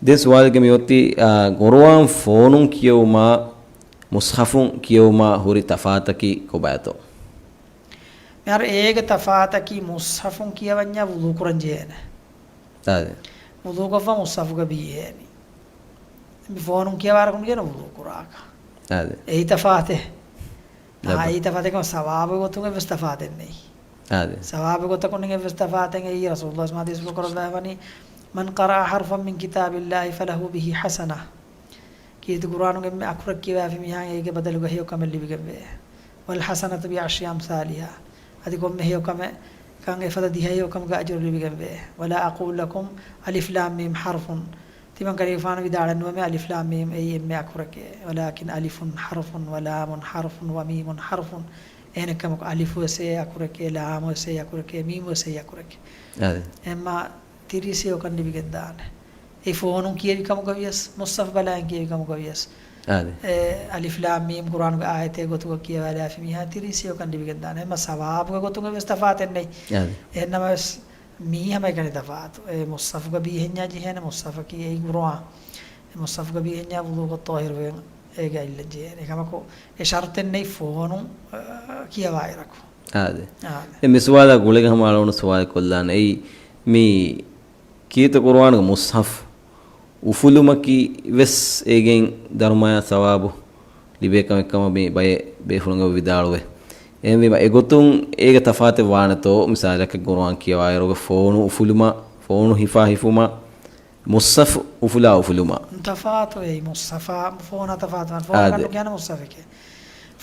ދެން ސުވާލެއްގެ މިއޮތީ، އާ، ގުރުއާން ފޯނުން ކިޔެވުމާ، މުޞްޙަފުން ކިޔެވުމާ ހުރި ތަފާތަކީ ކޮބާތޯ؟ މިހާރު އޭގެ ތަފާތަކީ މުޞްޙަފުން ކިޔަވަންޏާ ވުޟޫ ކުރަން ޖެހޭނެ. އާދެ. ވުޟޫކޮށްފަ މުޞްޙަފުގަ ބީހޭނީ. މި ފޯނުން ކިޔަވާރަކުން ކިޔަނީ ވުޟޫ ކުރާކަށް. އާދެ. އެއީ ތަފާތެއް. އާ، އެއީ ތަފާތެއް ކަމަށް ސަވާބުގެ ގޮތުން އެއްވެސް ތަފާތެއް ނެތް. އާދެ. ސަވާބުގެ ގޮތަކުން އެއްވެސް ތަފާތެއް ނެތް. އެއީ ރަސޫލުﷲ ޙަދީޘްފުޅު ކުރައްވާފަވަނީ، "من قرأ حرفا من كتاب الله فله به حسنة." ކީރިތި ޤުރުއާނުގެ އެންމެ އަކުރެއް ކިޔަވާފި މީހާއަށް އޭގެ ބަދަލުގަ ހެޔޮ ކަމެއް ލިބިގެންވޭ. "والحسنة بعشر أمثالها." އަދި ކޮންމެ ހެޔޮ ކަމެއް ކަން އެފަދަ ދިހަ ހެޔޮ ކަމުގެ އަޖުރު ލިބިގެންވޭ. "ولا أقول لكم ألف لام ميم حرف." ތިމަން ކަލޭގެފާނު ވިދާޅެއް ނުވޭ މި ألف لام ميم އެއީ އެންމެ އަކުރެކޭ. "ولكن ألف حرف ولام حرف وميم حرف." އެހެނެއްކަމަކު އަލިފު ވެސް އެއް އަކުރެކޭ، ލާމު ވެސް އެއް އަކުރެކޭ، މީމު ވެސް އެއް އަކުރެކޭ. އާދެ. އެމާ ތިރީސް ހެޔޮކަން ލިބިގެން ދާނެ. އެ ފޯނުން ކިޔެވި ކަމުގަ ވިޔަސް، މުޞްޙަފް ބަލާއިން ކިޔެވި ކަމުގަ ވިޔަސް، އާދެ. އެ އަލިފް ލާމް މީމް ޤުރުއާނުގެ އާޔަތެއް ގޮތުގަ ކިޔަވާލާފި މީހާ ތިރީސް ހެޔޮކަން ލިބިގެން ދާނެ. އެމަ ސަވާބުގެ ގޮތުން އެއްވެސް ތަފާތެއް ނެތް. އާދެ. އެހެންނަމަވެސް، މީ ހަމައެކަނި ތަފާތު. އެ މުޞްޙަފުގަ ބީހެންޏާ ޖެހޭނެ، މުޞްޙަފަކީ އެއީ ޤުރުއާން. އެ މުޞްޙަފުގަ ބީހެންޏާ ވުޟޫކޮށް ޠާހިރުވެގެން އޭގެ އަތްލަން ޖެހޭނެ. އެކަމަކު އެ ޝަރުޠެއް ނެތް ފޯނުން، އަ، ކިޔަވާއިރަކު. އާދެ. އާދެ. އެ މި ސުވާލާ ގުޅިގެން ހަމަ އަޅުގަނޑު ސުވާލެއް ކޮށްލާނެ. އެއީ މި ކީރިތި ޤުރުއާނުގެ މުޞްޙަފް އުފުލުމަކީ ވެސް އޭގެން ދަރުމަޔާ ސަވާބު ލިބޭ ކަމެއް ކަމަށް މި ބައެއް ބޭފުޅުން ވިދާޅުވޭ. އެހެންވީމަ، އެގޮތުން އޭގެ ތަފާތެއް ވާނެތޯ، މިސާލަކަށް ގުރުއާން ކިޔަވާއިރުގަ ފޯނު އުފުލުމާ، ފޯނު ހިފާ ހިފުމާ، މުޞްޙަފް އުފުލާ އުފުލުމާ. ތަފާތު އެއީ މުޞްޙަފާ، ފޯނާ ތަފާތު. ފޯނަކަށް އާދެ. ނުކިޔާނެ މުޞްޙަފެކޭ.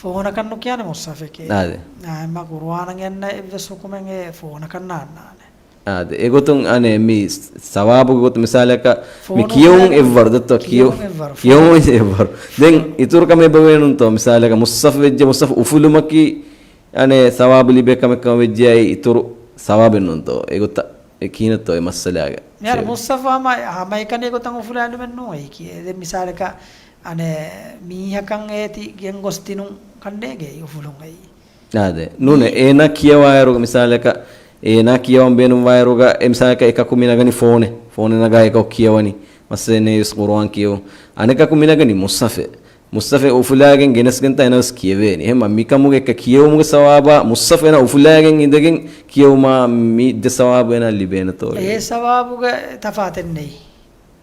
ފޯނަކަށް ނުކިޔާނެ މުޞްޙަފެކޭ. އާދެ. އާ، އެމަ ގުރުއާނަށް އެންނަ އެއްވެސް ޙުކުމެއް އެ ފޯނަކަށް ނާންނާނެ. އާދެ. އެގޮތުން އަނެއް މި ސަވާބުގެ ގޮތު މިސާލަކަށް މި ފޯނު ކިޔެވުން އުފުލާ އެއްވަރު ދެއްތޯ؟ ކިޔެވުން ކިޔެވުން އެއްވަރު. ކިޔެވުން އެއްވަރު. ދެން އިތުރު ކަމެއް ބޮވޭނުންތޯ؟ މިސާލަކަށް މުޞްޙަފް ވެއްޖެ މުޞްޙަފް އުފުލުމަކީ އަނެއް ސަވާބު ލިބޭ ކަމެއް ކަމަށް ވެއްޖެއްޔާ އިތުރު ސަވާބެއް ނޫންތޯ؟ އެގޮތަށް އެ ކިހިނެއްތޯ އެ މައްސަލާގަ؟ މިހާރު މުޞްޙަފް ހަމަ، ހަމައެކަނި އެގޮތަށް އުފުލާލުމެއް ނޫން އެއީކީ. ދެން މިސާލަކަށް އަނެއް މީހަކަށް އޭތި ގެން ގޮސް ދިނުން ކަންނޭގެ އުފުލުން އެއީ. އާދެ. ނޫނޭ، މީ- އޭނާ ކިޔަވާއިރުގަ މިސާލަކަށް، އޭނާ ކިޔަވަން ބޭނުންވާއިރުގަ އެ މިސާލަކަށް އެކަކު މި ނަގަނީ ފޯނެއް. ފޯނެއް ނަގާ އެކަކު ކިޔަވަނީ. މައްސަލައެއް ނެތް ވެސް ގުރުއާން ކިޔެވުން. އަނެކަކު މި ނަގަނީ މުޞްޙަފެއް. މުޞްޙަފެއް އުފުލާގެން ގެނެސްގެންތާ އޭނަ ވެސް ކިޔެވޭނީ. އެހެން މިކަމުގެ އެކަ ކިޔެވުމުގެ ސަވާބާ މުޞްޙަފް އޭނަ އުފުލާގެން އިނދެގެން ކިޔެވުމާ މި ދެ ސަވާބު އޭނަ ލިބޭނެތޯ؟ އެ ސަވާބުގެ ތަފާތެއް ނެތް.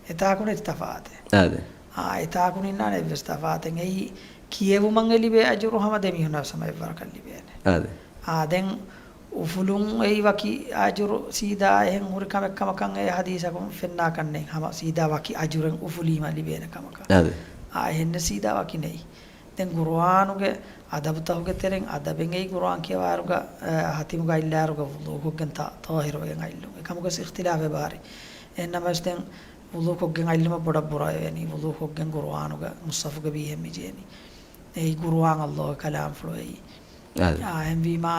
އެތާކު ނެތި ތަފާތެއް. އާދެ. އާ، އެތާކު ނިންނާނެ އެއްވެސް ތަފާތެއް. އެއީ ކިޔެވުމަށް އެ ލިބޭ އަޖުރު ހަމަ ދެމީހުންނަށް ވެސް ހަމަ އެއްވަރަކަށް ލިބޭނެ. އާދެ. އާ، ދެން އުފުލުން އެއީ ވަކި އަޖުރު ސީދާ އެހެން ހުރި ކަމެއް ކަމަކަށް އެ ޙަދީޘަކުން ފެންނާކަށް ނެތް. ހަމަ ސީދާ ވަކި އަޖުރެއް އުފުލީމަ ލިބޭނެ ކަމަކަށް. އާދެ. އާ، އެހެންނެއް ސީދާ ވަކި ނެތް. ދެން ގުރުއާނުގެ އަދަބުތަކުގެ ތެރެއިން އަދަބެއް އެއީ ގުރުއާން ކިޔަވާއިރުގަ، އަ، ހަތިމުގަ އައިއްލާއިރުގަ ވުޟޫ ކޮށްގެން ތާ-، ޠާހިރުވެގެން އައިއްލުން. އެކަމުގަސް އިޚްތިލާފެއް ބާރި. އެހެންނަމަވެސް ދެން ވުޟޫ ކޮށްގެން އައިއްލުމަށް ބޮޑަށް ބުރަވެވޭނީ. ވުޟޫ ކޮށްގެން ގުރުއާނުގަ މުޞްޙަފުގަ ބީހެން މި ޖެހެނީ. އެއީ ގުރުއާން ﷲ ގެ ކަލާމްފުޅު އެއީ. އާދެ. އާ، އެހެންވީމާ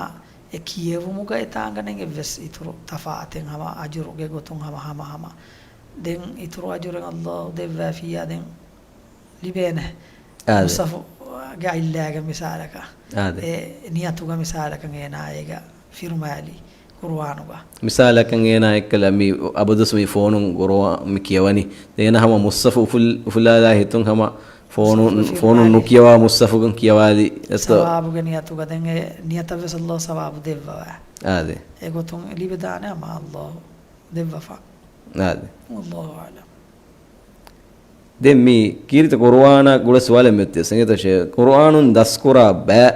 އެ ކިޔެވުމުގަ އެތާނގަނޑެއް އެއްވެސް އިތުރު ތަފާތެއް ހަމަ އަޖުރުގެ ގޮތުން ހަމަ، ހަމަ، ހަމަ. ދެން އިތުރު އަޖުރެއް ﷲ ދެއްވާފިއްޔާ ދެން ލިބޭނެ. އާދެ. މުޞްޙަފުގެ އައިއްލާގެ މިސާލަކަށް. އާދެ. އެ ނިޔަތުގަ މިސާލަކަށް އޭނާ އޭގަ ފިރުމާލި ގުރުއާނުގަ. މިސާލަކަށް އޭނާ އެއްކަލަ މި އަބަދުވެސް މި ފޯނުން ގުރުއާން މި ކިޔަވަނީ. އޭނާ ހަމަ މުޞްޙަފު އުފުލް-، އުފުލާލާ ހިތުން ހަމަ ފޯނުން، މުޞްޙަފު ފޯނުން ފިރުމާލި. ނުކިޔަވާ މުޞްޙަފުގަން ކިޔަވާލި އެއްތޯ؟ ސަވާބުގެ ނިޔަތުގަ ދެން އެ ނިޔަތަށްވެސް ﷲ ސަވާބު ދެއްވަވާ. އާދެ. އެގޮތުން ލިބިދާނެ ހަމަ ﷲ ދެއްވަފަ. އާދެ. ވައްލާހު އަޢްލަމް. ދެން މި ކީރިތި ޤުރުއާނާ ގުޅޭ ސުވާލެއް މިއޮތީ ސަނގޭތަށޭ، ޤުރުއާނުން ދަސްކުރާ ބައި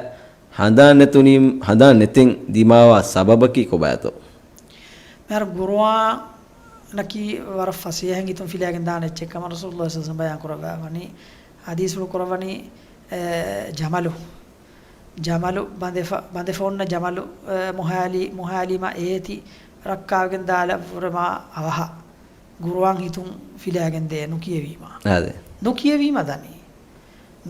ހަނދާން ނެތުނީ، ހަނދާން ނެތިން ދިމާވާ ސަބަބަކީ ކޮބާތޯ؟ މިހާރު ޤުރުއާނަކީ ވަރަށް ފަސޭހައިން ހިތުން ފިލާގެން ދާނެ އެއްޗެއް ކަމަށް ރަސޫލުﷲ ޞައްލަﷲ ޢަލައިހި ވަސައްލަމަ ބަޔާން ކުރައްވާފަ ވަނީ، ޙަދީޘްފުޅު ކުރައްވަނީ، އެ، ޖަމަލު. ޖަމަލު ބަނދެފަ-، ބަނދެފަ އޮންނަ ޖަމަލު، އެ، މުހާލީ-، މުހާލީމަ އޭތި ރައްކާވެގެން ދާލަށްވުރެ މާ އަވަހަށް ޤުރުއާން ހިތުން ފިލާގެން ދޭ ނުކިޔެވީމަ. އާދެ. ނުކިޔެވީމަ ދަނީ.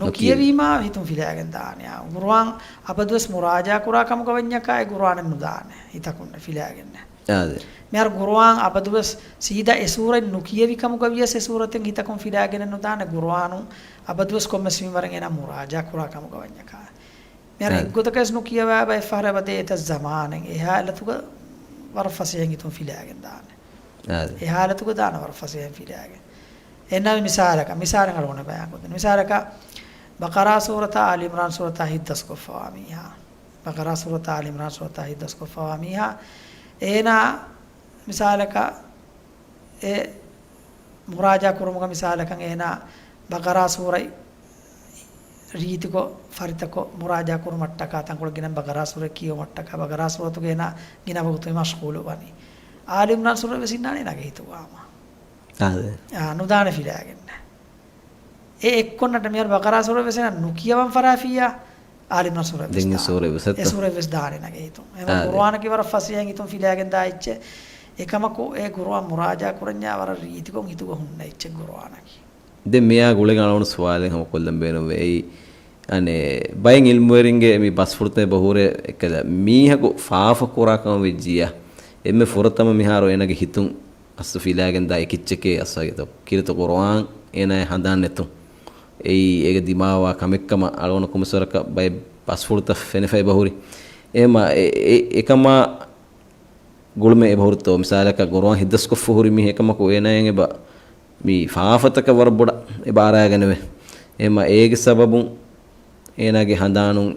ނުކިޔެވީ. ނުކިޔެވީމާ ހިތުން ފިލާގެން ދާނެ. އާ، ޤުރުއާން އަބަދުވެސް މުރާޖާ ކުރާ ކަމުގަ ވަންޏަކާ އެ ޤުރުއާނެއް ނުދާނެ. ހިތަކުން ފިލާގެން. އާދެ. މިހާރު ޤުރުއާން އަބަދުވެސް ސީދާ އެ ސޫރަތް ނުކިޔެވި ކަމުގަ ވިޔަސް އެ ސޫރަތެއް ހިތަކުން ފިލާގެނެއް ނުދާނެ. ޤުރުއާނު އަބަދުވެސް ކޮންމެސް މިންވަރެއް އޭނާ މުރާޖާ ކުރާ ކަމުގަ ވަންޏަކާ. މިހާރު އާދެ. އެއްގޮތަކަސް ނުކިޔަވާ ބައެއް ފަހަރަށް އެބަދޭ އެތައް ޒަމާނެއް. އެ ހާލަތުގަ ވަރަށް ފަސޭހައިން ހިތުން ފިލާގެން ދާނެ. އާދެ. އެ ހާލަތުގަ ދާނެ ވަރަށް ފަސޭހައިން ފިލާގެން. އެންނަ މިސާލަކަށް، މިސާލެއް އަޅުގަނޑު ބަޔާން ކޮށްދެން. މިސާލަކަށް، ބަޤަރާ ސޫރަތާ އާލި ޢިމްރާން ސޫރަތާ ހިތްދަސްކޮށްފަވާ މީހާ. ބަޤަރާ ސޫރަތާ އާލި ޢިމްރާން ސޫރަތާ ހިތްދަސްކޮށްފަވާ މީހާ. އޭނާ މިސާލަކަށް އެ މުރާޖާ ކުރުމުގަ މިސާލަކަށް އޭނާ ބަޤަރާ ސޫރަތް ރީތިކޮށް، ފަރިތަކޮށް މުރާޖާ ކުރުމަށްޓަކާ، ތަންކޮޅެއް ގިނަ ބަޤަރާ ސޫރަތް ކިޔުމަށްޓަކާ، ބަޤަރާ ސޫރަތުގަ އޭނާ ގިނަ ވަގުތު މަޝްޣޫލު ވަނީ. އާލި ޢިމްރާން ސޫރަތް ވެސް އިންނާނެ އޭނާގެ ހިތުގަ ހަމަ. އާދެ. އާ، ނުދާނެ ފިލާގެން. އެ އެއްކޮށް ނަޓ މިހާރު ބަޤަރާ ސޫރަތް ވެސް އޭނާ ނުކިޔަވަން ފަރާފިއްޔާ، އާލި ޢިމްރާން ސޫރަތް ވެސް ދެން އެ ދާނެ. ސޫރަތް ވެސް އެ އެއްތަ؟ ސޫރަތް ވެސް ދާނެ އޭނާގެ ހިތުން. އެހެން އާދެ. ޤުރުއާނަކީ ވަރަށް ފަސޭހައިން ހިތުން ފިލާގެން ދާ އެއްޗެއް. އެކަމަކު އެ ޤުރުއާން މުރާޖާ ކުރަންޏާ ވަރަށް ރީތިކޮށް ހިތުގަ ހުންނަ އެއްޗެއް ޤުރުއާނަކީ. ދެން މިއާ ގުޅިގެން އަޅުގަނޑު ސުވާލެއް ހަމަ ކޮށްލަން ބޭނުންވޭ. އެއީ، އަނެއް، ބައެއް ޢިލްމުވެރިންގެ މި ބަސްފުޅުތައް އެބަ ހުރޭ އެއްކަލަ މީހަކު ފާފަ ކުރާ ކަމަށް ވެއްޖިއްޔާ، އެންމެ ފުރަތަމަ މިހާރު އޭނާގެ ހިތުން އަސްލު ފިލާގެން ދާ އެކިއްޗެކޭ އަސްލު ކީރިތި ޤުރުއާން އޭނާއަށް ހަނދާން ނެތުން. އެއީ އޭގެ ދިމާވާ ކަމެއްކަމަށް އަޅުގަނޑު ކޮންމެސް ވަރަކަށް ބައެއް ބަސްފުޅުތައް ފެނިފަ އެބަ ހުރި. އެހެންމަ އެ-، އެ-، އެކަމާ ގުޅުމެއް އެބަ ހުރިތޯ؟ މިސާލަކަށް ޤުރުއާން ހިތްދަސްކޮށްފަ ހުރި މީހެއް ކަމަކު އޭނާއަށް އެބަ މި ފާފަތަކަށް ވަރަށް ބޮޑަށް އެބަ އަރާގަނެވޭ. އެހެންމަ އޭގެ ސަބަބުން އޭނާގެ ހަނދާނުން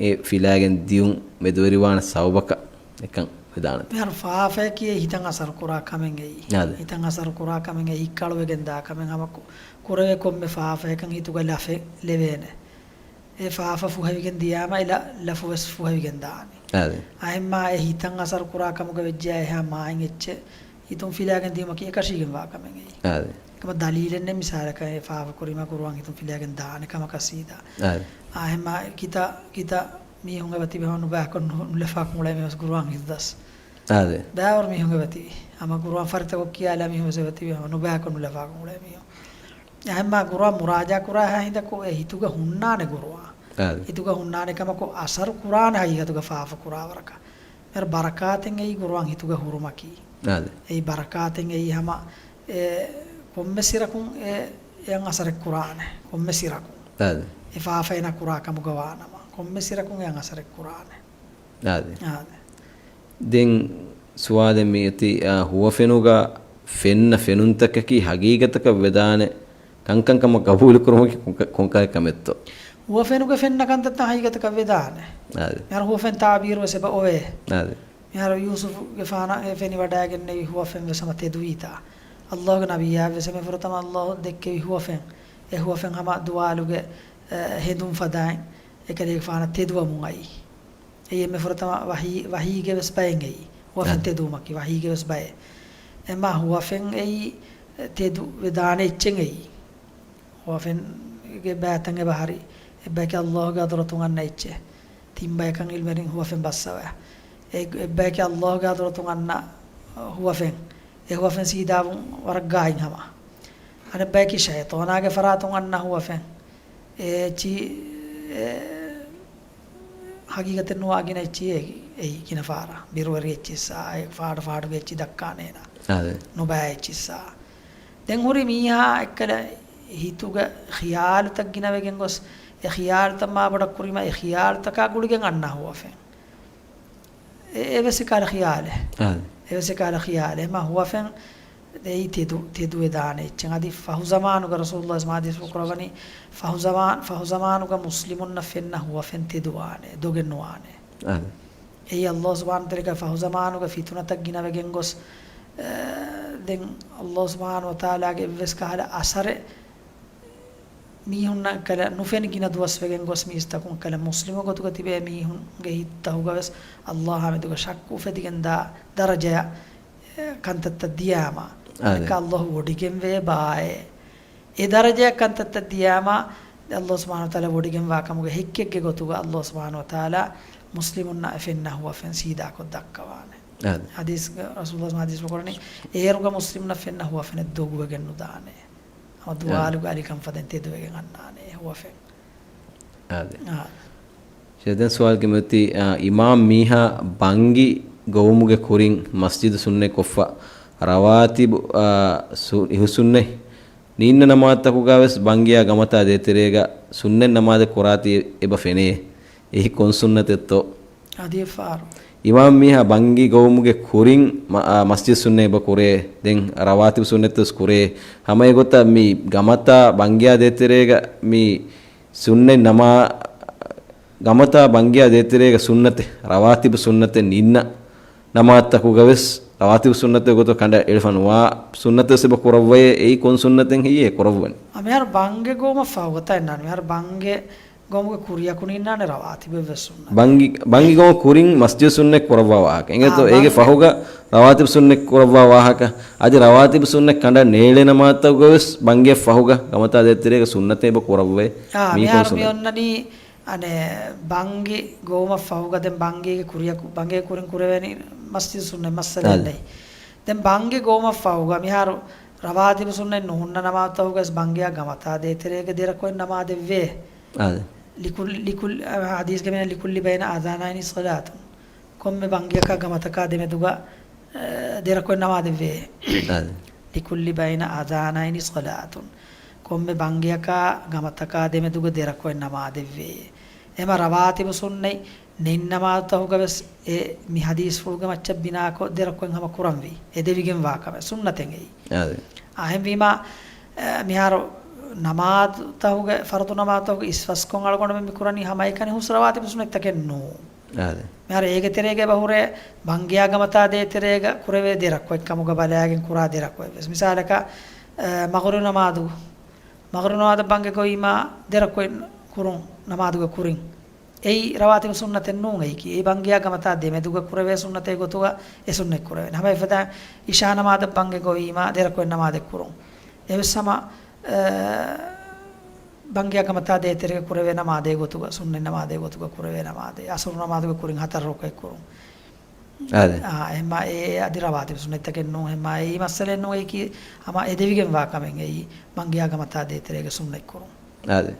އެ ފިލާގެން ދިޔުން މެދުވެރިވާނެ ސަބަބަކަށް އެކަން ވެދާނެތަ؟ މިހާރު ފާފަޔަކީ ހިތަށް އަސަރު ކުރާ ކަމެއް އެއީ. އާދެ. ހިތަށް އަސަރު ކުރާ ކަމެއް އެއީ، ހިތްކަޅުވެގެން ދާ ކަމެއް. ހަމަ ކު-، ކުރެވޭ ކޮންމެ ފާފަޔަކަށް ހިތުގަ ލަފެއް ލެވޭނެ. އެ ފާފަ ފުހެވިގެން ދިޔާމަ އެ ލަ-، ލަފު ވެސް ފުހެވިގެން ދާނެ. އާދެ. އަހެންމާ އެ ހިތަށް އަސަރު ކުރާ ކަމުގަ ވެއްޖެއްޔާ އެހާ މާތް އެއްޗެއް ހިތުން ފިލާގެން ދިޔުމަކީ އެކަށީގެންވާ ކަމެއް އެއީ. އާދެ. އެކަމަ ދަލީލެއް ނެތް މިސާލަކަށް އެ ފާފަ ކުރީމަ ގުރުއާން ހިތުން ފިލާގެން ދާނެ ކަމަކަށް ސީދާ. އާދެ. އާ، އެހެންމާ ކިތަ، ކިތަ މީހުން އެބަތިބި ހަމަ ނުބައިކޮށް ނު-، ނުލަފާކޮށް އުޅޭ މީހުން ވެސް ގުރުއާން ހިތުދަސް. އާދެ. ބައިވަރު މީހުން އެބަތިބި. ހަމަ ގުރުއާން ފަރިތަކޮށް ކިޔާލާ މީހުން ވެސް އެބަތިބި ހަމަ ނުބައިކޮށް ނުލަފާކޮށް އުޅޭ މީހުން. އެހެންމާ ގުރުއާން މުރާޖާ ކުރާހާ ހިނދަކު އެ ހިތުގަ ހުންނާނެ ގުރުއާން. އާދެ. ހިތުގަ ހުންނާނެ ކަމަކު އަސަރު ކުރާނެ ހަގީގަތުގަ ފާފަ ކުރާ ވަރަކަށް. މިހާރު ބަރަކާތެއް އެއީ ގުރުއާން ހިތުގަ ހުރުމަކީ. އާދެ. އެއީ ބަރަކާތެއް އެއީ ހަމަ އެ ކޮންމެ ސިރަކުން އެ، އެއަށް އަސަރެއް ކުރާނެ. ކޮންމެ ސިރަކުން. އާދެ. އެ ފާފައިންނަށް ކުރާ ކަމުގަ ވާނަމަ. ކޮންމެ ސިރަކުން އެއަށް އަސަރެއް ކުރާނެ. އާދެ. އާދެ. ދެން ސުވާލެއް މިއޮތީ، އާ، ހުވަފެނުގަ ފެންނަ ފެނުންތަކަކީ ހަގީގަތަކަށް ވެދާނެ ކަންކަން ކަމަށް ގަބޫލުކުރުމަކީ ކޮންކަ-، ކޮންކަހަލަ ކަމެއްތޯ؟ ހުވަފެނުގަ ފެންނަ ކަންތައްތައް ހަގީގަތަކަށް ވެދާނެ. އާދެ. މިހާރު ހުވަފެން ތާބީރު ވެސް އެބަ އޮވޭ. އާދެ. މިހާރު ޔޫސުފުގެފާނަށް އެ ފެނިވަޑައިގެންނެވި ހުވަފެން ވެސް ހަމަ ތެދުވީތާ. އައްލާހުގެ ނަބިއްޔާ ވެސް އެންމެ ފުރަތަމަ އައްލާހު ދެއްކެވި ހުވަފެން. އެ ހުވަފެން ހަމަ ދުވާލުގެ، އެ، ހެނދުން ފަދައިން އެކަލޭގެފާނަށް ތެދުވަމުން އައީ. އެއީ އެންމެ ފުރަތަމަ ވަހީ، ވަހީގެ ވެސް ބައެއް އެއީ. ހުވަފެން އަ. ތެދުވުމަކީ ވަހީގެ ވެސް ބައެއް. އެމާ ހުވަފެން އެއީ ތެދު ވެދާނެ އެއްޗެއް އެއީ. ހުވަފެންގެ ބައިތައް އެބަ ހަރި. އެއްބަޔަކީ އައްލާހުގެ ޙަޟްރަތުން އަންނަ އެއްޗެއް. ތިން ބަޔަކަށް ޢިލްމެއް ހުވަފެން ބައްސަވަ. އެ، އެއްބަޔަކީ އައްލާހުގެ ޙަޟްރަތުން އަންނަ ހުވަފެން. އެ ހުވަފެން ސީދާވުން ވަރަށް ގާތް ހަމަ. އަނެއްބަޔަކީ ޝައިޠާނާގެ ފަރާތުން އަންނަ ހުވަފެން. އެ އެއްޗި، އެ، ހަގީގަތެއް ނުވާ ގިނަ އެއްޗި އެއީ، އެއީ ގިނަ ފަހަރަށް. ބިރުވެރި އެއްޗިއްސާ، އެ ފާޑު ފާޑުގެ އެއްޗި ދައްކާނޭނާ. އާދެ. ނުބައި އެއްޗިއްސާ. ދެން ހުރި މީހާ އެއްކަލަ ހިތުގަ ޚިޔާލުތައް ގިނަވެގެން ގޮސް، އެ ޚިޔާލުތައް މާ ބޮޑަށް ކުރީމަ، އެ ޚިޔާލުތަކާ ގުޅިގެން އަންނަ ހުވަފެން. އެ، އެވެސް އެކަހަލަ ޚިޔާލެއް. އާދެ. އެވެސް އެކަހަލަ ޚިޔާލެއް. މާ ހުވަފެން ދެއީ ތެދު، ތެދުވެދާނެ އެއްޗެއް. އަދި ފަހުޒަމާނުގަ ރަސޫލުﷲ މާދީސް ކުރަވަނީ، ފަހުޒަމާން، ފަހުޒަމާނުގަ މުސްލިމުންނަށް ފެންނަ ހުވަފެން ތެދުވާނެ، ދޮގެއް ނުވާނެ. އާދެ. އެއީ އައްލާހު ސުބްޙާނަހު ވަތަޢާލާ ފަހުޒަމާނުގަ ފިތުނަތައް ގިނަވެގެން ގޮސް، އެ، ދެން އައްލާހު ސުބްޙާނަހު ވަތަޢާލާގެ އެއްވެސް ކަހަލަ އަސަރެއް މީހުންނަށް ކަލަ ނުފެނި ގިނަ ދުވަސް ވެގެން ގޮސް މީސްތަކުން ކަލަ މުސްލިމު ގޮތުގަ ތިބޭ މީހުންގެ ހިތްތަކުގަ ވެސް އައްލާހާ މެދުގަ ޝައްކު އުފެދިގެން ދާ ދަރަޖަޔަށް، އެ، ކަންތައްތައް ދިޔާމަ. އާދެ. އެކަ އައްލާހު ވޮޑިގެންވޭ ބާއޭ. އެ ދަރަޖަޔަށް ކަންތައްތައް ދިޔާމަ، އައްލާހު ސުބްޙާނަހު ވަތަޢާލާ ވޮޑިގެންވާ ކަމުގެ ހެއްކެއްގެ ގޮތުގަ އައްލާހު ސުބްޙާނަހު ވަތަޢާލާ މުސްލިމުންނަށް އެ ފެންނަ ހުވަފެން ސީދާކޮށް ދައްކަވާނެ. އާދެ. ޙަދީޘް، ރަސޫލުﷲ ޙަދީޘް ކުރަނީ، އޭރުގަ މުސްލިމުންނަށް ފެންނަ ހުވަފެނެއް ދޮގުވެގެން ނުދާނެ. ހަމަ ދުވާލުގެ އަލިކަން ފަދައިން ތެދުވެގެން އަންނާނެ އެ ހުވަފެން. އާދެ. އާ. ޝޭޚް، ދެން ސުވާލެއް މިއޮތީ، އާ، އިމާމް މީހާ ބަންގި ގޮވުމުގެ ކުރިން މަސްޖިދު ސުންނަތް ކޮށްފަ، ރަވާތިބު، އާ، ސު-، އިހުސުންނަތް ނިންނަ ނަމާދުތަކުގަ ވެސް ބަންގިޔާ ގަމަތާ ދޭތެރޭގަ ސުންނަތް ނަމާދެއް ކުރާތީ އެބަ ފެނޭ. އެހި ކޮން ސުންނަތެއްތޯ؟ އަދި އެއްފަހަރު. އިމާމް މީހާ ބަންގި ގޮވުމުގެ ކުރިން މަ-، އާ، މަސްޖިދު ސުންނަތް އެބަ ކުރޭ. ދެން ރަވާތިބު ސުންނަތް ވެސް ކުރޭ. ހަމަ އެގޮތަށް މި ގަމަތާ ބަންގިޔާ ދޭތެރޭގަ މި ސުންނަތް ނަމާ-، ގަމަތާ ބަންގިޔާ ދޭތެރޭގަ ސުންނަތެއް، ރަވާތިބު ސުންނަތެއް ނިންނަ ނަމާދުތަކުގަ ވެސް ރަވާތިބު ސުންނަތެއް ގޮތަށް ކަނޑައެޅިފަ ނުވާ ސުންނަތެއް ވެސް އެބަ ކުރައްވައޭ. އެއީ ކޮން ސުންނަތެއް ހެއްޔޭ ކުރައްވަނީ؟ އާ، މިހާރު ބަންގި ގޮވުމަށް ފަހުގަ ތައް އިންނާނެ. މިހާރު ބަންގި ގޮވުމުގެ ކުރިޔަކު ނިންނާނެ ރަވާތިބެއް ވެސް ސުންނަތެއް. ބަންގި، ބަންގި ގޮވުމުގެ ކުރިން މަސްޖިދު ސުންނަތް ކުރައްވާ ވާހަކަ. އެނގޭތޯ؟ އާ، އޭގެ ބަންގި ފަހުގަ ރަވާތިބު ސުންނަތް ކުރައްވާ ވާހަކަ. އަދި ރަވާތިބު ސުންނަތް ކަނޑައެޅޭ ނަމާދުތަކުގަ ވެސް ބަންގި ފަހުގަ ގަމަތާ ދޭތެރޭގަ ސުންނަތެއް އެބަ ކުރައްވައޭ. އާ، މީ މިހާރު ކޮން ސުންނަތެއް؟ މި އޮންނަނީ އަނެއް ބަންގި ގޮވުމަށް ފަހުގަ ދެން ބަންގީގެ ކުރިޔަކު، ބަންގޭ ކުރިން ކުރެވޭނީ މަސްޖިދު ސުންނަތް މައްސަލައެއް އާދެ. ނެތް. ދެން ބަންގި ގޮވުމަށް ފަހުގަ މިހާރު ރަވާތިބު ސުންނަތް ނުހުންނަ ނަމާދުތަކުގަ ވެސް ބަންގިޔާ ގަމަތާ ދޭތެރޭގަ ދެރަކުއެއް ނަމާދެއް ވޭ. އާދެ. ލިކު-، ލިކު-، އަ، ޙަދީޘްގަ މިއަންނަ ލިކުއްލި ބައިނަ އަޛާނައިނި ޞަލާތުން. ކޮންމެ ބަންގިޔަކާ ގަމަތަކާ ދެމެދުގަ އެ، ދެރަކުއެއް ނަމާދެއްވޭ. އާދެ. ލިކުއްލި ބައިނަ އަޛާނައިނި ޞަލާތުން. ކޮންމެ ބަންގިޔަކާ ގަމަތަކާ ދެމެދުގަ ދެރަކުއެއް ނަމާދެއްވޭ. އެމަ ރަވާތިބު ސުންނަތް ނިން ނަމާދުތަކުގަ ވެސް އެ މި ޙަދީޘްފުޅުގެ މައްޗަށް ބިނާކޮށް ދެރަކުއެއް ހަމަ ކުރަންވީ. އެދެވިގެން ވާ ކަމެއް ސުންނަތެއް އެއީ. އާދެ. އަހެންވީމާ، އެ، މިހާރު ނަމާދުތަކުގެ، ފަރުޟު ނަމާދުތަކުގެ އިސްފަސްކޮށް އަޅުގަނޑުމެން މި ކުރަނީ ހަމައެކަނި ހުސް ރަވާތިބު ސުންނަތްތަކެއް ނޫން. އާދެ. މިހާރު އޭގެ ތެރޭގަ އެބަ ހުރޭ ބަންގިޔާ ގަމަތާ ދޭތެރޭގަ ކުރެވޭ ދެ ރަކުޢަތް ކަމުގަ ބަލާގެން ކުރާ ދެ ރަކުޢަތް ވެސް. މިސާލަކަށް، އަ، މަޣްރިބު ނަމާދު، މަޣްރިބު ނަމާދަށް ބަންގި ގޮވީމާ ދެ ރަކުޢަތް ކުރުން ނަމާދުގެ ކުރިން. އެއީ ރަވާތިބު ސުންނަތެއް ނޫން އެއީކީ. އެއީ ބަންގިޔާ ގަމަތާ ދެމެދުގަ ކުރެވޭ ސުންނަތެއް ގޮތުގަ އެ ސުންނަތް ކުރެވޭނެ. ހަމަ އެފަދަ އިޝާ ނަމާދަށް ބަންގި ގޮވީމާ ދެ ރަކުޢަތް ނަމާދެއް ކުރުން. އެވެސް ހަމަ، އަ، ބަންގިޔާ ގަމަތާ ދޭތެރޭގަ ކުރެވޭ ނަމާދޭ ގޮތުގަ، ސުންނަތް ނަމާދޭ ގޮތުގަ ކުރެވޭ ނަމާދޭ، އަސުރު ނަމާދުގެ ކުރިން ހަތަރު ރަކުޢަތް ކުރުން. އާދެ. އާ، އެހެންމާ އެ އަދި ރަވާތިބު ސުންނަތްތަކެއް ނޫން. އެހެންމާ އެއީ މައްސަލައެއް ނޫން. އެއީކީ ހަމަ އެދެވިގެންވާ ކަމެއް އެއީ ބަންގިޔާ ގަމަތާ ދޭތެރޭގެ ސުންނަތް ކުރުން. އާދެ.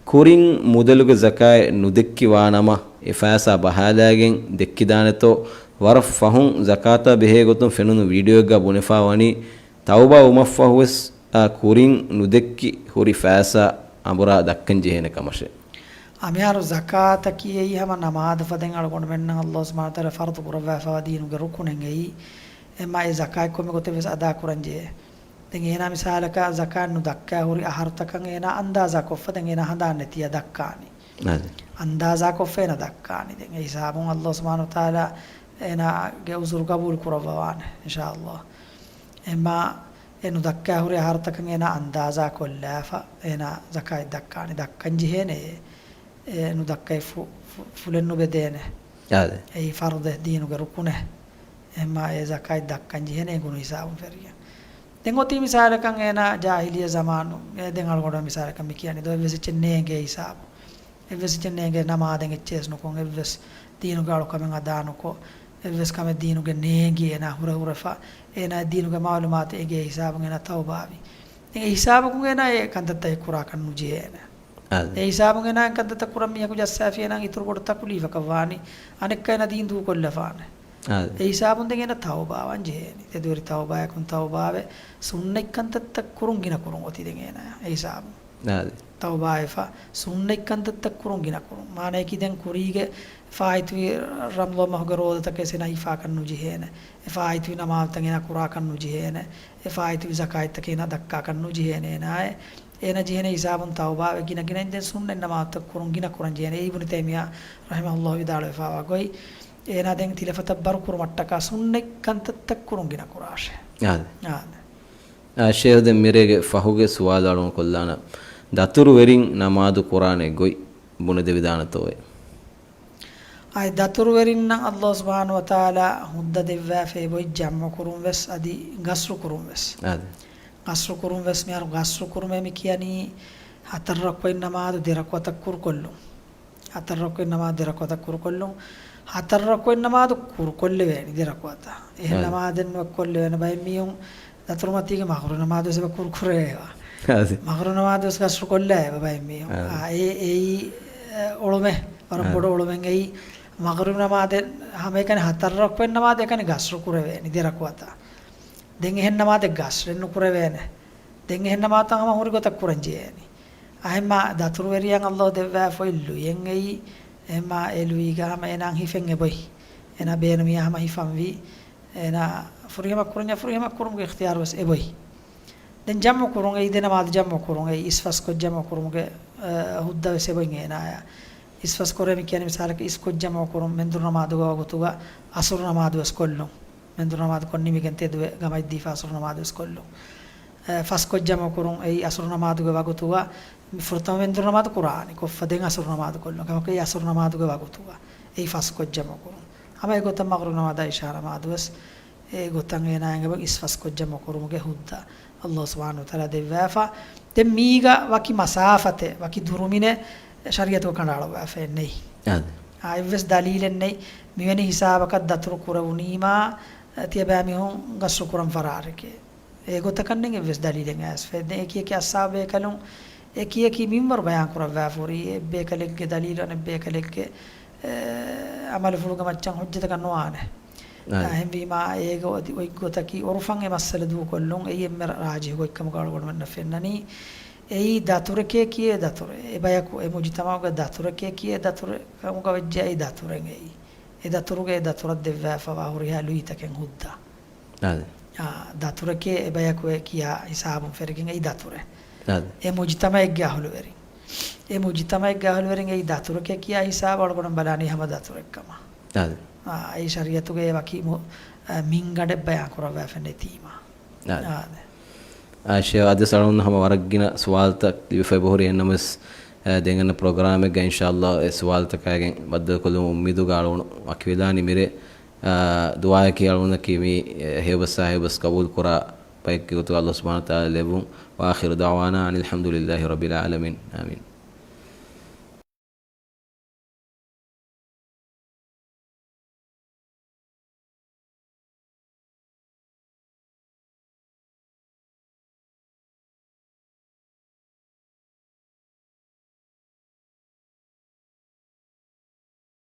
ކުރިން މުދަލުގެ ޒަކާތް ނުދެއްކި ވާނަމަ، އެ ފައިސާ ބަހާލާގެން ދެއްކިދާނެތޯ، ވަރަށް ފަހުން ޒަކާތާ ބެހޭ ގޮތުން ފެނުނު ވީޑިއޯއެއްގަ ބުނެފާ ވަނީ، ތައުބާ ވުމަށްފަހުވެސް އާ ކުރިން ނުދެއްކި ހުރި ފައިސާ އަނބުރާ ދައްކަން ޖެހޭނެ ކަމަށެ. އާ، މިހާރު ޒަކާތަކީ އެއީ ހަމަ ނަމާދު ފަދައިން އަޅުގަނޑުމެންނަށް އައްލާހު ސުބްޙާނަހު ވަތަޢާލާ ފަރުޟު ކުރައްވާފައިވާ ދީނުގެ ރުކުނެއް އެއީ. އެމާ އެ ޒަކާތް ކޮންމެ ގޮތެއް ވެސް އަދާ ކުރަން ޖެހޭ. ދެން އޭނާ މިސާލަކަށް ޒަކާތް ނުދައްކާ ހުރި އަހަރުތަކަށް އޭނާ އަންދާޒާ ކޮށްފަ ދެން އޭނާ ހަނދާން ނެތިއްޔާ ދައްކާނީ. އަދި. އަންދާޒާ ކޮށްފަ އޭނާ ދައްކާނީ. ދެން އެ ހިސާބުން އައްލާހު ސުބްޙާނަހު ވަތަޢާލާ އޭނާގެ އުޒުރު ގަބޫލު ކުރައްވަވާނެ، އިންޝާއައްލާހު. އެމާ އެ ނުދައްކާ ހުރި އަހަރުތަކަށް އޭނާ އަންދާޒާ ކޮށްލާފަ، އޭނާ ޒަކާތް ދައްކާނެ، ދައްކަން ޖެހޭނެ. އެ، އެ ނުދައްކައި ފު-، ފު-، ފުލެއް ނުބެދޭނެ. އާދެ. އެއީ ފަރުޟެއް ދީނުގެ ރުކުނެއް. އެމާ އެ ޒަކާތް ދައްކަން ޖެހޭނެ އެނގުނު ހިސާބުން ފެށިގެން. ދެން އޮތީ މިސާލަކަށް އޭނާ ޖާހިލިއްޔަ ޒަމާނު، އެ ދެން އަޅުގަނޑު މިސާލަކަށް މި ކިޔަނީ ދޯ އެއްވެސް އެއްޗެއް ނޭނގޭ ހިސާބު. އެއްވެސް އެއްޗެއް ނޭނގޭ ނަމާދެއް އެއްޗެއް ނުކޮށް، އެއްވެސް ދީނުގެ އަޅުކަމެއް އަދާ ނުކޮށް، އެއްވެސް ކަމެއް ދީނުގެ ނޭނގި އޭނާ ހުރެ ހުރެފަ، އޭނާ ދީނުގެ މައުލޫމާތު އެނގޭ ހިސާބުން އޭނާ ތައުބާވި. އެ ހިސާބަކުން އޭނާ އެ ކަންތައްތައް ކުރާކަށް ނުޖެހޭނެ. އާދެ. އެ ހިސާބުން އޭނާ ކަންތައްތައް ކުރަން މީހަކު ޖައްސާފި އޭނާ އިތުރު ބޮޑު ތަކުލީފަކަށް ވާނީ. އަނެއްކާ އޭނާ ދީން ދޫކޮށްލަފާނެ. އާދެ. އެ ހިސާބުން ދެން އޭނާ ތައުބާވާން ޖެހޭނީ. ތެދުވެރި ތައުބާޔަކުން ތައުބާވެ، ސުންނަތް ކަންތައްތައް ކުރުން ގިނަ ކުރުން އޮތީ ދެން އޭނާ އެ ހިސާބުން. އާދެ. ތައުބާވެފަ، ސުންނަތް ކަންތައްތައް ކުރުން ގިނަ ކުރުން. މާނައަކީ ދެން ކުރީގެ ފާއިތުވި ރަމަޟާން މަހުގެ ރޯދަތަކެއް އޭނާ ހިފާކަށް ނުޖެހޭނެ. އެ ފާއިތުވި ނަމާދުތައް އޭނާ ކުރާކަށް ނުޖެހޭނެ. އެ ފާއިތުވި ޒަކާތްތަކެއް އޭނާ ދައްކާކަށް ނުޖެހޭނެ އޭނާއެ. އޭނާ ޖެހޭނެ ހިސާބުން ތައުބާވެ ގިނަ ގިނައިން ދެން ސުންނަތް ނަމާދުތައް ކުރުން ގިނަ ކުރަން ޖެހޭނެ. އިބްނު ތައިމިއްޔާ ރަޙިމަހުﷲ ވިދާޅުވެފައިވާ ގޮތް، އޭނާ ދެން ތިލަފަތަށް ބަރުކުރުމަށްޓަކާ ސުންނަތް ކަންތައްތައް ކުރުން ގިނަ ކުރާށޭ. އާދެ. އާދެ. އާ، ޝޭހް ދެން މިރޭގެ ފަހުގެ ސުވާލު އަޅުން ކޮށްލާނަން. ދަތުރުވެރިން ނަމާދު ކުރާނެ ގޮތް ބުނެދެވިދާނެތޯއޭ؟ އާއި ދަތުރުވެރިންނަށް އައްލާހު ސުބްޙާނަހު ވަތަޢާލާ ހުއްދަ ދެއްވާފައި އެބޮތް ޖަމްޢު ކުރުން ވެސް އަދި ގަސްރު ކުރުން ވެސް. އާދެ. ގަސްރު ކުރުން ވެސް މިހާރު ގަސްރު ކުރުމޭ މި ކިޔަނީ ހަތަރު ރަކުޢަތް ނަމާދު ދެ ރަކުޢަތަށް ކުރުކޮށްލުން. ހަތަރު ރަކުޢަތް ނަމާދު ދެ ރަކުޢަތަށް ކުރުކޮށްލުން. ހަތަރު ރަކުޢަތް ނަމާދު ކުރުކޮށްލެވޭނީ ދެ ރަކުޢަތަށް. އެހެން އާދެ. ނަމާދެއް ނުވެ ކޮށްލެވޭނެ ބައެއް މީހުން ދަތުރުމަތީގެ މަޣްރިބު ނަމާދު ވެސް އެބަ ކުރު ކުރެވޭ. އާދެ. މަޣްރިބު ނަމާދު ވެސް ގަސްރު ކޮށްލާ އެބަ ބައެއް މީހުން. އާދެ. އާ، އެ، އެއީ، އެ، އޮޅުމެއް. ވަރަށް އާދެ. ބޮޑު އޮޅުމެއް އެއީ. މަޣްރިބު ނަމާދެއް ހަމައެކަނި ހަތަރު ރަކުޢަތް ނަމާދު އެކަނި ގަސްރު ކުރެވޭނީ ދެ ރަކުޢަތަށް. ދެން އެހެން ނަމާދެއް ގަސްރެއް ނުކުރެވޭނެ. ދެން އެހެން ނަމާދުތައް ހަމަ ހުރި ގޮތަށް ކުރަން ޖެހޭނީ. އެހެންމާ ދަތުރުވެރިޔަށް އައްލާހު ދެއްވާފައި ލުޔެއް އެއީ. އެހެންމާ އެ ލުއިގަ ހަމަ އޭނާ ހިފެން އެބޮތް. އޭނާ ބޭނުމިޔާ ހަމަ ހިފަންވީ. އޭނާ ފުރިހަމަ ކުރަންޏާ ފުރިހަމަ ކުރުމުގެ އިޚްތިޔާރު ވެސް އެބޮތް. ދެން ޖަމްޢު ކުރުން އެއީ ދެ ނަމާދު ޖަމްޢު ކުރުން އެއީ އިސްފަސްކޮށް ޖަމްޢު ކުރުމުގެ، އަ، ހުއްދަ ވެސް އެބޮތް އޭނާޔަށް. އިސްފަސް ކުރޭ މި ކިޔަނީ މިސާލަކަށް އިސްކޮށް ޖަމްޢު ކުރުން މެންދުރު ނަމާދުގެ ވަގުތުގަ އަސުރު ނަމާދު ވެސް ކޮށްލުން. މެންދުރު ނަމާދު ކޮށް ނިމިގެން ތެދުވެ ގަމައިދީފަ އަސުރު ނަމާދު ވެސް ކޮށްލުން. އެ، ފަސްކޮށް ޖަމްޢު ކުރުން އެއީ އަސުރު ނަމާދުގެ ވަގުތުގަ ފުރަތަމަ މެންދުރު ނަމާދު ކުރާނީ. ކޮށްފަ ދެން އަސުރު ނަމާދު ކޮށްލުން. ކަމަކު އެއީ އަސުރު ނަމާދުގެ ވަގުތުގަ. އެއީ ފަސްކޮށް ޖަމްޢު ކުރުން. ހަމަ އެގޮތަށް މަޣްރިބު ނަމާދާ އިޝާ ނަމާދު ވެސް އެގޮތަށް އޭނާ އެނގެވެ އިސްފަސްކޮށް ޖަމްޢު ކުރުމުގެ ހުއްދަ އައްލާހު ސުބްޙާނަހު ވަތަޢާލާ ދެއްވާފަ. ދެން މީގަ ވަކި މަސާފަތެއް، ވަކި ދުރުމިނެއް ޝަރީޢަތުގަ ކަނޑައަޅުއްވާފައެއް ނެތް. އާދެ. އާ، އެއްވެސް ދަލީލެއް ނެތް. މިވެނި ހިސާބަކަށް ދަތުރު ކުރެވުނީމާ، ތިޔަބައިމީހުން ގަސްރު ކުރަން ފަރާރެކޭ. އެގޮތަކަށް ނެތް އެއްވެސް ދަލީލެއް އައިސްފަ. ދެން އެކި އެކި އަޞްޙާބު ބޭކަލުން އެކި އެކި މިންވަރު ބަޔާން ކުރައްވާފަ ހުރީ، އެއްބޭކަލެއްގެ ދަލީލު އަނެއްބޭކަލެއްގެ، އެ، އަމަލުފުޅުގެ މައްޗަށް ހުއްޖަތަކަށް ނުވާނެ. އާދެ. އެހެންވީމާ، އޭގަ އޮތް، އޮތް ގޮތަކީ އޮރުފަން އެ މައްސަލަ ދޫކޮށްލުން، އެއީ އެންމެ ރާޖިޙު ގޮތްކަމުގަ އަޅުގަނޑުމެންނަށް ފެންނަނީ. އެއީ ދަތުރެކޭ ކިޔޭ ދަތުރެއް. އެ ބަޔަކު އެ މުޖުތަމަޢުގެ ދަތުރެކޭ ކިޔޭ ދަތުރެއް ކަމުގަ ވެއްޖެ އެއީ ދަތުރެއް އެއީ. އެ ދަތުރުގެ އެ ދަތުރަށް ދެއްވާފަވާ ހުރިހާ ލުއިތަކެއް ހުއްދަ. އާދެ. އާ، ދަތުރެކޭ އެ ބަޔަކު އެ ކިޔާ ހިސާބުން ފެރިގެން އެއީ ދަތުރެއް. އާދެ. އެ މުޖުތަމަޢެއްގެ އަހުލުވެރިން. އެ މުޖުތަމައެއްގެ އަހުލުވެރިން އެއީ ދަތުރުކެއް ކިޔާ ހިސާބަށް އަޅުގަނޑު ބަލާނީ ހަމަ ދަތުރެއްކަމަށް. އާދެ. އާ، އެއީ ޝަރީއަތުގައި ވަކި މު-، އާ، މިންގަނޑެއް ބަޔާން ކުރައްވާފަ ނެތީމަ. އާދެ. އާދެ. އާ، ޝޭޚް އަދިވެސް އަޅުގަނޑު ހަމަ ވަރަށް ގިނަ ސުވާލުތައް ލިބިފައި ބަހުރި އެހެންނަމަވެސް، އާ، ދެން އަންނަ ޕްރޮގްރާމެއްގަ އިންޝާﷲ އެ ސުވާލުތަކާގެން ބައްދަލުކޮށްލުމުގެ އުއްމީދުގަ އަޅުގަނޑު ވަކިވެލާނީ މިރޭ. އާ، ދުޢާއަކީ އަޅުގަނޑަކީ މި، އެ، ހެޔޮބަސް ހެޔޮބަސް ޤަބޫލު ކުރާ ބައެއްގެ ގޮތުގަ ﷲ ސުބްޙާނަހޫ ވަތަޢާލާ ލެއްވުން. وآخر دعوانا أن الحمد لله رب العالمين. އާމީން.